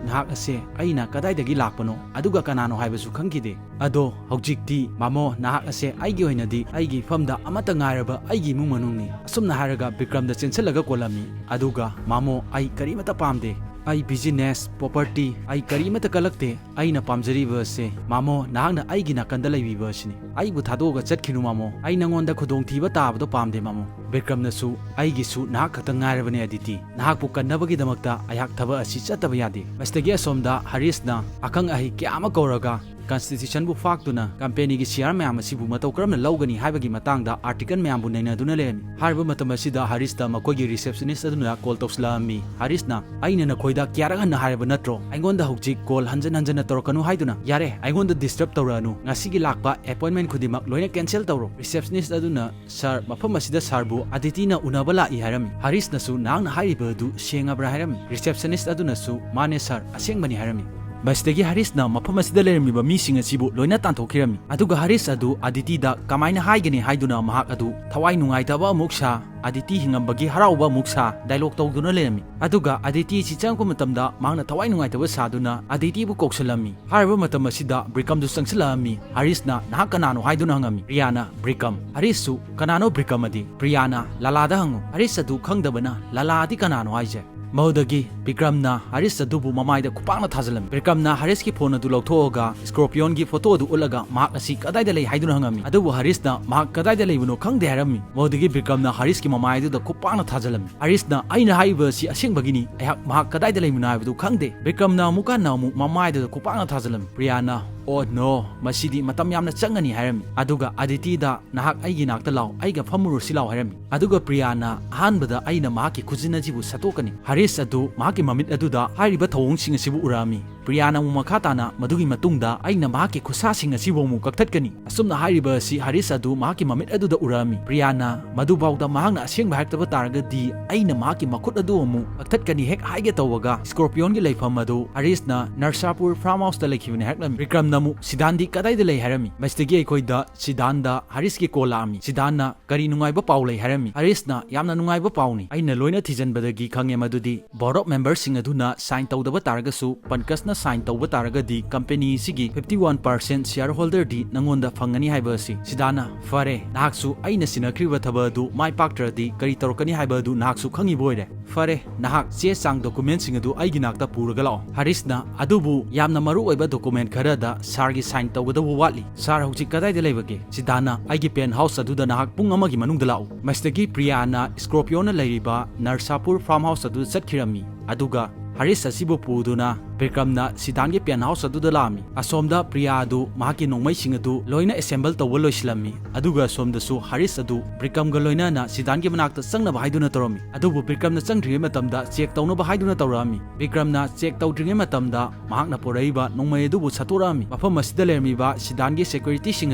ꯅꯍꯥꯛ ꯑꯁꯦ ꯑꯩꯅ ꯀꯗꯥꯏꯗꯒꯤ ꯂꯥꯛꯄꯅꯣ, ꯑꯗꯨꯒ ꯀꯅꯥꯅꯣ ꯍꯥꯏꯕꯁꯨ ꯈꯪꯈꯤꯗꯦ꯫ ꯑꯗꯣ ꯍꯧꯖꯤꯛꯇꯤ, ꯃꯥꯃꯣ, ꯅꯍꯥꯛ ꯑꯁꯦ ꯑꯩꯒꯤ ꯑꯣꯏꯅꯗꯤ ꯑꯩꯒꯤ ꯏꯐꯝꯗ ꯑꯃꯠꯇ ꯉꯥꯏꯔꯕ ꯑꯩꯒꯤ ꯏꯃꯨꯡ ꯃꯅꯨꯡꯅꯤ"꯫ ꯑꯁꯨꯝꯅ ꯍꯥꯏꯔꯒ ꯕꯤꯀ꯭ꯔꯝꯗ ꯆꯦꯟꯁꯤꯜꯂꯒ ꯀꯣꯜꯂꯝꯃꯤ꯫ ꯑꯗꯨꯒ, "ꯃꯥꯃꯣ, ꯑꯩ ꯀꯔꯤꯃꯠꯇ ꯄꯥꯝꯗꯦ꯫ ꯑꯩ ꯕꯤꯖꯤꯅꯦꯁ, ꯄ꯭ꯔꯣꯄꯔꯇꯤ, ꯑꯩ ꯀꯔꯤꯃꯠꯇ ꯀꯜꯂꯛꯇꯦ꯫ ꯑꯩꯅ ꯄꯥꯝꯖꯔꯤꯕ ꯑꯁꯦ, ꯃꯥꯃꯣ, ꯅꯍꯥꯛꯅ ꯑꯩꯒꯤ ꯅꯥꯀꯟꯗ ꯂꯩꯕꯤꯕ ꯑꯁꯤꯅꯤ꯫ ꯑꯩꯕꯨ ꯊꯥꯗꯣꯛꯑꯒ ꯆꯠꯈꯤꯅꯨ, ꯃꯥꯃꯣ꯫ ꯑꯩ ꯅꯉꯣꯟꯗ ꯈꯨꯗꯣꯡꯊꯤꯕ ꯇꯥꯕꯗꯣ ꯄꯥꯝꯗꯦ, ꯃꯥꯃꯣ"꯫ ꯕꯤꯀ꯭ꯔꯝꯅꯁꯨ, "ꯑꯩꯒꯤꯁꯨ ꯅꯍꯥꯛ ꯈꯛꯇ ꯉꯥꯏꯔꯕꯅꯦ, ꯑꯗꯤꯇꯤ꯫ ꯅꯍꯥꯛꯄꯨ ꯀꯟꯅꯕꯒꯤꯗꯃꯛꯇ ꯑꯩꯍꯥꯛ ꯊꯕꯛ ꯑꯁꯤ ꯆꯠꯇꯕ ꯌꯥꯗꯦ"꯫ ꯃꯁꯤꯗꯒꯤ ꯑꯁꯣꯝꯗ ꯍꯔꯤꯁꯅ ꯑꯈꯪ ꯑꯍꯩ ꯀꯌꯥ ꯑꯃ ꯀꯧꯔꯒ ꯀꯟꯁꯇꯤꯇ꯭ꯌꯨꯁꯟꯕꯨ ꯐꯥꯛꯇꯨꯅ ꯀꯝꯄꯦꯅꯤꯒꯤ ꯁꯤꯌꯥꯔ ꯃꯌꯥꯝ ꯑꯁꯤꯕꯨ ꯃꯇꯧ ꯀꯔꯝꯅ ꯂꯧꯒꯅꯤ ꯍꯥꯏꯕꯒꯤ ꯃꯇꯥꯡꯗ ꯑꯥꯔꯇꯤꯀꯜ ꯃꯌꯥꯝꯕꯨ ꯅꯩꯅꯗꯨꯅ ꯂꯩꯔꯝꯃꯤ꯫ ꯍꯥꯏꯔꯤꯕ ꯃꯇꯝ ꯑꯁꯤꯗ ꯍꯔꯤꯁꯇ ꯃꯈꯣꯏꯒꯤ ꯔꯤꯁꯦꯞꯁꯅꯤꯁ ꯑꯗꯨꯅ ꯀꯣꯜ ꯇꯧꯁꯤꯜꯂꯛꯑꯝꯃꯤ꯫ ꯍꯔꯤꯁꯅ, "ꯑꯩꯅ ꯅꯈꯣꯏꯗ ꯀꯌꯥꯔꯛ ꯍꯟꯅ ꯍꯥꯏꯔꯕ ꯅꯠꯇ꯭ꯔꯣ? ꯑꯩꯉꯣꯟꯗ ꯍꯧꯖꯤꯛ ꯀꯣꯜ ꯍꯟꯖꯟ ꯍꯟꯖꯟꯅ ꯇꯧꯔꯛꯀꯅꯨ ꯍꯥꯏꯗꯨꯅ꯫ ꯌꯥꯔꯦ, ꯑꯩꯉꯣꯟꯗ ꯗꯤꯁꯇꯔꯕ ꯇꯧꯔꯛꯑꯅꯨ꯫ ꯉꯁꯤꯒꯤ ꯂꯥꯛꯄ ꯑꯦꯄꯣꯏꯟꯃꯦꯟ ꯈꯨꯗꯤꯡꯃꯛ ꯂꯣꯏꯅ ꯀꯦꯟꯁꯦꯜ ꯇꯧꯔꯣ"꯫ ꯔꯤꯁꯦꯞꯁꯅꯤꯁ ꯑꯗꯨꯅ, "ꯁꯥꯔ, ꯃꯐꯝ ꯑꯁꯤꯗ ꯁꯥꯔꯕꯨ ꯑꯗꯤꯇꯤꯅ ꯎꯅꯕ ꯂꯥꯛꯏ" ꯍꯥꯏꯔꯝꯃꯤ꯫ ꯍꯔꯤꯁꯅꯁꯨ, "ꯅꯍꯥꯛꯅ ꯍꯥꯏꯔꯤꯕ ꯑꯗꯨ ꯁꯦꯡꯉꯕ꯭ꯔꯥ?" ꯍꯥꯏꯔꯝꯃꯤ꯫ ꯔꯤꯁꯦꯞꯁꯅꯤꯁ ꯑꯗꯨꯅꯁꯨ, "ꯃꯥꯅꯦ ꯁꯥꯔ, ꯑꯁꯦꯡꯕꯅꯤ" ꯍꯥꯏꯔꯝꯃꯤ꯫ ꯃꯁꯤꯗꯒꯤ ꯍꯔꯤꯁꯅ ꯃꯐꯝ ꯑꯁꯤꯗ ꯂꯩꯔꯝꯃꯤꯕ ꯃꯤꯁꯤꯡ ꯑꯁꯤꯕꯨ ꯂꯣꯏꯅ ꯇꯥꯟꯊꯣꯛꯈꯤꯔꯝꯃꯤ꯫ ꯑꯗꯨꯒ ꯍꯔꯤꯁ ꯑꯗꯨ ꯑꯗꯤꯇꯤꯗ ꯀꯃꯥꯏꯅ ꯍꯥꯏꯒꯅꯤ ꯍꯥꯏꯗꯨꯅ ꯃꯍꯥꯛ ꯑꯗꯨ ꯊꯋꯥꯏ ꯅꯨꯡꯉꯥꯏꯇꯕ ꯑꯃꯨꯛ ꯁꯥ, ꯑꯗꯤꯇꯤ ꯍꯤꯡꯉꯝꯕꯒꯤ ꯍꯔꯥꯎꯕ ꯑꯃꯨꯛ ꯁꯥ, ꯗꯥꯏꯂꯣꯒ ꯇꯧꯗꯨꯅ ꯂꯩꯔꯝꯃꯤ꯫ ꯑꯗꯨꯒ ꯑꯗꯤꯇꯤ ꯑꯁꯤ ꯆꯪꯉꯛꯄ ꯃꯇꯝꯗ ꯃꯍꯥꯛꯅ ꯊꯋꯥꯏ ꯅꯨꯡꯉꯥꯏꯇꯕ ꯁꯥꯗꯨꯅ ꯑꯗꯤꯇꯤꯕꯨ ꯀꯧꯁꯜꯂꯝꯃꯤ꯫ ꯍꯥꯏꯔꯤꯕ ꯃꯇꯝ ꯑꯁꯤꯗ ꯕ꯭ꯔꯤꯀꯝꯗꯨ ꯆꯪꯁꯤꯜꯂꯛꯑꯝꯃꯤ꯫ ꯍꯔꯤꯁꯅ, "ꯅꯍꯥꯛ ꯀꯅꯥꯅꯣ?" ꯍꯥꯏꯗꯨꯅ ꯍꯪꯉꯝꯃꯤ꯫ ꯄ꯭ꯔꯤꯌꯥꯅ, "ꯕ꯭ꯔꯤꯀꯝ"꯫ ꯍꯔꯤꯁꯁꯨ, "ꯀꯅꯥꯅꯣ ꯕ꯭ꯔꯤꯀꯝ ꯑꯗꯤ?" ꯄ꯭ꯔꯤꯌꯥꯅ, "ꯂꯥꯂꯥꯗ ꯍꯪꯉꯨ"꯫ ꯍꯔꯤꯁ ꯑꯗꯨ ꯈꯪꯗꯕꯅ, "ꯂꯥꯂꯥ ꯑꯗꯤ ꯀꯅꯥꯅꯣ ꯍꯥꯏꯁꯦ?" ꯃꯗꯨꯗꯒꯤ ꯕꯤꯀ꯭ꯔꯝꯅ ꯍꯔꯤꯁ ꯑꯗꯨꯕꯨ ꯃꯃꯥꯏꯗ ꯈꯨꯄꯥꯛꯅ ꯊꯥꯖꯤꯜꯂꯝꯃꯤ꯫ ꯕꯤꯀ꯭ꯔꯝꯅ ꯍꯔꯤꯁꯀꯤ ꯐꯣꯟ ꯑꯗꯨ ꯂꯧꯊꯣꯛꯑꯒ ꯁ꯭ꯀꯣꯔꯄꯤꯌꯣꯟꯒꯤ ꯐꯣꯇꯣ ꯑꯗꯨ ꯎꯠꯂꯒ ꯃꯍꯥꯛ ꯑꯁꯤ ꯀꯗꯥꯏꯗ ꯂꯩ ꯍꯥꯏꯗꯨꯅ ꯍꯪꯉꯝꯃꯤ꯫ ꯑꯗꯨꯕꯨ ꯍꯔꯤꯁꯅ ꯃꯍꯥꯛ ꯀꯗꯥꯏꯗ ꯂꯩꯕꯅꯣ ꯈꯪꯗꯦ ꯍꯥꯏꯔꯝꯃꯤ꯫ ꯃꯗꯨꯗꯒꯤ ꯕꯤꯀ꯭ꯔꯝꯅ ꯍꯔꯤꯁꯀꯤ ꯃꯃꯥꯏ ꯑꯗꯨꯗ ꯈꯨꯄꯥꯛꯅ ꯊꯥꯖꯤꯜꯂꯝꯃꯤ꯫ ꯍꯔꯤꯁꯅ, "ꯑꯩꯅ ꯍꯥꯏꯔꯤꯕ ꯑꯁꯤ ꯑꯁꯦꯡꯕꯒꯤꯅꯤ, ꯑꯩꯍꯥꯛ ꯃꯍꯥꯛ ꯀꯗꯥꯏꯗ ꯂꯩꯕꯅꯣ ꯍꯥꯏꯕꯗꯨ ꯈꯪꯗꯦ"꯫ ꯕꯤꯀ꯭ꯔꯝꯅ ꯑꯃꯨꯛ ꯍꯟꯅ ꯑꯃꯨꯛ ꯃꯃꯥꯏꯗꯨꯗ ꯈꯨꯄꯥꯛꯅ ꯊꯥꯖꯤꯜꯂꯝꯃꯤ꯫ ꯄ꯭ꯔꯤꯌꯥꯅ, "ꯑꯣ ꯅꯣ, ꯃꯁꯤꯗꯤ ꯃꯇꯝ ꯌꯥꯝꯅ ꯆꯪꯒꯅꯤ" ꯍꯥꯏꯔꯝꯃꯤ꯫ ꯑꯗꯨꯒ ꯑꯗꯤꯇꯤꯗ, "ꯅꯍꯥꯛ ꯑꯩꯒꯤ ꯅꯥꯛꯇ ꯂꯥꯛꯎ, ꯑꯩꯒ ꯐꯝꯃꯨꯔꯁꯤ ꯂꯥꯛꯎ" ꯍꯥꯏꯔꯝꯃꯤ꯫ ꯑꯗꯨꯒ ꯄ꯭ꯔꯤꯌꯥꯅ, "ꯑꯍꯥꯟꯕꯗ ꯑꯩꯅ ꯃꯍꯥꯛꯀꯤ ꯈꯨꯖꯤꯟ ꯑꯁꯤꯕꯨ ꯁꯠꯇꯣꯛꯀꯅꯤ"꯫ ꯍꯔꯤꯁ ꯑꯗꯨ ꯃꯍꯥꯛꯀꯤ ꯃꯃꯤꯠ ꯑꯗꯨꯗ ꯍꯥꯏꯔꯤꯕ ꯊꯧꯑꯣꯡꯁꯤꯡ ꯑꯁꯤꯕꯨ ꯎꯔꯛꯑꯝꯃꯤ꯫ ꯄ꯭ꯔꯤꯌꯥꯅ ꯑꯃꯨꯛ ꯃꯈꯥ ꯇꯥꯅ, "ꯃꯗꯨꯒꯤ ꯃꯇꯨꯡꯗ ꯑꯩꯅ ꯃꯍꯥꯛꯀꯤ ꯈꯨꯠꯁꯥꯁꯤꯡ ꯑꯁꯤꯕꯨ ꯑꯃꯨꯛ ꯀꯛꯊꯠꯀꯅꯤ"꯫ ꯑꯁꯨꯝꯅ ꯍꯥꯏꯔꯤꯕ ꯑꯁꯤ ꯍꯔꯤꯁ ꯑꯗꯨ ꯃꯍꯥꯛꯀꯤ ꯃꯃꯤꯠ ꯑꯗꯨꯗ ꯎꯔꯛꯑꯝꯃꯤ꯫ ꯄ꯭ꯔꯤꯌꯥꯅ, "ꯃꯗꯨꯐꯥꯎꯗ ꯃꯍꯥꯛꯅ ꯑꯁꯦꯡꯕ ꯍꯥꯏꯔꯛꯇꯕ ꯇꯥꯔꯒꯗꯤ ꯑꯩꯅ ꯃꯍꯥꯛꯀꯤ ꯃꯈꯨꯠ ꯑꯗꯨ ꯑꯃꯨꯛ ꯀꯛꯊꯠꯀꯅꯤ" ꯍꯦꯛ ꯍꯥꯏꯒꯦ ꯇꯧꯕꯒ ꯁ꯭ꯀꯣꯔꯄꯤꯌꯣꯟꯒꯤ ꯂꯩꯐꯝ ꯑꯗꯨ ꯍꯔꯤꯁꯅ ꯅꯔꯁꯥꯄꯨꯔ ꯐꯥꯔꯝ ꯍꯥꯎꯁꯇ ꯂꯩꯈꯤꯕꯅꯤ ꯍꯥꯏꯔꯛꯂꯝꯃꯤ꯫ ꯕꯤꯀ꯭ꯔꯝꯅ ꯑꯃꯨꯛ, "ꯁꯤꯗꯥꯟꯗꯤ ꯀꯗꯥꯏꯗ ꯂꯩ?" ꯍꯥꯏꯔꯝꯃꯤ꯫ ꯃꯁꯤꯗꯒꯤ ꯑꯩꯈꯣꯏꯗ ꯁꯤꯗꯥꯟꯗ ꯍꯔꯤꯁꯀꯤ ꯀꯣꯜ ꯂꯥꯛꯑꯝꯃꯤ꯫ ꯁꯤꯗꯥꯟꯅ, "ꯀꯔꯤ ꯅꯨꯡꯉꯥꯏꯕ ꯄꯥꯎ ꯂꯩ?" ꯍꯥꯏꯔꯝꯃꯤ꯫ ꯍꯔꯤꯁꯅ, "ꯌꯥꯝꯅ ꯅꯨꯡꯉꯥꯏꯕ ꯄꯥꯎꯅꯤ꯫ ꯑꯩꯅ ꯂꯣꯏꯅ ꯊꯤꯖꯤꯟꯕꯗꯒꯤ ꯈꯪꯉꯦ ꯃꯗꯨꯗꯤ ꯕꯣꯔꯗ ꯑꯣꯐ ꯃꯦꯝꯕꯔꯁꯤꯡ ꯑꯗꯨꯅ ꯁꯥꯏꯟ ꯇꯧꯗꯕ ꯇꯥꯔꯒꯁꯨ, ꯄꯟꯀꯖꯅ ꯁꯥꯏꯟ ꯇꯧꯕ ꯇꯥꯔꯒꯗꯤ ꯀꯝꯄꯦꯅꯤ ꯑꯁꯤꯒꯤ fifty one percent share holderꯗꯤ ꯅꯪꯉꯣꯟꯗ ꯐꯪꯒꯅꯤ ꯍꯥꯏꯕ ꯑꯁꯤ"꯫ ꯁꯤꯗꯥꯟꯅ, "ꯐꯔꯦ, ꯅꯍꯥꯛꯁꯨ ꯑꯩꯅ ꯁꯤꯟꯅꯈ꯭ꯔꯤꯕ ꯊꯕꯛ ꯑꯗꯨ ꯃꯥꯏ ꯄꯥꯛꯇ꯭ꯔꯗꯤ ꯀꯔꯤ ꯇꯧꯔꯛꯀꯅꯤ ꯍꯥꯏꯕ ꯑꯗꯨ ꯅꯍꯥꯛꯁꯨ ꯈꯪꯉꯤꯕ ꯑꯣꯏꯔꯦ꯫ ꯐꯔꯦ, ꯅꯍꯥꯛ ꯆꯦ ꯆꯥꯡ, ꯗꯣꯀꯨꯃꯦꯟꯁꯤꯡ ꯑꯗꯨ ꯑꯩꯒꯤ ꯅꯥꯛꯇ ꯄꯨꯔꯒ ꯂꯥꯛꯑꯣ"꯫ ꯍꯔꯤꯁꯅ, "ꯑꯗꯨꯕꯨ ꯌꯥꯝꯅ ꯃꯔꯨ ꯑꯣꯏꯕ ꯗꯣꯀꯨꯃꯦꯟ ꯈꯔꯗ ꯁꯥꯔꯒꯤ ꯁꯥꯏꯟ ꯇꯧꯒꯗꯧꯕ ꯋꯥꯠꯂꯤ꯫ ꯁꯥꯔ ꯍꯧꯖꯤꯛ ꯀꯗꯥꯏꯗ ꯂꯩꯕꯒꯦ?" ꯁꯤꯗꯥꯟꯅ, "ꯑꯩꯒꯤ ꯄꯦꯟ ꯍꯥꯎꯁ ꯑꯗꯨꯗ ꯅꯍꯥꯛ ꯄꯨꯡ ꯑꯃꯒꯤ ꯃꯅꯨꯡꯗ ꯂꯥꯛꯎ"꯫ ꯃꯁꯤꯗꯒꯤ ꯄ꯭ꯔꯤꯌꯥꯅ ꯁ꯭ꯀꯣꯔꯄꯤꯌꯣꯅ ꯂꯩꯔꯤꯕ ꯅꯔꯁꯥꯄꯨꯔ ꯐꯥꯔꯝ ꯍꯥꯎꯁ ꯑꯗꯨꯗ ꯆꯠꯈꯤꯔꯝꯃꯤ꯫ ꯑꯗꯨꯒ ꯍꯔꯤꯁ ꯑꯁꯤꯕꯨ ꯄꯨꯗꯨꯅ ꯕꯤꯀ꯭ꯔꯝꯅ ꯁꯤꯗꯥꯟꯒꯤ ꯄꯦꯟ ꯍꯥꯎꯁ ꯑꯗꯨꯗ ꯂꯥꯛꯑꯝꯃꯤ꯫ ꯑꯁꯣꯝꯗ ꯄ꯭ꯔꯤꯌꯥ ꯑꯗꯨ ꯃꯍꯥꯛꯀꯤ ꯅꯣꯡꯃꯩꯁꯤꯡ ꯑꯗꯨ ꯂꯣꯏꯅ ꯑꯦꯁꯦꯝꯕꯜ ꯇꯧꯕ ꯂꯣꯏꯁꯤꯜꯂꯝꯃꯤ꯫ ꯑꯗꯨꯒ ꯁꯣꯝꯗꯁꯨ ꯍꯔꯤꯁ ꯑꯗꯨ ꯕꯤꯀ꯭ꯔꯝꯒ ꯂꯣꯏꯅꯅ ꯁꯤꯗꯥꯟꯒꯤ ꯃꯅꯥꯛꯇ ꯆꯪꯅꯕ ꯍꯥꯏꯗꯨꯅ ꯇꯧꯔꯝꯃꯤ꯫ ꯑꯗꯨꯕꯨ ꯕꯤꯀ꯭ꯔꯝꯅ ꯆꯪꯗ꯭ꯔꯤꯉꯩ ꯃꯇꯝꯗ ꯆꯦꯛ ꯇꯧꯅꯕ ꯍꯥꯏꯗꯨꯅ ꯇꯧꯔꯛꯑꯝꯃꯤ꯫ ꯕꯤꯀ꯭ꯔꯝꯅ ꯆꯦꯛ ꯇꯧꯗ꯭ꯔꯤꯉꯩ ꯃꯇꯝꯗ ꯃꯍꯥꯛꯅ ꯄꯨꯔꯛꯏꯕ ꯅꯣꯡꯃꯩ ꯑꯗꯨꯕꯨ ꯁꯠꯇꯣꯔꯛꯑꯝꯃꯤ꯫ ꯃꯐꯝ ꯑꯁꯤꯗ ꯂꯩꯔꯝꯃꯤꯕ ꯁꯤꯗꯥꯟꯒꯤ ꯁꯦꯀ꯭ꯌꯨꯔꯤꯇꯤꯁꯤꯡ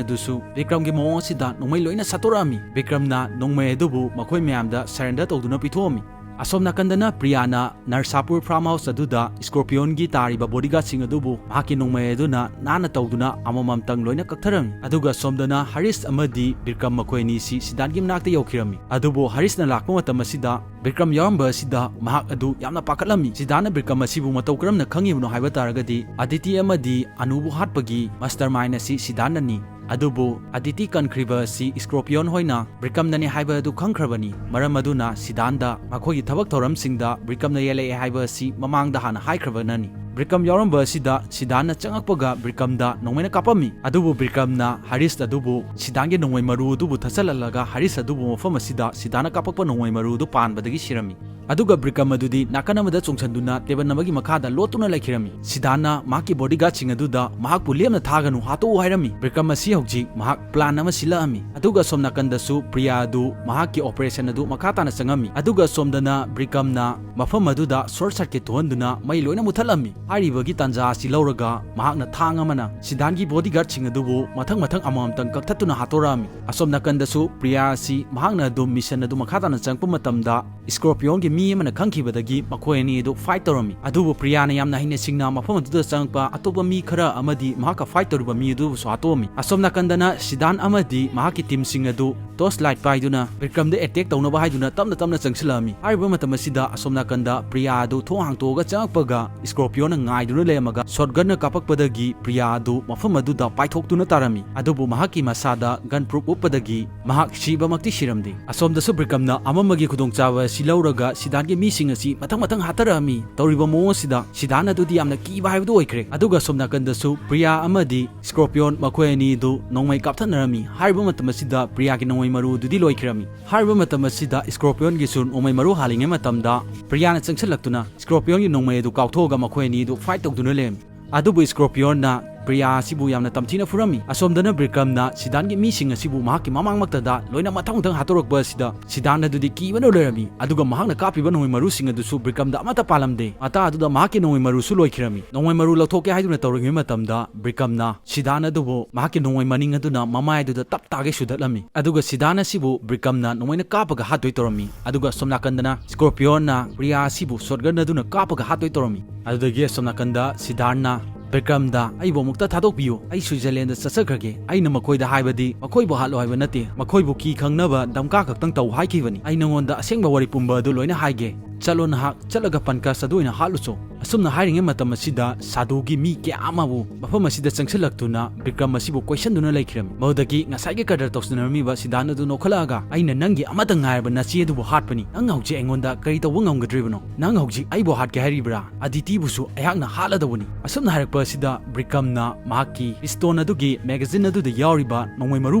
ꯑꯗꯨꯁꯨ ꯕꯤꯀ꯭ꯔꯝꯒꯤ ꯃꯑꯣꯡ ꯑꯁꯤꯗ ꯅꯣꯡꯃꯩ ꯂꯣꯏꯅ ꯁꯠꯇꯣꯔꯛꯑꯝꯃꯤ꯫ ꯕꯤꯀ꯭ꯔꯝꯅ ꯅꯣꯡꯃꯩ ꯑꯗꯨꯕꯨ ꯃꯈꯣꯏ ꯃꯌꯥꯝꯗ ꯁꯔꯦꯟꯗꯔ ꯇꯧꯗꯨꯅ ꯄꯤꯊꯣꯛꯑꯝꯃꯤ꯫ ꯑꯁꯣꯝ ꯅꯥꯀꯟꯗꯅ ꯄ꯭ꯔꯤꯌꯥꯅ ꯅꯔꯁꯥꯄꯨꯔ ꯐꯥꯔꯝ ꯍꯥꯎꯁ ꯑꯗꯨꯗ ꯁ꯭ꯀꯣꯔꯄꯤꯌꯣꯟꯒꯤ ꯇꯥꯔꯤꯕ ꯕꯣꯗꯤꯒꯥꯔꯗꯁꯤꯡ ꯑꯗꯨꯕꯨ ꯃꯍꯥꯛꯀꯤ ꯅꯣꯡꯃꯩ ꯑꯗꯨꯅ ꯅꯥꯟꯅ ꯇꯧꯗꯨꯅ ꯑꯃꯃꯝꯇꯪ ꯂꯣꯏꯅ ꯀꯛꯊꯔꯝꯃꯤ꯫ ꯑꯗꯨꯒ ꯁꯣꯝꯗꯅ ꯍꯔꯤꯁ ꯑꯃꯗꯤ ꯕꯤꯀ꯭ꯔꯝ ꯃꯈꯣꯏ ꯑꯅꯤꯁꯤ ꯁꯤꯗꯥꯟꯒꯤ ꯃꯅꯥꯛꯇ ꯌꯧꯈꯤꯔꯝꯃꯤ꯫ ꯑꯗꯨꯕꯨ ꯍꯔꯤꯁꯅ ꯂꯥꯛꯄ ꯃꯇꯝ ꯑꯁꯤꯗ ꯕꯤꯀ꯭ꯔꯝ ꯌꯥꯎꯔꯝꯕ ꯑꯁꯤꯗ ꯃꯍꯥꯛ ꯑꯗꯨ ꯌꯥꯝꯅ ꯄꯥꯈꯠꯂꯝꯃꯤ꯫ ꯁꯤꯗꯥꯟꯅ ꯕꯤꯀ꯭ꯔꯝ ꯑꯁꯤꯕꯨ ꯃꯇꯧ ꯀꯔꯝꯅ ꯈꯪꯉꯤꯕꯅꯣ ꯍꯥꯏꯕ ꯇꯥꯔꯒꯗꯤ, ꯑꯗꯤꯇꯤ ꯑꯃꯗꯤ ꯑꯅꯨꯕꯨ ꯍꯥꯠꯄꯒꯤ ꯃꯥꯁꯇꯔ ꯃꯥꯏꯟ ꯑꯁꯤ ꯁꯤꯗꯥꯟꯅꯅꯤ꯫ ꯑꯗꯨꯕꯨ ꯑꯗꯤꯇꯤ ꯀꯟꯈ꯭ꯔꯤꯕ ꯑꯁꯤ ꯁ꯭ꯀꯣꯔꯄꯤꯌꯣꯟ ꯍꯣꯏꯅ ꯕ꯭ꯔꯤꯀꯝꯅꯅꯤ ꯍꯥꯏꯕ ꯑꯗꯨ ꯈꯪꯈ꯭ꯔꯕꯅꯤ꯫ ꯃꯔꯝ ꯑꯗꯨꯅ ꯁꯤꯗꯥꯟꯗ ꯃꯈꯣꯏꯒꯤ ꯊꯕꯛ ꯊꯧꯔꯝꯁꯤꯡꯗ ꯕ꯭ꯔꯤꯀꯝꯅ ꯌꯦꯜꯂꯛꯑꯦ ꯍꯥꯏꯕ ꯑꯁꯤ ꯃꯃꯥꯡꯗ ꯍꯥꯟꯅ ꯍꯥꯏꯈ꯭ꯔꯕꯅꯅꯤ꯫ ꯕ꯭ꯔꯤꯀꯝ ꯌꯥꯎꯔꯝꯕ ꯑꯁꯤꯗ ꯁꯤꯗꯥꯟꯅ ꯆꯪꯉꯛꯄꯒ ꯕ꯭ꯔꯤꯀꯝꯗ ꯅꯣꯡꯃꯩꯅ ꯀꯥꯞꯄꯝꯃꯤ꯫ ꯑꯗꯨꯕꯨ ꯕ꯭ꯔꯤꯀꯝꯅ ꯍꯥꯔꯤꯁ ꯑꯗꯨꯕꯨ ꯁꯤꯗꯥꯟꯒꯤ ꯅꯣꯡꯃꯩ ꯃꯔꯨ ꯑꯗꯨꯕꯨ ꯊꯠꯆꯜꯍꯜꯂꯒ ꯍꯥꯔꯤꯁ ꯑꯗꯨꯕꯨ ꯃꯐꯝ ꯑꯁꯤꯗ ꯁꯤꯗꯥꯟꯅ ꯀꯥꯞꯄꯛꯄ ꯅꯣꯡꯃꯩ ꯃꯔꯨ ꯑꯗꯨ ꯄꯥꯟꯕꯗꯒꯤ ꯁꯤꯔꯝꯃꯤ꯫ ꯑꯗꯨꯒ ꯕ꯭ꯔꯤꯀꯝ ꯑꯗꯨꯗꯤ ꯅꯥꯀꯟ ꯑꯃꯗ ꯆꯣꯡꯁꯤꯟꯗꯨꯅ ꯇꯦꯕꯜ ꯑꯃꯒꯤ ꯃꯈꯥꯗ ꯂꯣꯠꯇꯨꯅ ꯂꯩꯈꯤꯔꯝꯃꯤ꯫ ꯁꯤꯗꯥꯟꯅ ꯃꯍꯥꯛꯀꯤ ꯕꯣꯗꯤꯒꯥꯔꯗꯁꯤꯡ ꯑꯗꯨꯗ ꯃꯍꯥꯛꯄꯨ ꯂꯦꯝꯅ ꯊꯥꯒꯅꯨ, ꯍꯥꯠꯇꯣꯛꯎ ꯍꯥꯏꯔꯝꯃꯤ꯫ ꯕ꯭ꯔꯤꯀꯝ ꯑꯁꯤ ꯍꯧꯖꯤꯛ ꯃꯍꯥꯛ ꯄ꯭ꯂꯥꯟ ꯑꯃ ꯁꯤꯜꯂꯛꯑꯝꯃꯤ꯫ ꯑꯗꯨꯒ ꯁꯣꯝ ꯅꯥꯀꯟꯗꯁꯨ ꯄ꯭ꯔꯤꯌꯥ ꯑꯗꯨ ꯃꯍꯥꯛꯀꯤ ꯑꯣꯄꯔꯦꯁꯟ ꯑꯗꯨ ꯃꯈꯥ ꯇꯥꯅ ꯆꯪꯉꯝꯃꯤ꯫ ꯑꯗꯨꯒ ꯁꯣꯝꯗꯅ ꯕ꯭ꯔꯤꯀꯝꯅ ꯃꯐꯝ ꯑꯗꯨꯗ ꯁꯣꯔꯠ ꯁꯔꯀꯤꯠ ꯊꯣꯛꯍꯟꯗꯨꯅ ꯃꯩ ꯂꯣꯏꯅ ꯃꯨꯠꯊꯠꯂꯝꯃꯤ꯫ ꯍꯥꯏꯔꯤꯕꯒꯤ ꯇꯥꯟꯖꯥ ꯑꯁꯤ ꯂꯧꯔꯒ ꯃꯍꯥꯛꯅ ꯊꯥꯡ ꯑꯃꯅ ꯁꯤꯗꯥꯟꯒꯤ ꯕꯣꯗꯤꯒꯥꯔꯗꯁꯤꯡ ꯑꯗꯨꯕꯨ ꯃꯊꯪ ꯃꯊꯪ ꯑꯃꯃꯝꯇꯪ ꯀꯛꯊꯠꯇꯨꯅ ꯍꯥꯠꯇꯣꯔꯛꯑꯝꯃꯤ꯫ ꯑꯁꯣꯝ ꯅꯥꯀꯟꯗꯁꯨ ꯄ꯭ꯔꯤꯌꯥ ꯑꯁꯤ ꯃꯍꯥꯛꯅ ꯑꯗꯨꯝ ꯃꯤꯁꯟ ꯑꯗꯨ ꯃꯈꯥ ꯇꯥꯅ ꯆꯪꯉꯛꯄ ꯃꯇꯝꯗ ꯁ꯭ꯀꯣꯔꯄꯤꯌꯣꯟꯒꯤ ꯃꯤ ꯑꯃꯅ ꯈꯪꯈꯤꯕꯗꯒꯤ ꯃꯈꯣꯏ ꯑꯅꯤ ꯑꯗꯨ ꯐꯥꯏꯠ ꯇꯧꯔꯝꯃꯤ꯫ ꯑꯗꯨꯕꯨ ꯄ꯭ꯔꯤꯌꯥꯅ ꯌꯥꯝꯅ ꯍꯩꯅ ꯁꯤꯡꯅ ꯃꯐꯝ ꯑꯗꯨꯗ ꯆꯪꯉꯛꯄ ꯑꯇꯣꯞꯄ ꯃꯤ ꯈꯔ ꯑꯃꯗꯤ ꯃꯍꯥꯛꯀ ꯐꯥꯏꯠ ꯇꯧꯔꯤꯕ ꯃꯤ ꯑꯗꯨꯕꯨꯁꯨ ꯍꯥꯠꯇꯣꯛꯑꯝꯃꯤ꯫ ꯑꯁꯣꯝ ꯅꯥꯀꯟꯗꯅ ꯁꯤꯗꯥꯟ ꯑꯃꯗꯤ ꯃꯍꯥꯛꯀꯤ ꯇꯤꯝꯁꯤꯡ ꯑꯗꯨ ꯇꯣꯔꯆ ꯂꯥꯏꯠ ꯄꯥꯏꯗꯨꯅ ꯕ꯭ꯔꯤꯀꯝꯗ ꯑꯦꯇꯦꯛ ꯇꯧꯅꯕ ꯍꯥꯏꯗꯨꯅ ꯇꯞꯅ ꯇꯞꯅ ꯆꯪꯁꯤꯜꯂꯛꯑꯝꯃꯤ꯫ ꯍꯥꯏꯔꯤꯕ ꯃꯇꯝ ꯑꯁꯤꯗ ꯑꯁꯣꯝ ꯅꯥꯀꯟꯗ ꯄ꯭ꯔꯤꯌꯥ ꯑꯗꯨ ꯊꯣꯡ ꯍꯥꯡꯇꯣꯛꯑꯒ ꯆꯪꯉꯛꯄꯒ ꯁ꯭ꯀꯣꯔꯄꯤꯌꯣꯟꯅ ꯉꯥꯏꯗꯨꯅ ꯂꯩꯔꯝꯃꯒ ꯁꯣꯠꯒꯟꯅ ꯀꯥꯞꯄꯛꯄꯗꯒꯤ ꯄ꯭ꯔꯤꯌꯥ ꯑꯗꯨ ꯃꯐꯝ ꯑꯗꯨꯗ ꯄꯥꯏꯊꯣꯛꯇꯨꯅ ꯇꯥꯔꯝꯃꯤ꯫ ꯑꯗꯨꯕꯨ ꯃꯍꯥꯛꯀꯤ ꯃꯁꯥꯗ ꯒꯟ ꯄ꯭ꯔꯨꯐ ꯎꯞꯄꯗꯒꯤ ꯃꯍꯥꯛ ꯁꯤꯕꯃꯛꯇꯤ ꯁꯤꯔꯝꯗꯦ꯫ ꯑꯁꯣꯝꯗꯁꯨ ꯕ꯭ꯔꯤꯀꯝꯅ ꯑꯃꯝꯕꯒꯤ ꯈꯨꯗꯣꯡꯆꯥꯕ ꯑꯁꯤ ꯂꯧꯔꯒ ꯁꯤꯗꯥꯟꯒꯤ ꯃꯤꯁꯤꯡ ꯑꯁꯤ ꯃꯊꯪ ꯃꯊꯪ ꯍꯥꯠꯊꯔꯛꯑꯝꯃꯤ꯫ ꯇꯧꯔꯤꯕ ꯃꯑꯣꯡ ꯑꯁꯤꯗ ꯁꯤꯗꯥꯟ ꯑꯗꯨꯗꯤ ꯌꯥꯝꯅ ꯀꯤꯕ ꯍꯥꯏꯕꯗꯨ ꯑꯣꯏꯈ꯭ꯔꯦ꯫ ꯑꯗꯨꯒ ꯑꯁꯣꯝ ꯅꯥꯀꯟꯗꯁꯨ ꯄ꯭ꯔꯤꯌꯥ ꯑꯃꯗꯤ ꯁ꯭ꯀꯣꯔꯄꯤꯌꯣꯟ ꯃꯈꯣꯏ ꯑꯅꯤ ꯑꯗꯨ ꯅꯣꯡꯃꯩ ꯀꯥꯞꯊꯠꯅꯔꯝꯃꯤ꯫ ꯍꯥꯏꯔꯤꯕ ꯃꯇꯝ ꯑꯁꯤꯗ ꯄ꯭ꯔꯤꯌꯥꯒꯤ ꯅꯣꯡꯃꯩ ꯃꯔꯨ ꯑꯗꯨꯗꯤ ꯂꯣꯏꯈꯤꯔꯝꯃꯤ꯫ ꯍꯥꯏꯔꯤꯕ ꯃꯇꯝ ꯑꯁꯤꯗ ꯁ꯭ꯀꯣꯔꯄꯤꯌꯣꯟꯒꯤꯁꯨ ꯅꯣꯡꯃꯩ ꯃꯔꯨ ꯍꯥꯜꯂꯤꯉꯩ ꯃꯇꯝꯗ ꯄ꯭ꯔꯤꯌꯥꯅ ꯆꯪꯁꯤꯜꯂꯛꯇꯨꯅ ꯁ꯭ꯀꯣꯔꯄꯤꯌꯣꯟꯒꯤ ꯅꯣꯡꯃꯩ ꯑꯗꯨ ꯀꯥꯎꯊꯣꯛꯑꯒ ꯃꯈꯣꯏ ꯑꯅꯤ ꯑꯗꯨ ꯐꯥꯏꯠ ꯇꯧꯗꯨꯅ ꯂꯩꯔꯝꯃꯤ꯫ ꯑꯗꯨꯕꯨ ꯁ꯭ꯀꯣꯔꯄꯤꯌꯣꯟꯅ ꯄ꯭ꯔꯤꯌꯥ ꯑꯁꯤꯕꯨ ꯌꯥꯝꯅ ꯇꯝꯊꯤꯅ ꯐꯨꯔꯝꯃꯤ꯫ ꯑꯁꯣꯝꯗꯅ ꯕ꯭ꯔꯤꯀꯝꯅ ꯁꯤꯗꯥꯟꯒꯤ ꯃꯤꯁꯤꯡ ꯑꯁꯤꯕꯨ ꯃꯍꯥꯛꯀꯤ ꯃꯃꯥꯡꯃꯛꯇꯗ ꯂꯣꯏꯅ ꯃꯊꯪ ꯃꯊꯪ ꯍꯥꯠꯇꯣꯔꯛꯄ ꯑꯁꯤꯗ ꯁꯤꯗꯥꯟ ꯑꯗꯨꯗꯤ ꯀꯤꯕꯅ ꯂꯣꯏꯔꯝꯃꯤ꯫ ꯑꯗꯨꯒ ꯃꯍꯥꯛꯅ ꯀꯥꯞꯄꯤꯕ ꯅꯣꯡꯃꯩ ꯃꯔꯨꯁꯤꯡ ꯑꯗꯨꯁꯨ ꯕ꯭ꯔꯤꯀꯝꯗ ꯑꯃꯠꯇ ꯄꯥꯜꯂꯝꯗꯦ꯫ ꯃꯇꯥ ꯑꯗꯨꯗ ꯃꯍꯥꯛꯀꯤ ꯅꯣꯡꯃꯩ ꯃꯔꯨꯁꯨ ꯂꯣꯏꯈꯤꯔꯝꯃꯤ꯫ ꯅꯣꯡꯃꯩ ꯃꯔꯨ ꯂꯧꯊꯣꯛꯀꯦ ꯍꯥꯏꯗꯨꯅ ꯇꯧꯔꯤꯉꯩ ꯃꯇꯝꯗ ꯕ꯭ꯔꯤꯀꯝꯅ ꯁꯤꯗꯥꯟ ꯑꯗꯨꯕꯨ ꯃꯍꯥꯛꯀꯤ ꯅꯣꯡꯃꯩ ꯃꯅꯤꯡ ꯑꯗꯨꯅ ꯃꯃꯥꯏ ꯑꯗꯨꯗ ꯇꯞ ꯇꯥꯒꯩ ꯁꯨꯗꯠꯂꯝꯃꯤ꯫ ꯑꯗꯨꯒ ꯁꯤꯗꯥꯟ ꯑꯁꯤꯕꯨ ꯕ꯭ꯔꯤꯀꯝꯅ ꯅꯣꯡꯃꯩꯅ ꯀꯥꯞꯄꯒ ꯍꯥꯠꯇꯣꯏ ꯇꯧꯔꯝꯃꯤ꯫ ꯑꯗꯨꯒ ꯑꯁꯣꯝ ꯅꯥꯀꯟꯗꯅ ꯁ꯭ꯀꯣꯔꯄꯤꯌꯣꯟꯅ ꯄ꯭ꯔꯤꯌꯥ ꯑꯁꯤꯕꯨ ꯁꯣꯠꯒꯟ ꯑꯗꯨꯅ ꯀꯥꯞꯄꯒ ꯍꯥꯠꯇꯣꯏ ꯇꯧꯔꯝꯃꯤ꯫ ꯑꯗꯨꯗꯒꯤ ꯑꯁꯣꯝ ꯅꯥꯀꯟꯗ ꯁꯤꯗꯥꯟꯅ ꯕꯤꯀ꯭ꯔꯝꯗ, "ꯑꯩꯕꯨ ꯑꯃꯨꯛꯇ ꯊꯥꯗꯣꯛꯄꯤꯌꯨ, ꯑꯩ ꯁ꯭ꯋꯤꯖꯔꯂꯦꯟꯗ ꯆꯠꯆꯈ꯭ꯔꯒꯦ꯫ ꯑꯩꯅ ꯃꯈꯣꯏꯗ ꯍꯥꯏꯕꯗꯤ ꯃꯈꯣꯏꯕꯨ ꯍꯥꯠꯂꯣ ꯍꯥꯏꯕ ꯅꯠꯇꯦ, ꯃꯈꯣꯏꯕꯨ ꯀꯤ ꯈꯪꯅꯕ ꯗꯝꯀꯥ ꯈꯛꯇꯪ ꯇꯧ ꯍꯥꯏꯈꯤꯕꯅꯤ꯫ ꯑꯩ ꯅꯉꯣꯟꯗ ꯑꯁꯦꯡꯕ ꯋꯥꯔꯤ ꯄꯨꯝꯕ ꯑꯗꯨ ꯂꯣꯏꯅ ꯍꯥꯏꯒꯦ꯫ "ꯆꯠꯂꯣ ꯅꯍꯥꯛ, ꯆꯠꯂꯒ ꯄꯟꯀꯖ ꯑꯗꯨ ꯑꯣꯏꯅ ꯍꯥꯠꯂꯨꯆꯣ"꯫ ꯑꯁꯨꯝꯅ ꯍꯥꯏꯔꯤꯉꯩ ꯃꯇꯝ ꯑꯁꯤꯗ ꯁꯥꯙꯨꯒꯤ ꯃꯤ ꯀꯌꯥ ꯑꯃꯕꯨ ꯃꯐꯝ ꯑꯁꯤꯗ ꯆꯪꯁꯤꯜꯂꯛꯇꯨꯅ ꯕꯤꯀ꯭ꯔꯝ ꯑꯁꯤꯕꯨ ꯀꯣꯏꯁꯟꯗꯨꯅ ꯂꯩꯈꯤꯔꯝꯃꯤ꯫ ꯃꯗꯨꯗꯒꯤ ꯉꯁꯥꯏꯒꯤ ꯀꯗꯔ ꯇꯧꯁꯤꯟꯅꯔꯝꯃꯤꯕ ꯁꯤꯗꯥꯟ ꯑꯗꯨ ꯅꯣꯛꯈꯠꯂꯛꯑꯒ, "ꯑꯩꯅ ꯅꯪꯒꯤ ꯑꯃꯠꯇ ꯉꯥꯏꯔꯕ ꯅꯆꯦ ꯑꯗꯨꯕꯨ ꯍꯥꯠꯄꯅꯤ꯫ ꯅꯪ ꯍꯧꯖꯤꯛ ꯑꯩꯉꯣꯟꯗ ꯀꯔꯤ ꯇꯧꯕ ꯉꯝꯒꯗ꯭ꯔꯤꯕꯅꯣ? ꯅꯪ ꯍꯧꯖꯤꯛ ꯑꯩꯕꯨ ꯍꯥꯠꯀꯦ ꯍꯥꯏꯔꯤꯕ꯭ꯔꯥ? ꯑꯗꯤꯇꯤꯕꯨꯁꯨ ꯑꯩꯍꯥꯛꯅ ꯍꯥꯠꯂꯗꯧꯕꯅꯤ"꯫ ꯑꯁꯨꯝꯅ ꯍꯥꯏꯔꯛꯄ ꯑꯁꯤꯗ ꯕꯤꯀ꯭ꯔꯝꯅ ꯃꯍꯥꯛꯀꯤ ꯄꯤꯁꯇꯣꯟ ꯑꯗꯨꯒꯤ ꯃꯦꯒꯥꯖꯤꯟ ꯑꯗꯨꯗ ꯌꯥꯎꯔꯤꯕ ꯅꯣꯡꯃꯩ ꯃꯔꯨ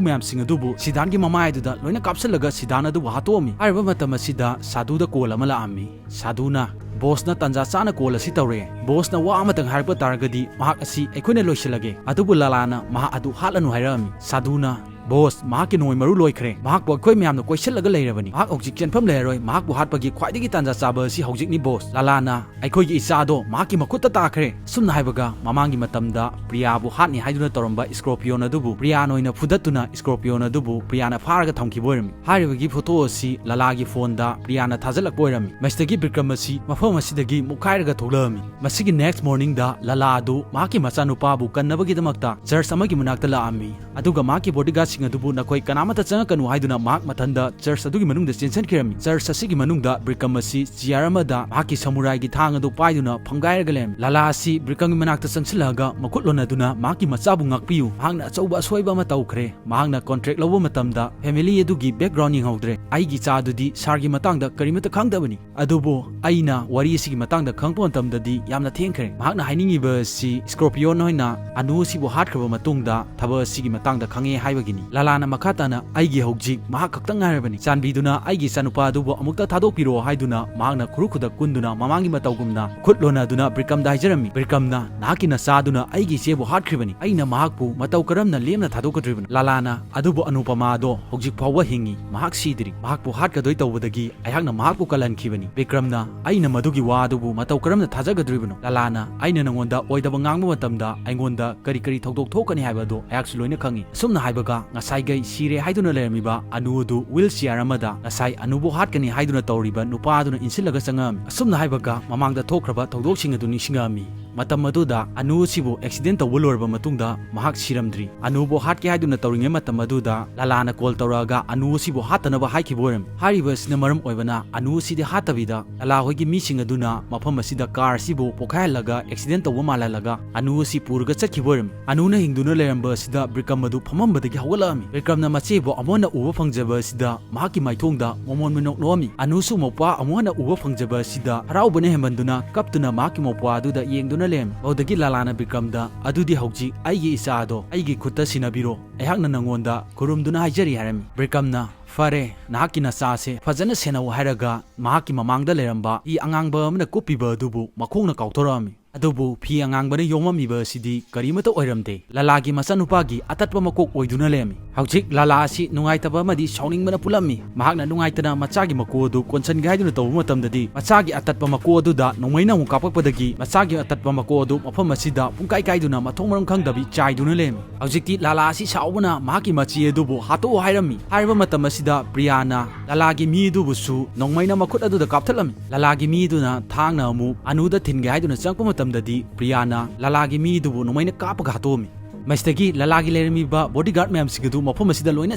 ꯃꯌꯥꯝꯁꯤꯡ ꯑꯗꯨꯕꯨ ꯁꯤꯗꯥꯟꯒꯤ ꯃꯃꯥꯏ ꯑꯗꯨꯗ ꯂꯣꯏꯅ ꯀꯥꯞꯁꯤꯜꯂꯒ ꯁꯤꯗꯥꯟ ꯑꯗꯨꯕꯨ ꯍꯥꯠꯇꯣꯛꯑꯝꯃꯤ꯫ ꯍꯥꯏꯔꯤꯕ ꯃꯇꯝ ꯑꯁꯤꯗ ꯁꯥꯙꯨꯗ ꯀꯣꯜ ꯑꯃ ꯂꯥꯛꯑꯝꯃꯤ꯫ ꯁꯥꯙꯨꯅ, "ꯕꯣꯁꯅ ꯇꯥꯟꯖꯥ ꯆꯥꯅ ꯀꯣꯜ ꯑꯁꯤ ꯇꯧꯔꯛꯑꯦ꯫ ꯕꯣꯁꯅ ꯋꯥ ꯑꯃꯇꯪ ꯍꯥꯏꯔꯛꯄ ꯇꯥꯔꯒꯗꯤ ꯃꯍꯥꯛ ꯑꯁꯤ ꯑꯩꯈꯣꯏꯅ ꯂꯣꯏꯁꯤꯜꯂꯒꯦ꯫ ꯑꯗꯨꯕꯨ ꯂꯥꯂꯥꯅ ꯃꯍꯥꯛ ꯑꯗꯨ ꯍꯥꯠꯂꯅꯨ ꯍꯥꯏꯔꯛꯑꯝꯃꯤ"꯫ ꯁꯥꯙꯨꯅ, "ꯕꯣꯁ, ꯃꯍꯥꯛꯀꯤ ꯅꯣꯡꯃꯩ ꯃꯔꯨ ꯂꯣꯏꯈ꯭ꯔꯦ꯫ ꯃꯍꯥꯛꯄꯨ ꯑꯩꯈꯣꯏ ꯃꯌꯥꯝꯅ ꯀꯣꯏꯁꯤꯜꯂꯒ ꯂꯩꯔꯕꯅꯤ꯫ ꯃꯍꯥꯛ ꯍꯧꯖꯤꯛ ꯆꯦꯟꯐꯝ ꯂꯩꯔꯔꯣꯏ꯫ ꯃꯍꯥꯛꯄꯨ ꯍꯥꯠꯄꯒꯤ ꯈ꯭ꯋꯥꯏꯗꯒꯤ ꯇꯥꯟꯖꯥ ꯆꯥꯕ ꯑꯁꯤ ꯍꯧꯖꯤꯛꯅꯤ ꯕꯣꯁ꯫ ꯂꯥꯂꯥꯅ, 'ꯑꯩꯈꯣꯏꯒꯤ ꯏꯆꯥꯗꯣ ꯃꯍꯥꯛꯀꯤ ꯃꯈꯨꯠꯇ ꯇꯥꯈ꯭ꯔꯦ'"꯫ ꯑꯁꯨꯝꯅ ꯍꯥꯏꯕꯒ ꯃꯃꯥꯡꯒꯤ ꯃꯇꯝꯗ ꯄ꯭ꯔꯤꯌꯥꯕꯨ ꯍꯥꯠꯅꯤ ꯍꯥꯏꯗꯨꯅ ꯇꯧꯔꯝꯕ ꯁ꯭ꯀꯣꯔꯄꯤꯌꯣꯟ ꯑꯗꯨꯕꯨ ꯄ꯭ꯔꯤꯌꯥꯅ ꯑꯣꯏꯅ ꯐꯨꯗꯠꯇꯨꯅ ꯁ꯭ꯀꯣꯔꯄꯤꯌꯣꯟ ꯑꯗꯨꯕꯨ ꯄ꯭ꯔꯤꯌꯥꯅ ꯐꯥꯔꯒ ꯊꯝꯈꯤꯕ ꯑꯣꯏꯔꯝꯃꯤ꯫ ꯍꯥꯏꯔꯤꯕꯒꯤ ꯐꯣꯇꯣ ꯑꯁꯤ ꯂꯥꯂꯥꯒꯤ ꯐꯣꯟꯗ ꯄ꯭ꯔꯤꯌꯥꯅ ꯊꯥꯖꯤꯜꯂꯛꯄ ꯑꯣꯏꯔꯝꯃꯤ꯫ ꯃꯁꯤꯗꯒꯤ ꯕꯤꯀ꯭ꯔꯝ ꯑꯁꯤ ꯃꯐꯝ ꯑꯁꯤꯗꯒꯤ ꯃꯨꯛꯈꯥꯏꯔꯒ ꯊꯣꯛꯂꯛꯑꯝꯃꯤ꯫ ꯃꯁꯤꯒꯤ ꯅꯦꯛꯁ ꯃꯣꯔꯅꯤꯡꯗ ꯂꯥꯂꯥ ꯑꯗꯨ ꯃꯍꯥꯛꯀꯤ ꯃꯆꯥꯅꯨꯄꯥꯕꯨ ꯀꯟꯅꯕꯒꯤꯗꯃꯛꯇ ꯆꯔꯆ ꯑꯃꯒꯤ ꯃꯅꯥꯛꯇ ꯂꯥꯛꯑꯝꯃꯤ꯫ ꯑꯗꯨꯒ ꯃꯍꯥꯛꯀꯤ ꯕꯣꯗꯤꯒꯥꯔꯗꯁꯤꯡ ꯑꯗꯨꯕꯨ ꯅꯈꯣꯏ ꯀꯅꯥꯃꯠꯇ ꯆꯪꯉꯛꯀꯅꯨ ꯍꯥꯏꯗꯨꯅ ꯃꯍꯥꯛ ꯃꯊꯟꯗ ꯆꯔꯆ ꯑꯗꯨꯒꯤ ꯃꯅꯨꯡꯗ ꯆꯦꯟꯁꯤꯟꯈꯤꯔꯝꯃꯤ꯫ ꯆꯔꯆ ꯑꯁꯤꯒꯤ ꯃꯅꯨꯡꯗ ꯕꯤꯀ꯭ꯔꯝ ꯑꯁꯤ ꯆꯤꯌꯥꯔ ꯑꯃꯗ ꯃꯍꯥꯛꯀꯤ ꯁꯃꯨꯔꯥꯏꯒꯤ ꯊꯥꯡ ꯑꯗꯨ ꯄꯥꯏꯗꯨꯅ ꯐꯝꯒꯥꯏꯔꯒ ꯂꯩꯔꯝꯃꯤ꯫ ꯂꯥꯂꯥ ꯑꯁꯤ ꯕꯤꯀ꯭ꯔꯝꯒꯤ ꯃꯅꯥꯛꯇ ꯆꯪꯁꯤꯜꯂꯛꯑꯒ ꯃꯈꯨꯠ ꯂꯣꯟꯅꯗꯨꯅ, "ꯃꯍꯥꯛꯀꯤ ꯃꯆꯥꯕꯨ ꯉꯥꯛꯄꯤꯌꯨ꯫ ꯃꯍꯥꯛꯅ ꯑꯆꯧꯕ ꯑꯁꯣꯏꯕ ꯑꯃ ꯇꯧꯈ꯭ꯔꯦ꯫ ꯃꯍꯥꯛꯅ ꯀꯣꯟꯇ꯭ꯔꯦꯛ ꯂꯧꯕ ꯃꯇꯝꯗ ꯐꯦꯃꯤꯂꯤ ꯑꯗꯨꯒꯤ ꯕꯦꯛꯒ꯭ꯔꯥꯎꯟ ꯌꯦꯡꯍꯧꯗ꯭ꯔꯦ꯫ ꯑꯩꯒꯤ ꯏꯆꯥ ꯑꯗꯨꯗꯤ ꯁꯥꯔꯒꯤ ꯃꯇꯥꯡꯗ ꯀꯔꯤꯃꯠꯇ ꯈꯪꯗꯕꯅꯤ꯫ ꯑꯗꯨꯕꯨ ꯑꯩꯅ ꯋꯥꯔꯤ ꯑꯁꯤꯒꯤ ꯃꯇꯥꯡꯗ ꯈꯪꯂꯛꯄ ꯃꯇꯝꯗꯗꯤ ꯌꯥꯝꯅ ꯊꯦꯡꯈ꯭ꯔꯦ"꯫ ꯃꯍꯥꯛꯅ ꯍꯥꯏꯅꯤꯡꯉꯤꯕ ꯑꯁꯤ ꯁ꯭ꯀꯣꯔꯄꯤꯌꯣꯟ ꯍꯣꯏꯅ ꯑꯅꯨ ꯑꯁꯤꯕꯨ ꯍꯥꯠꯈ꯭ꯔꯕ ꯃꯇꯨꯡꯗ ꯊꯕꯛ ꯑꯁꯤꯒꯤ ꯃꯇꯥꯡꯗ ꯈꯪꯉꯦ ꯍꯥꯏꯕꯒꯤꯅꯤ꯫ ꯂꯥꯂꯥꯅ ꯃꯈꯥ ꯇꯥꯅ, "ꯑꯩꯒꯤ ꯍꯧꯖꯤꯛ ꯃꯍꯥꯛ ꯈꯛꯇꯪ ꯉꯥꯏꯔꯕꯅꯤ꯫ ꯆꯥꯟꯕꯤꯗꯨꯅ ꯑꯩꯒꯤ ꯏꯆꯥꯅꯨꯄꯥ ꯑꯗꯨꯕꯨ ꯑꯃꯨꯛꯇ ꯊꯥꯗꯣꯛꯄꯤꯔꯛꯑꯣ" ꯍꯥꯏꯗꯨꯅ ꯃꯍꯥꯛꯅ ꯈꯨꯔꯨ ꯈꯨꯗꯛ ꯀꯨꯟꯗꯨꯅ ꯃꯃꯥꯡꯒꯤ ꯃꯇꯧꯒꯨꯝꯅ ꯈꯨꯠ ꯂꯣꯟꯅꯗꯨꯅ ꯕꯤꯀ꯭ꯔꯝꯗ ꯍꯥꯏꯖꯔꯝꯃꯤ꯫ ꯕꯤꯀ꯭ꯔꯝꯅ, "ꯅꯍꯥꯛꯀꯤ ꯅꯆꯥꯗꯨꯅ ꯑꯩꯒꯤ ꯏꯆꯦꯕꯨ ꯍꯥꯠꯈ꯭ꯔꯤꯕꯅꯤ꯫ ꯑꯩꯅ ꯃꯍꯥꯛꯄꯨ ꯃꯇꯧ ꯀꯔꯝꯅ ꯂꯦꯝꯅ ꯊꯥꯗꯣꯛꯀꯗ꯭ꯔꯤꯕꯅꯣ?" ꯂꯥꯂꯥꯅ, "ꯑꯗꯨꯕꯨ ꯑꯅꯨꯄꯃꯥꯗꯣ ꯍꯧꯖꯤꯛ ꯐꯥꯎꯕ ꯍꯤꯡꯉꯤ꯫ ꯃꯍꯥꯛ ꯁꯤꯗ꯭ꯔꯤ꯫ ꯃꯍꯥꯛꯄꯨ ꯍꯥꯠꯀꯗꯣꯏ ꯇꯧꯕꯗꯒꯤ ꯑꯩꯍꯥꯛꯅ ꯃꯍꯥꯛꯄꯨ ꯀꯜꯍꯟꯈꯤꯕꯅꯤ"꯫ ꯕꯤꯀ꯭ꯔꯝꯅ, "ꯑꯩꯅ ꯃꯗꯨꯒꯤ ꯋꯥ ꯑꯗꯨꯕꯨ ꯃꯇꯧ ꯀꯔꯝꯅ ꯊꯥꯖꯒꯗ꯭ꯔꯤꯕꯅꯣ?" ꯂꯥꯂꯥꯅ, "ꯑꯩꯅ ꯅꯉꯣꯟꯗ ꯑꯣꯏꯗꯕ ꯉꯥꯡꯕ ꯃꯇꯝꯗ ꯑꯩꯉꯣꯟꯗ ꯀꯔꯤ ꯀꯔꯤ ꯊꯧꯗꯣꯛ ꯊꯣꯛꯀꯅꯤ ꯍꯥꯏꯕ ꯑꯗꯨ ꯑꯩꯍꯥꯛꯁꯨ ꯂꯣꯏꯅ ꯈꯪꯏ"꯫ ꯑꯁꯨꯝꯅ ꯍꯥꯏꯕꯒ ꯉꯁꯥꯏꯒꯩ ꯁꯤꯔꯦ ꯍꯥꯏꯗꯨꯅ ꯂꯩꯔꯝꯃꯤꯕ ꯑꯅꯨ ꯑꯗꯨ ꯋꯤꯜ ꯆꯤꯌꯥꯔ ꯑꯃꯗ ꯉꯁꯥꯏ ꯑꯅꯨꯕꯨ ꯍꯥꯠꯀꯅꯤ ꯍꯥꯏꯗꯨꯅ ꯇꯧꯔꯤꯕ ꯅꯨꯄꯥ ꯑꯗꯨꯅ ꯏꯟꯁꯤꯜꯂꯒ ꯆꯪꯉꯛꯑꯝꯃꯤ꯫ ꯑꯁꯨꯝꯅ ꯍꯥꯏꯕꯒ ꯃꯃꯥꯡꯗ ꯊꯣꯛꯈ꯭ꯔꯕ ꯊꯧꯗꯣꯛꯁꯤꯡ ꯑꯗꯨ ꯅꯤꯡꯁꯤꯡꯉꯛꯑꯝꯃꯤ꯫ ꯃꯇꯝ ꯑꯗꯨꯗ ꯑꯅꯨ ꯑꯁꯤꯕꯨ ꯑꯦꯛꯁꯤꯗꯦꯟ ꯇꯧꯕ ꯂꯣꯏꯔꯕ ꯃꯇꯨꯡꯗ ꯃꯍꯥꯛ ꯁꯤꯔꯝꯗ꯭ꯔꯤ꯫ ꯑꯅꯨꯕꯨ ꯍꯥꯠꯀꯦ ꯍꯥꯏꯗꯨꯅ ꯇꯧꯔꯤꯉꯩ ꯃꯇꯝ ꯑꯗꯨꯗ ꯂꯥꯂꯥꯅ ꯀꯣꯜ ꯇꯧꯔꯛꯑꯒ ꯑꯅꯨ ꯑꯁꯤꯕꯨ ꯍꯥꯠꯇꯅꯕ ꯍꯥꯏꯈꯤꯕ ꯑꯣꯏꯔꯝꯃꯤ꯫ ꯍꯥꯏꯔꯤꯕ ꯑꯁꯤꯅ ꯃꯔꯝ ꯑꯣꯏꯕꯅ ꯑꯅꯨ ꯑꯁꯤꯗꯤ ꯍꯥꯠꯇꯕꯤꯗ ꯂꯥꯂꯥ ꯍꯣꯏꯒꯤ ꯃꯤꯁꯤꯡ ꯑꯗꯨꯅ ꯃꯐꯝ ꯑꯁꯤꯗ ꯀꯥꯔ ꯑꯁꯤꯕꯨ ꯄꯣꯈꯥꯏꯍꯜꯂꯒ ꯑꯦꯛꯁꯤꯗꯦꯟ ꯇꯧꯕ ꯃꯥꯜꯍꯜꯂꯒ ꯑꯅꯨ ꯑꯁꯤ ꯄꯨꯔꯒ ꯆꯠꯈꯤꯕ ꯑꯣꯏꯔꯝꯃꯤ꯫ ꯑꯅꯨꯅ ꯍꯤꯡꯗꯨꯅ ꯂꯩꯔꯝꯕ ꯑꯁꯤꯗ ꯕ꯭ꯔꯤꯀꯝ ꯑꯗꯨ ꯐꯝꯃꯝꯕꯗꯒꯤ ꯍꯧꯒꯠꯂꯛꯑꯝꯃꯤ꯫ ꯕ꯭ꯔꯤꯀꯝꯅ ꯃꯆꯦꯕꯨ ꯑꯃꯨꯛ ꯍꯟꯅ ꯎꯕ ꯐꯪꯖꯕ ꯑꯁꯤꯗ ꯃꯍꯥꯛꯀꯤ ꯃꯥꯏꯊꯣꯡꯗ ꯃꯣꯃꯣꯟ ꯃꯤꯅꯣꯛ ꯅꯣꯛꯑꯝꯃꯤ꯫ ꯑꯅꯨꯁꯨ ꯃꯧꯄ꯭ꯋꯥ ꯑꯃꯨꯛ ꯍꯟꯅ ꯎꯕ ꯐꯪꯖꯕ ꯑꯁꯤꯗ ꯍꯔꯥꯎꯕꯅ ꯍꯦꯟꯃꯟꯗꯨꯅ ꯀꯞꯇꯨꯅ ꯃꯍꯥꯛꯀꯤ ꯃꯧꯄ꯭ꯋꯥ ꯑꯗꯨꯗ ꯌꯦꯡꯗꯨꯅ ꯂꯩꯔꯝꯃꯤ꯫ ꯃꯗꯨꯗꯒꯤ ꯂꯥꯂꯥꯅ ꯕ꯭ꯔꯤꯀꯝꯗ, "ꯑꯗꯨꯗꯤ ꯍꯧꯖꯤꯛ ꯑꯩꯒꯤ ꯏꯆꯥ ꯑꯗꯣ ꯑꯩꯒꯤ ꯈꯨꯠꯇ ꯁꯤꯟꯅꯕꯤꯔꯣ, ꯑꯩꯍꯥꯛꯅ ꯅꯉꯣꯟꯗ ꯈꯨꯔꯨꯝꯗꯨꯅ ꯍꯥꯏꯖꯔꯤ" ꯍꯥꯏꯔꯝꯃꯤ꯫ ꯕ꯭ꯔꯤꯀꯝꯅ, "ꯐꯔꯦ, ꯅꯍꯥꯛꯀꯤ ꯅꯆꯥꯁꯦ ꯐꯖꯅ ꯁꯦꯟꯅꯧ" ꯍꯥꯏꯔꯒ ꯃꯍꯥꯛꯀꯤ ꯃꯃꯥꯡꯗ ꯂꯩꯔꯝꯕ ꯐꯤ ꯑꯉꯥꯡꯕ ꯑꯃꯅ ꯀꯨꯞꯄꯤꯕ ꯑꯗꯨꯕꯨ ꯃꯈꯣꯡꯅ ꯀꯥꯎꯊꯣꯔꯛꯑꯝꯃꯤ꯫ ꯑꯗꯨꯕꯨ ꯐꯤ ꯑꯉꯥꯡꯕꯅ ꯌꯣꯝꯃꯝꯃꯤꯕ ꯑꯁꯤꯗꯤ ꯀꯔꯤꯃꯠꯇ ꯑꯣꯏꯔꯝꯗꯦ, ꯂꯥꯂꯥꯒꯤ ꯃꯆꯥꯅꯨꯄꯥꯒꯤ ꯑꯇꯠꯄ ꯃꯀꯣꯛ ꯑꯣꯏꯗꯨꯅ ꯂꯩꯔꯝꯃꯤ꯫ ꯍꯧꯖꯤꯛ ꯂꯥꯂꯥ ꯑꯁꯤ ꯅꯨꯡꯉꯥꯏꯇꯕ ꯑꯃꯗꯤ ꯁꯥꯎꯅꯤꯡꯕꯅ ꯄꯨꯜꯂꯝꯃꯤ꯫ ꯃꯍꯥꯛꯅ ꯅꯨꯡꯉꯥꯏꯇꯅ ꯃꯆꯥꯒꯤ ꯃꯀꯣꯛ ꯑꯗꯨ ꯀꯣꯟꯁꯤꯟꯒꯦ ꯍꯥꯏꯗꯨꯅ ꯇꯧꯕ ꯃꯇꯝꯗꯗꯤ, ꯃꯆꯥꯒꯤ ꯑꯇꯠꯄ ꯃꯀꯣꯛ ꯑꯗꯨꯗ ꯅꯣꯡꯃꯩꯅ ꯑꯃꯨꯛ ꯀꯥꯞꯄꯛꯄꯗꯒꯤ ꯃꯆꯥꯒꯤ ꯑꯇꯠꯄ ꯃꯀꯣꯛ ꯑꯗꯨ ꯃꯐꯝ ꯑꯁꯤꯗ ꯄꯨꯡꯀꯥꯏ ꯀꯥꯏꯗꯨꯅ ꯃꯊꯣꯡ ꯃꯔꯝ ꯈꯪꯗꯕꯤ ꯆꯥꯏꯗꯨꯅ ꯂꯩꯔꯝꯃꯤ꯫ ꯍꯧꯖꯤꯛꯇꯤ ꯂꯥꯂꯥ ꯑꯁꯤ ꯁꯥꯎꯕꯅ ꯃꯍꯥꯛꯀꯤ ꯃꯆꯦ ꯑꯗꯨꯕꯨ ꯍꯥꯠꯇꯣꯛꯑꯣ ꯍꯥꯏꯔꯝꯃꯤ꯫ ꯍꯥꯏꯔꯕ ꯃꯇꯝ ꯑꯁꯤꯗ ꯄ꯭ꯔꯤꯌꯥꯅ ꯂꯥꯂꯥꯒꯤ ꯃꯤ ꯑꯗꯨꯕꯨꯁꯨ ꯅꯣꯡꯃꯩꯅ ꯃꯈꯨꯠ ꯑꯗꯨꯗ ꯀꯥꯞꯊꯠꯂꯝꯃꯤ꯫ ꯂꯥꯂꯥꯒꯤ ꯃꯤ ꯑꯗꯨꯅ ꯊꯥꯡꯅ ꯑꯃꯨꯛ ꯑꯅꯨꯗ ꯊꯤꯟꯒꯦ ꯍꯥꯏꯗꯨꯅ ꯆꯪꯉꯛꯄ ꯃꯇꯝꯗꯗꯤ ꯄ꯭ꯔꯤꯌꯥꯅ ꯂꯥꯂꯥꯒꯤ ꯃꯤ ꯑꯗꯨꯕꯨ ꯅꯣꯡꯃꯩꯅ ꯀꯥꯞꯄꯒ ꯍꯥꯠꯇꯣꯛꯑꯝꯃꯤ꯫ ꯃꯁꯤꯗꯒꯤ ꯂꯥꯂꯥꯒꯤ ꯂꯩꯔꯝꯃꯤꯕ ꯕꯣꯗꯤꯒꯥꯔꯗ ꯃꯌꯥꯝꯁꯤꯡ ꯑꯗꯨ ꯃꯐꯝ ꯑꯁꯤꯗ ꯂꯣꯏꯅ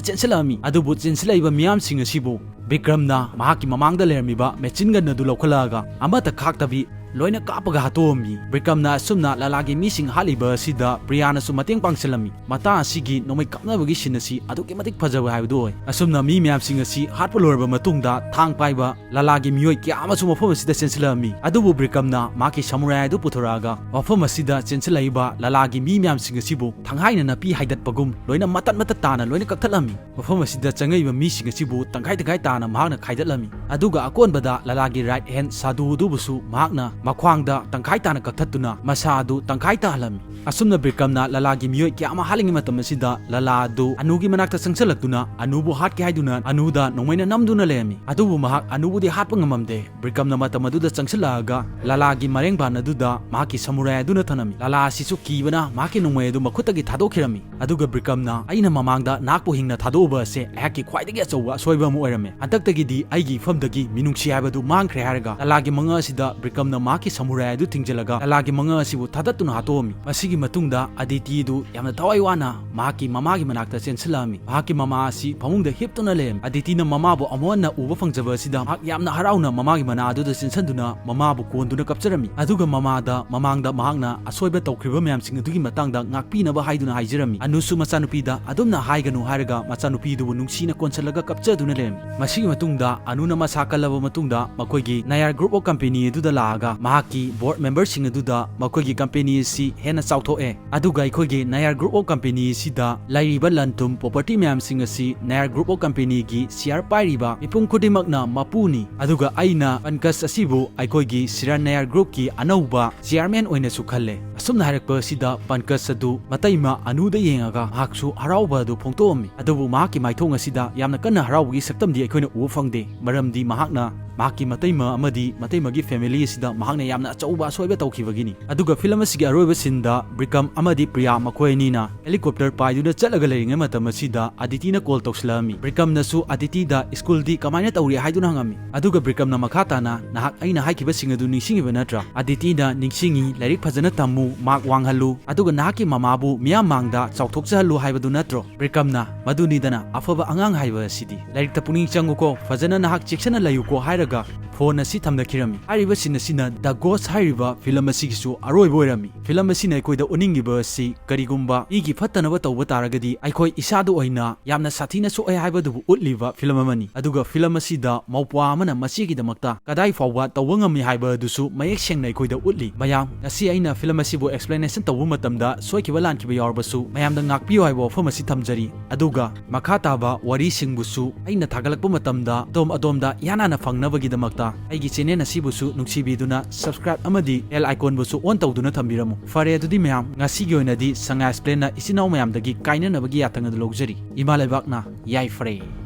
ꯆꯦꯟꯁꯤꯜꯂꯛꯑꯝꯃꯤ꯫ ꯑꯗꯨꯕꯨ ꯆꯦꯟꯁꯤꯜꯂꯛꯏꯕ ꯃꯤꯌꯥꯝꯁꯤꯡ ꯑꯁꯤꯕꯨ ꯕꯤꯀ꯭ꯔꯝꯅ ꯃꯍꯥꯛꯀꯤ ꯃꯃꯥꯡꯗ ꯂꯩꯔꯝꯃꯤꯕ ꯃꯦꯆꯤꯟ ꯒꯟ ꯑꯗꯨ ꯂꯧꯈꯠꯂꯛꯑꯒ ꯑꯃꯠꯇ ꯈꯥꯛꯇꯕꯤ ꯂꯣꯏꯅ ꯀꯥꯞꯄꯒ ꯍꯥꯠꯇꯣꯛꯑꯝꯃꯤ꯫ ꯕꯤꯀ꯭ꯔꯝꯅ ꯑꯁꯨꯝꯅ ꯂꯥꯂꯥꯒꯤ ꯃꯤꯁꯤꯡ ꯍꯥꯠꯂꯤꯕ ꯑꯁꯤꯗ ꯄ꯭ꯔꯤꯌꯥꯅꯁꯨ ꯃꯇꯦꯡ ꯄꯥꯡꯁꯤꯜꯂꯝꯃꯤ꯫ ꯃꯇꯥꯡ ꯑꯁꯤꯒꯤ ꯅꯣꯡꯃꯩ ꯀꯥꯞꯅꯕꯒꯤ ꯁꯤꯟ ꯑꯁꯤ ꯑꯗꯨꯛꯀꯤ ꯃꯇꯤꯛ ꯐꯖꯕ ꯍꯥꯏꯕꯗꯨ ꯑꯣꯏ꯫ ꯑꯁꯨꯝꯅ ꯃꯤ ꯃꯌꯥꯝꯁꯤꯡ ꯑꯁꯤ ꯍꯥꯠꯄ ꯂꯣꯏꯔꯕ ꯃꯇꯨꯡꯗ ꯊꯥꯡ ꯄꯥꯏꯕ ꯂꯥꯂꯥꯒꯤ ꯃꯤꯑꯣꯏ ꯀꯌꯥ ꯑꯃꯁꯨ ꯃꯐꯝ ꯑꯁꯤꯗ ꯆꯦꯟꯁꯤꯜꯂꯛꯑꯝꯃꯤ꯫ ꯑꯗꯨꯕꯨ ꯕꯤꯀ꯭ꯔꯝꯅ ꯃꯍꯥꯛꯀꯤ ꯁꯃꯨꯔꯥꯏ ꯑꯗꯨ ꯄꯨꯊꯣꯔꯛꯑꯒ ꯃꯐꯝ ꯑꯁꯤꯗ ꯆꯦꯟꯁꯤꯜꯂꯛꯏꯕ ꯂꯥꯂꯥꯒꯤ ꯃꯤ ꯃꯌꯥꯝꯁꯤꯡ ꯑꯁꯤꯕꯨ ꯊꯥꯡꯍꯥꯏꯅ ꯅꯥꯄꯤ ꯍꯥꯏꯗꯠꯄꯒꯨꯝ ꯂꯣꯏꯅ ꯃꯇꯠ ꯃꯇꯠ ꯇꯥꯅ ꯂꯣꯏꯅ ꯀꯛꯊꯠꯂꯝꯃꯤ꯫ ꯃꯐꯝ ꯑꯁꯤꯗ ꯆꯪꯉꯛꯏꯕ ꯃꯤꯁꯤꯡ ꯑꯁꯤꯕꯨ ꯇꯪꯈꯥꯏ ꯇꯪꯈꯥꯏ ꯇꯥꯅ ꯃꯍꯥꯛꯅ ꯈꯥꯏꯗꯠꯂꯝꯃꯤ꯫ ꯑꯗꯨꯒ ꯑꯀꯣꯟꯕꯗ ꯂꯥꯂꯥꯒꯤ ꯔꯥꯏꯠ ꯍꯦꯟ ꯁꯥꯗꯨ ꯑꯗꯨꯕꯨꯁꯨ ꯃꯍꯥꯛꯅ ꯃꯈ꯭ꯋꯥꯡꯗ ꯇꯪꯈꯥꯏ ꯇꯥꯅ ꯀꯛꯊꯠꯇꯨꯅ ꯃꯁꯥ ꯑꯗꯨ ꯇꯪꯈꯥꯏ ꯇꯥꯍꯜꯂꯝꯃꯤ꯫ ꯑꯁꯨꯝꯅ ꯕꯤꯀ꯭ꯔꯝꯅ ꯂꯥꯂꯥꯒꯤ ꯃꯤꯑꯣꯏ ꯀꯌꯥ ꯑꯃ ꯍꯥꯠꯂꯤꯉꯩ ꯃꯇꯝ ꯑꯁꯤꯗ ꯂꯥꯂꯥ ꯑꯗꯨ ꯑꯅꯨꯒꯤ ꯃꯅꯥꯛꯇ ꯆꯪꯁꯤꯜꯂꯛꯇꯨꯅ ꯑꯅꯨꯕꯨ ꯍꯥꯠꯀꯦ ꯍꯥꯏꯗꯨꯅ ꯑꯅꯨꯗ ꯅꯣꯡꯃꯩꯅ ꯅꯝꯗꯨꯅ ꯂꯩꯔꯝꯃꯤ꯫ ꯑꯗꯨꯕꯨ ꯃꯍꯥꯛ ꯑꯅꯨꯕꯨꯗꯤ ꯍꯥꯠꯄ ꯉꯝꯃꯝꯗꯦ꯫ ꯕꯤꯀ꯭ꯔꯝꯅ ꯃꯇꯝ ꯑꯗꯨꯗ ꯆꯪꯁꯤꯜꯂꯛꯑꯒ ꯂꯥꯂꯥꯒꯤ ꯃꯔꯦꯡꯕꯥꯟ ꯑꯗꯨꯗ ꯃꯍꯥꯛꯀꯤ ꯁꯃꯨꯔꯥꯏ ꯑꯗꯨꯅ ꯊꯅꯝꯃꯤ꯫ ꯂꯥꯂꯥ ꯑꯁꯤꯁꯨ ꯀꯤꯕꯅ ꯃꯍꯥꯛꯀꯤ ꯅꯣꯡꯃꯩ ꯑꯗꯨ ꯃꯈꯨꯠꯇꯒꯤ ꯊꯥꯗꯣꯛꯈꯤꯔꯝꯃꯤ꯫ ꯑꯗꯨꯒ ꯕꯤꯀ꯭ꯔꯝꯅ, "ꯑꯩꯅ ꯃꯃꯥꯡꯗ ꯅꯍꯥꯛꯄꯨ ꯍꯤꯡꯅ ꯊꯥꯗꯣꯛꯎꯕ ꯑꯁꯦ ꯑꯩꯍꯥꯛꯀꯤ ꯈ꯭ꯋꯥꯏꯗꯒꯤ ꯑꯆꯧꯕ ꯑꯁꯣꯏꯕ ꯑꯃ ꯑꯣꯏꯔꯝꯃꯦ꯫ ꯍꯟꯗꯛꯇꯒꯤꯗꯤ ꯑꯩꯒꯤ ꯏꯐꯝꯗꯒꯤ ꯃꯤꯅꯨꯡꯁꯤ ꯍꯥꯏꯕꯗꯨ ꯃꯥꯡꯈ꯭ꯔꯦ" ꯍꯥꯏꯔꯒ ꯂꯥꯂꯥꯒꯤ ꯃꯉꯛ ꯑꯁꯤꯗ ꯕꯤꯀ꯭ꯔꯝꯅ ꯃꯍꯥꯛꯀꯤ ꯁꯃꯨꯔꯥꯏ ꯑꯗꯨ ꯊꯤꯡꯖꯤꯜꯂꯒ ꯂꯥꯂꯥꯒꯤ ꯃꯉꯛ ꯑꯁꯤꯕꯨ ꯊꯥꯗꯠꯇꯨꯅ ꯍꯥꯠꯇꯣꯛꯑꯝꯃꯤ꯫ ꯃꯁꯤꯒꯤ ꯃꯇꯨꯡꯗ ꯑꯗꯤꯇꯤꯗꯨ ꯌꯥꯝꯅ ꯊꯋꯥꯏ ꯋꯥꯅ ꯃꯍꯥꯛꯀꯤ ꯃꯃꯥꯒꯤ ꯃꯅꯥꯛꯇ ꯆꯦꯟꯁꯤꯜꯂꯛꯑꯝꯃꯤ꯫ ꯃꯍꯥꯛꯀꯤ ꯃꯃꯥ ꯑꯁꯤ ꯐꯃꯨꯡꯗ ꯍꯤꯞꯇꯨꯅ ꯂꯩꯔꯝꯃꯤ꯫ ꯑꯗꯤꯇꯤꯅ ꯃꯃꯥꯕꯨ ꯑꯃꯨꯛ ꯍꯟꯅ ꯎꯕ ꯐꯪꯖꯕ ꯑꯁꯤꯗ ꯃꯍꯥꯛ ꯌꯥꯝꯅ ꯍꯔꯥꯎꯅ ꯃꯃꯥꯒꯤ ꯃꯅꯥ ꯑꯗꯨꯗ ꯆꯦꯟꯁꯤꯟꯗꯨꯅ ꯃꯃꯥꯕꯨ ꯀꯣꯟꯗꯨꯅ ꯀꯞꯆꯔꯝꯃꯤ꯫ ꯑꯗꯨꯒ ꯃꯃꯥꯗ ꯃꯃꯥꯡꯗ ꯃꯍꯥꯛꯅ ꯑꯁꯣꯏꯕ ꯇꯧꯈ꯭ꯔꯤꯕ ꯃꯌꯥꯝꯁꯤꯡ ꯑꯗꯨꯒꯤ ꯃꯇꯥꯡꯗ ꯉꯥꯛꯄꯤꯅꯕ ꯍꯥꯏꯗꯨꯅ ꯍꯥꯏꯖꯔꯝꯃꯤ꯫ ꯑꯅꯨꯁꯨ ꯃꯆꯥꯅꯨꯄꯤꯗ ꯑꯗꯨꯝꯅ ꯍꯥꯏꯒꯅꯨ ꯍꯥꯏꯔꯒ ꯃꯆꯥꯅꯨꯄꯤꯗꯨꯕꯨ ꯅꯨꯡꯁꯤꯅ ꯀꯣꯟꯁꯤꯜꯂꯒ ꯀꯞꯆꯗꯨꯅ ꯂꯩꯔꯝꯃꯤ꯫ ꯃꯁꯤꯒꯤ ꯃꯇꯨꯡꯗ ꯑꯅꯨꯅ ꯃꯁꯥ ꯀꯜꯂꯕ ꯃꯇꯨꯡꯗ ꯃꯈꯣꯏꯒꯤ Nair Group of Company ꯑꯗꯨꯗ ꯂꯥꯛꯑꯒ ꯃꯍꯥꯛꯀꯤ board memberꯁꯤꯡ ꯑꯗꯨꯗ ꯃꯈꯣꯏꯒꯤ company ꯑꯁꯤ ꯍꯦꯟꯅ ꯆꯥꯎꯊꯣꯛꯑꯦ, ꯑꯗꯨꯒ ꯑꯩꯈꯣꯏꯒꯤ Nair Group of Company ꯑꯁꯤꯗ ꯂꯩꯔꯤꯕ ꯂꯟ ꯊꯨꯝ property ꯃꯌꯥꯝꯁꯤꯡ ꯑꯁꯤ Nair Group of Companyꯒꯤ share ꯄꯥꯏꯔꯤꯕ ꯃꯤꯄꯨꯝ ꯈꯨꯗꯤꯡꯃꯛꯅ ꯃꯄꯨꯅꯤ, ꯑꯗꯨꯒ ꯑꯩꯅ ꯄꯟꯀꯖ ꯑꯁꯤꯕꯨ ꯑꯩꯈꯣꯏꯒꯤ Shiran Nair Groupꯀꯤ ꯑꯅꯧꯕ chairman ꯑꯣꯏꯅꯁꯨ ꯈꯜꯂꯦ꯫ ꯑꯁꯨꯝꯅ ꯍꯥꯏꯔꯛꯄ ꯑꯁꯤꯗ ꯄꯟꯀꯖ ꯑꯗꯨ ꯃꯇꯩꯃ ꯑꯅꯨꯗ ꯌꯦꯡꯉꯒ ꯃꯍꯥꯛꯁꯨ ꯍꯔꯥꯎꯕ ꯑꯗꯨ ꯐꯣꯡꯗꯣꯛꯑꯝꯃꯤ꯫ ꯑꯗꯨꯕꯨ ꯃꯍꯥꯛꯀꯤ ꯃꯥꯏꯊꯣꯡ ꯑꯁꯤꯗ ꯌꯥꯝꯅ ꯀꯟꯅ ꯍꯔꯥꯎꯕꯒꯤ ꯁꯛꯇꯝꯗꯤ ꯑꯩꯈꯣꯏꯅ ꯎꯕ ꯐꯪꯗꯦ, ꯃꯔꯝꯗꯤ ꯃꯍꯥꯛꯅ ꯃꯍꯥꯛꯀꯤ ꯃꯇꯩꯃ ꯑꯃꯗꯤ ꯃꯇꯩꯃꯒꯤ family ꯑꯁꯤꯗ ꯃꯍꯥꯛꯅ ꯌꯥꯝꯅ ꯑꯆꯧꯕ ꯑꯁꯣꯏꯕ ꯇꯧꯈꯤꯕꯒꯤꯅꯤ꯫ ꯑꯗꯨꯒ film ꯑꯁꯤꯒꯤ ꯑꯔꯣꯏꯕ sceneꯗ ꯕꯤꯀ꯭ꯔꯝ ꯑꯃꯗꯤ ꯄ꯭ꯔꯤꯌꯥ ꯃꯈꯣꯏ ꯑꯅꯤꯅ helicopter ꯄꯥꯏꯗꯨꯅ ꯆꯠꯂꯒ ꯂꯩꯔꯤꯉꯩ ꯃꯇꯝ ꯑꯁꯤꯗ ꯑꯗꯤꯇꯤꯅ call ꯇꯧꯁꯤꯜꯂꯛꯑꯝꯃꯤ꯫ ꯕꯤꯀ꯭ꯔꯝꯅꯁꯨ ꯑꯗꯤꯇꯤꯗ schoolꯗꯤ ꯀꯃꯥꯏꯅ ꯇꯧꯔꯤ ꯍꯥꯏꯗꯨꯅ ꯍꯪꯉꯝꯃꯤ꯫ ꯑꯗꯨꯒ ꯕꯤꯀ꯭ꯔꯝꯅ ꯃꯈꯥ ꯇꯥꯅ, "ꯅꯍꯥꯛ ꯑꯩꯅ ꯍꯥꯏꯈꯤꯕꯁꯤꯡ ꯑꯗꯨ ꯅꯤꯡꯁꯤꯡꯉꯤꯕ ꯅꯠꯇ꯭ꯔꯥ?" ꯑꯗꯤꯇꯤꯅ, "ꯅꯤꯡꯁꯤꯡꯉꯤ, ꯂꯥꯏꯔꯤꯛ ꯐꯖꯅ ꯇꯝꯃꯨ, mark ꯋꯥꯡꯍꯜꯂꯨ, ꯑꯗꯨꯒ ꯅꯍꯥꯛꯀꯤ ꯃꯃꯥꯕꯨ ꯃꯤꯌꯥꯝ ꯃꯥꯡꯗ ꯆꯥꯎꯊꯣꯛꯆꯍꯜꯂꯨ ꯍꯥꯏꯕꯗꯨ ꯅꯠꯇ꯭ꯔꯣ?" ꯕꯤꯀ꯭ꯔꯝꯅ, "ꯃꯗꯨꯅꯤꯗꯅ ꯑꯐꯕ ꯑꯉꯥꯡ ꯍꯥꯏꯕ ꯑꯁꯤꯗꯤ꯫ ꯂꯥꯏꯔꯤꯛꯇ ꯄꯨꯛꯅꯤꯡ ꯆꯪꯉꯨꯀꯣ, ꯐꯖꯅ ꯅꯍꯥꯛ ꯆꯦꯛꯁꯤꯟꯅ ꯂꯩꯌꯨꯀꯣ" ꯍꯥꯏꯔꯒ phone ꯑꯁꯤ ꯊꯝꯅꯈꯤꯔꯝꯃꯤ꯫ ꯍꯥꯏꯔꯤꯕ scene ꯑꯁꯤꯅ The Ghost ꯍꯥꯏꯔꯤꯕ film ꯑꯁꯤꯒꯤꯁꯨ ꯑꯔꯣꯏꯕ ꯑꯣꯏꯔꯝꯃꯤ꯫ Film ꯑꯁꯤꯅ ꯑꯩꯈꯣꯏꯗ ꯎꯠꯅꯤꯡꯉꯤꯕ ꯑꯁꯤ ꯀꯔꯤꯒꯨꯝꯕ ꯃꯤꯒꯤ ꯐꯠꯇꯅꯕ ꯇꯧꯕ ꯇꯥꯔꯒꯗꯤ ꯑꯩꯈꯣꯏ ꯏꯁꯥꯗ ꯑꯣꯏꯅ ꯌꯥꯝꯅ ꯁꯥꯊꯤꯅ ꯁꯣꯛꯑꯦ ꯍꯥꯏꯕꯗꯨꯕꯨ ꯎꯠꯂꯤꯕ film ꯑꯃꯅꯤ꯫ ꯑꯗꯨꯒ film ꯑꯁꯤꯗ ꯃꯧꯄ꯭ꯋꯥ ꯑꯃꯅ ꯃꯆꯦꯒꯤꯗꯃꯛꯇ ꯀꯗꯥꯏ ꯐꯥꯎꯕ ꯇꯧꯕ ꯉꯝꯃꯤ ꯍꯥꯏꯕ ꯑꯗꯨꯁꯨ ꯃꯌꯦꯛ ꯁꯦꯡꯅ ꯑꯩꯈꯣꯏꯗ ꯎꯠꯂꯤ꯫ ꯃꯌꯥꯝ, ꯉꯁꯤ ꯑꯩꯅ film ꯑꯁꯤꯕꯨ explanation ꯇꯧꯕ ꯃꯇꯝꯗ ꯁꯣꯏꯈꯤꯕ ꯂꯥꯟꯈꯤꯕ ꯌꯥꯎꯔꯕꯁꯨ ꯃꯌꯥꯝꯗ ꯉꯥꯛꯄꯤꯌꯨ ꯍꯥꯏꯕ ꯋꯥꯐꯝ ꯑꯁꯤ ꯊꯝꯖꯔꯤ꯫ ꯑꯗꯨꯒ ꯃꯈꯥ ꯇꯥꯕ ꯋꯥꯔꯤꯁꯤꯡꯕꯨꯁꯨ ꯑꯩꯅ ꯊꯥꯒꯠꯂꯛꯄ ꯃꯇꯝꯗ ꯑꯗꯣꯝ ꯑꯗꯣꯝꯗ ꯏꯍꯥꯟ ꯍꯥꯟꯅ ꯐꯪꯅꯕꯒꯤꯗꯃꯛꯇ ꯑꯩꯒꯤ channel ꯑꯁꯤꯕꯨꯁꯨ ꯅꯨꯡꯁꯤꯕꯤꯗꯨꯅ subscribe ꯑꯃꯗꯤ bell iconꯕꯨꯁꯨ on ꯇꯧꯗꯨꯅ ꯊꯝꯕꯤꯔꯝꯃꯨ꯫ ꯐꯔꯦ, ꯑꯗꯨꯗꯤ ꯃꯌꯥꯝ, ꯉꯁꯤꯒꯤ ꯑꯣꯏꯅꯗꯤ Shanghai Explainꯅ ꯏꯆꯤꯟ ꯏꯅꯥꯎ ꯃꯌꯥꯝꯗꯒꯤ ꯀꯥꯏꯅꯅꯕꯒꯤ ꯌꯥꯊꯪ ꯑꯗꯨ ꯂꯧꯖꯔꯤ꯫ ꯏꯃꯥ ꯂꯩꯕꯥꯛꯅ ꯌꯥꯏꯐꯔꯦ꯫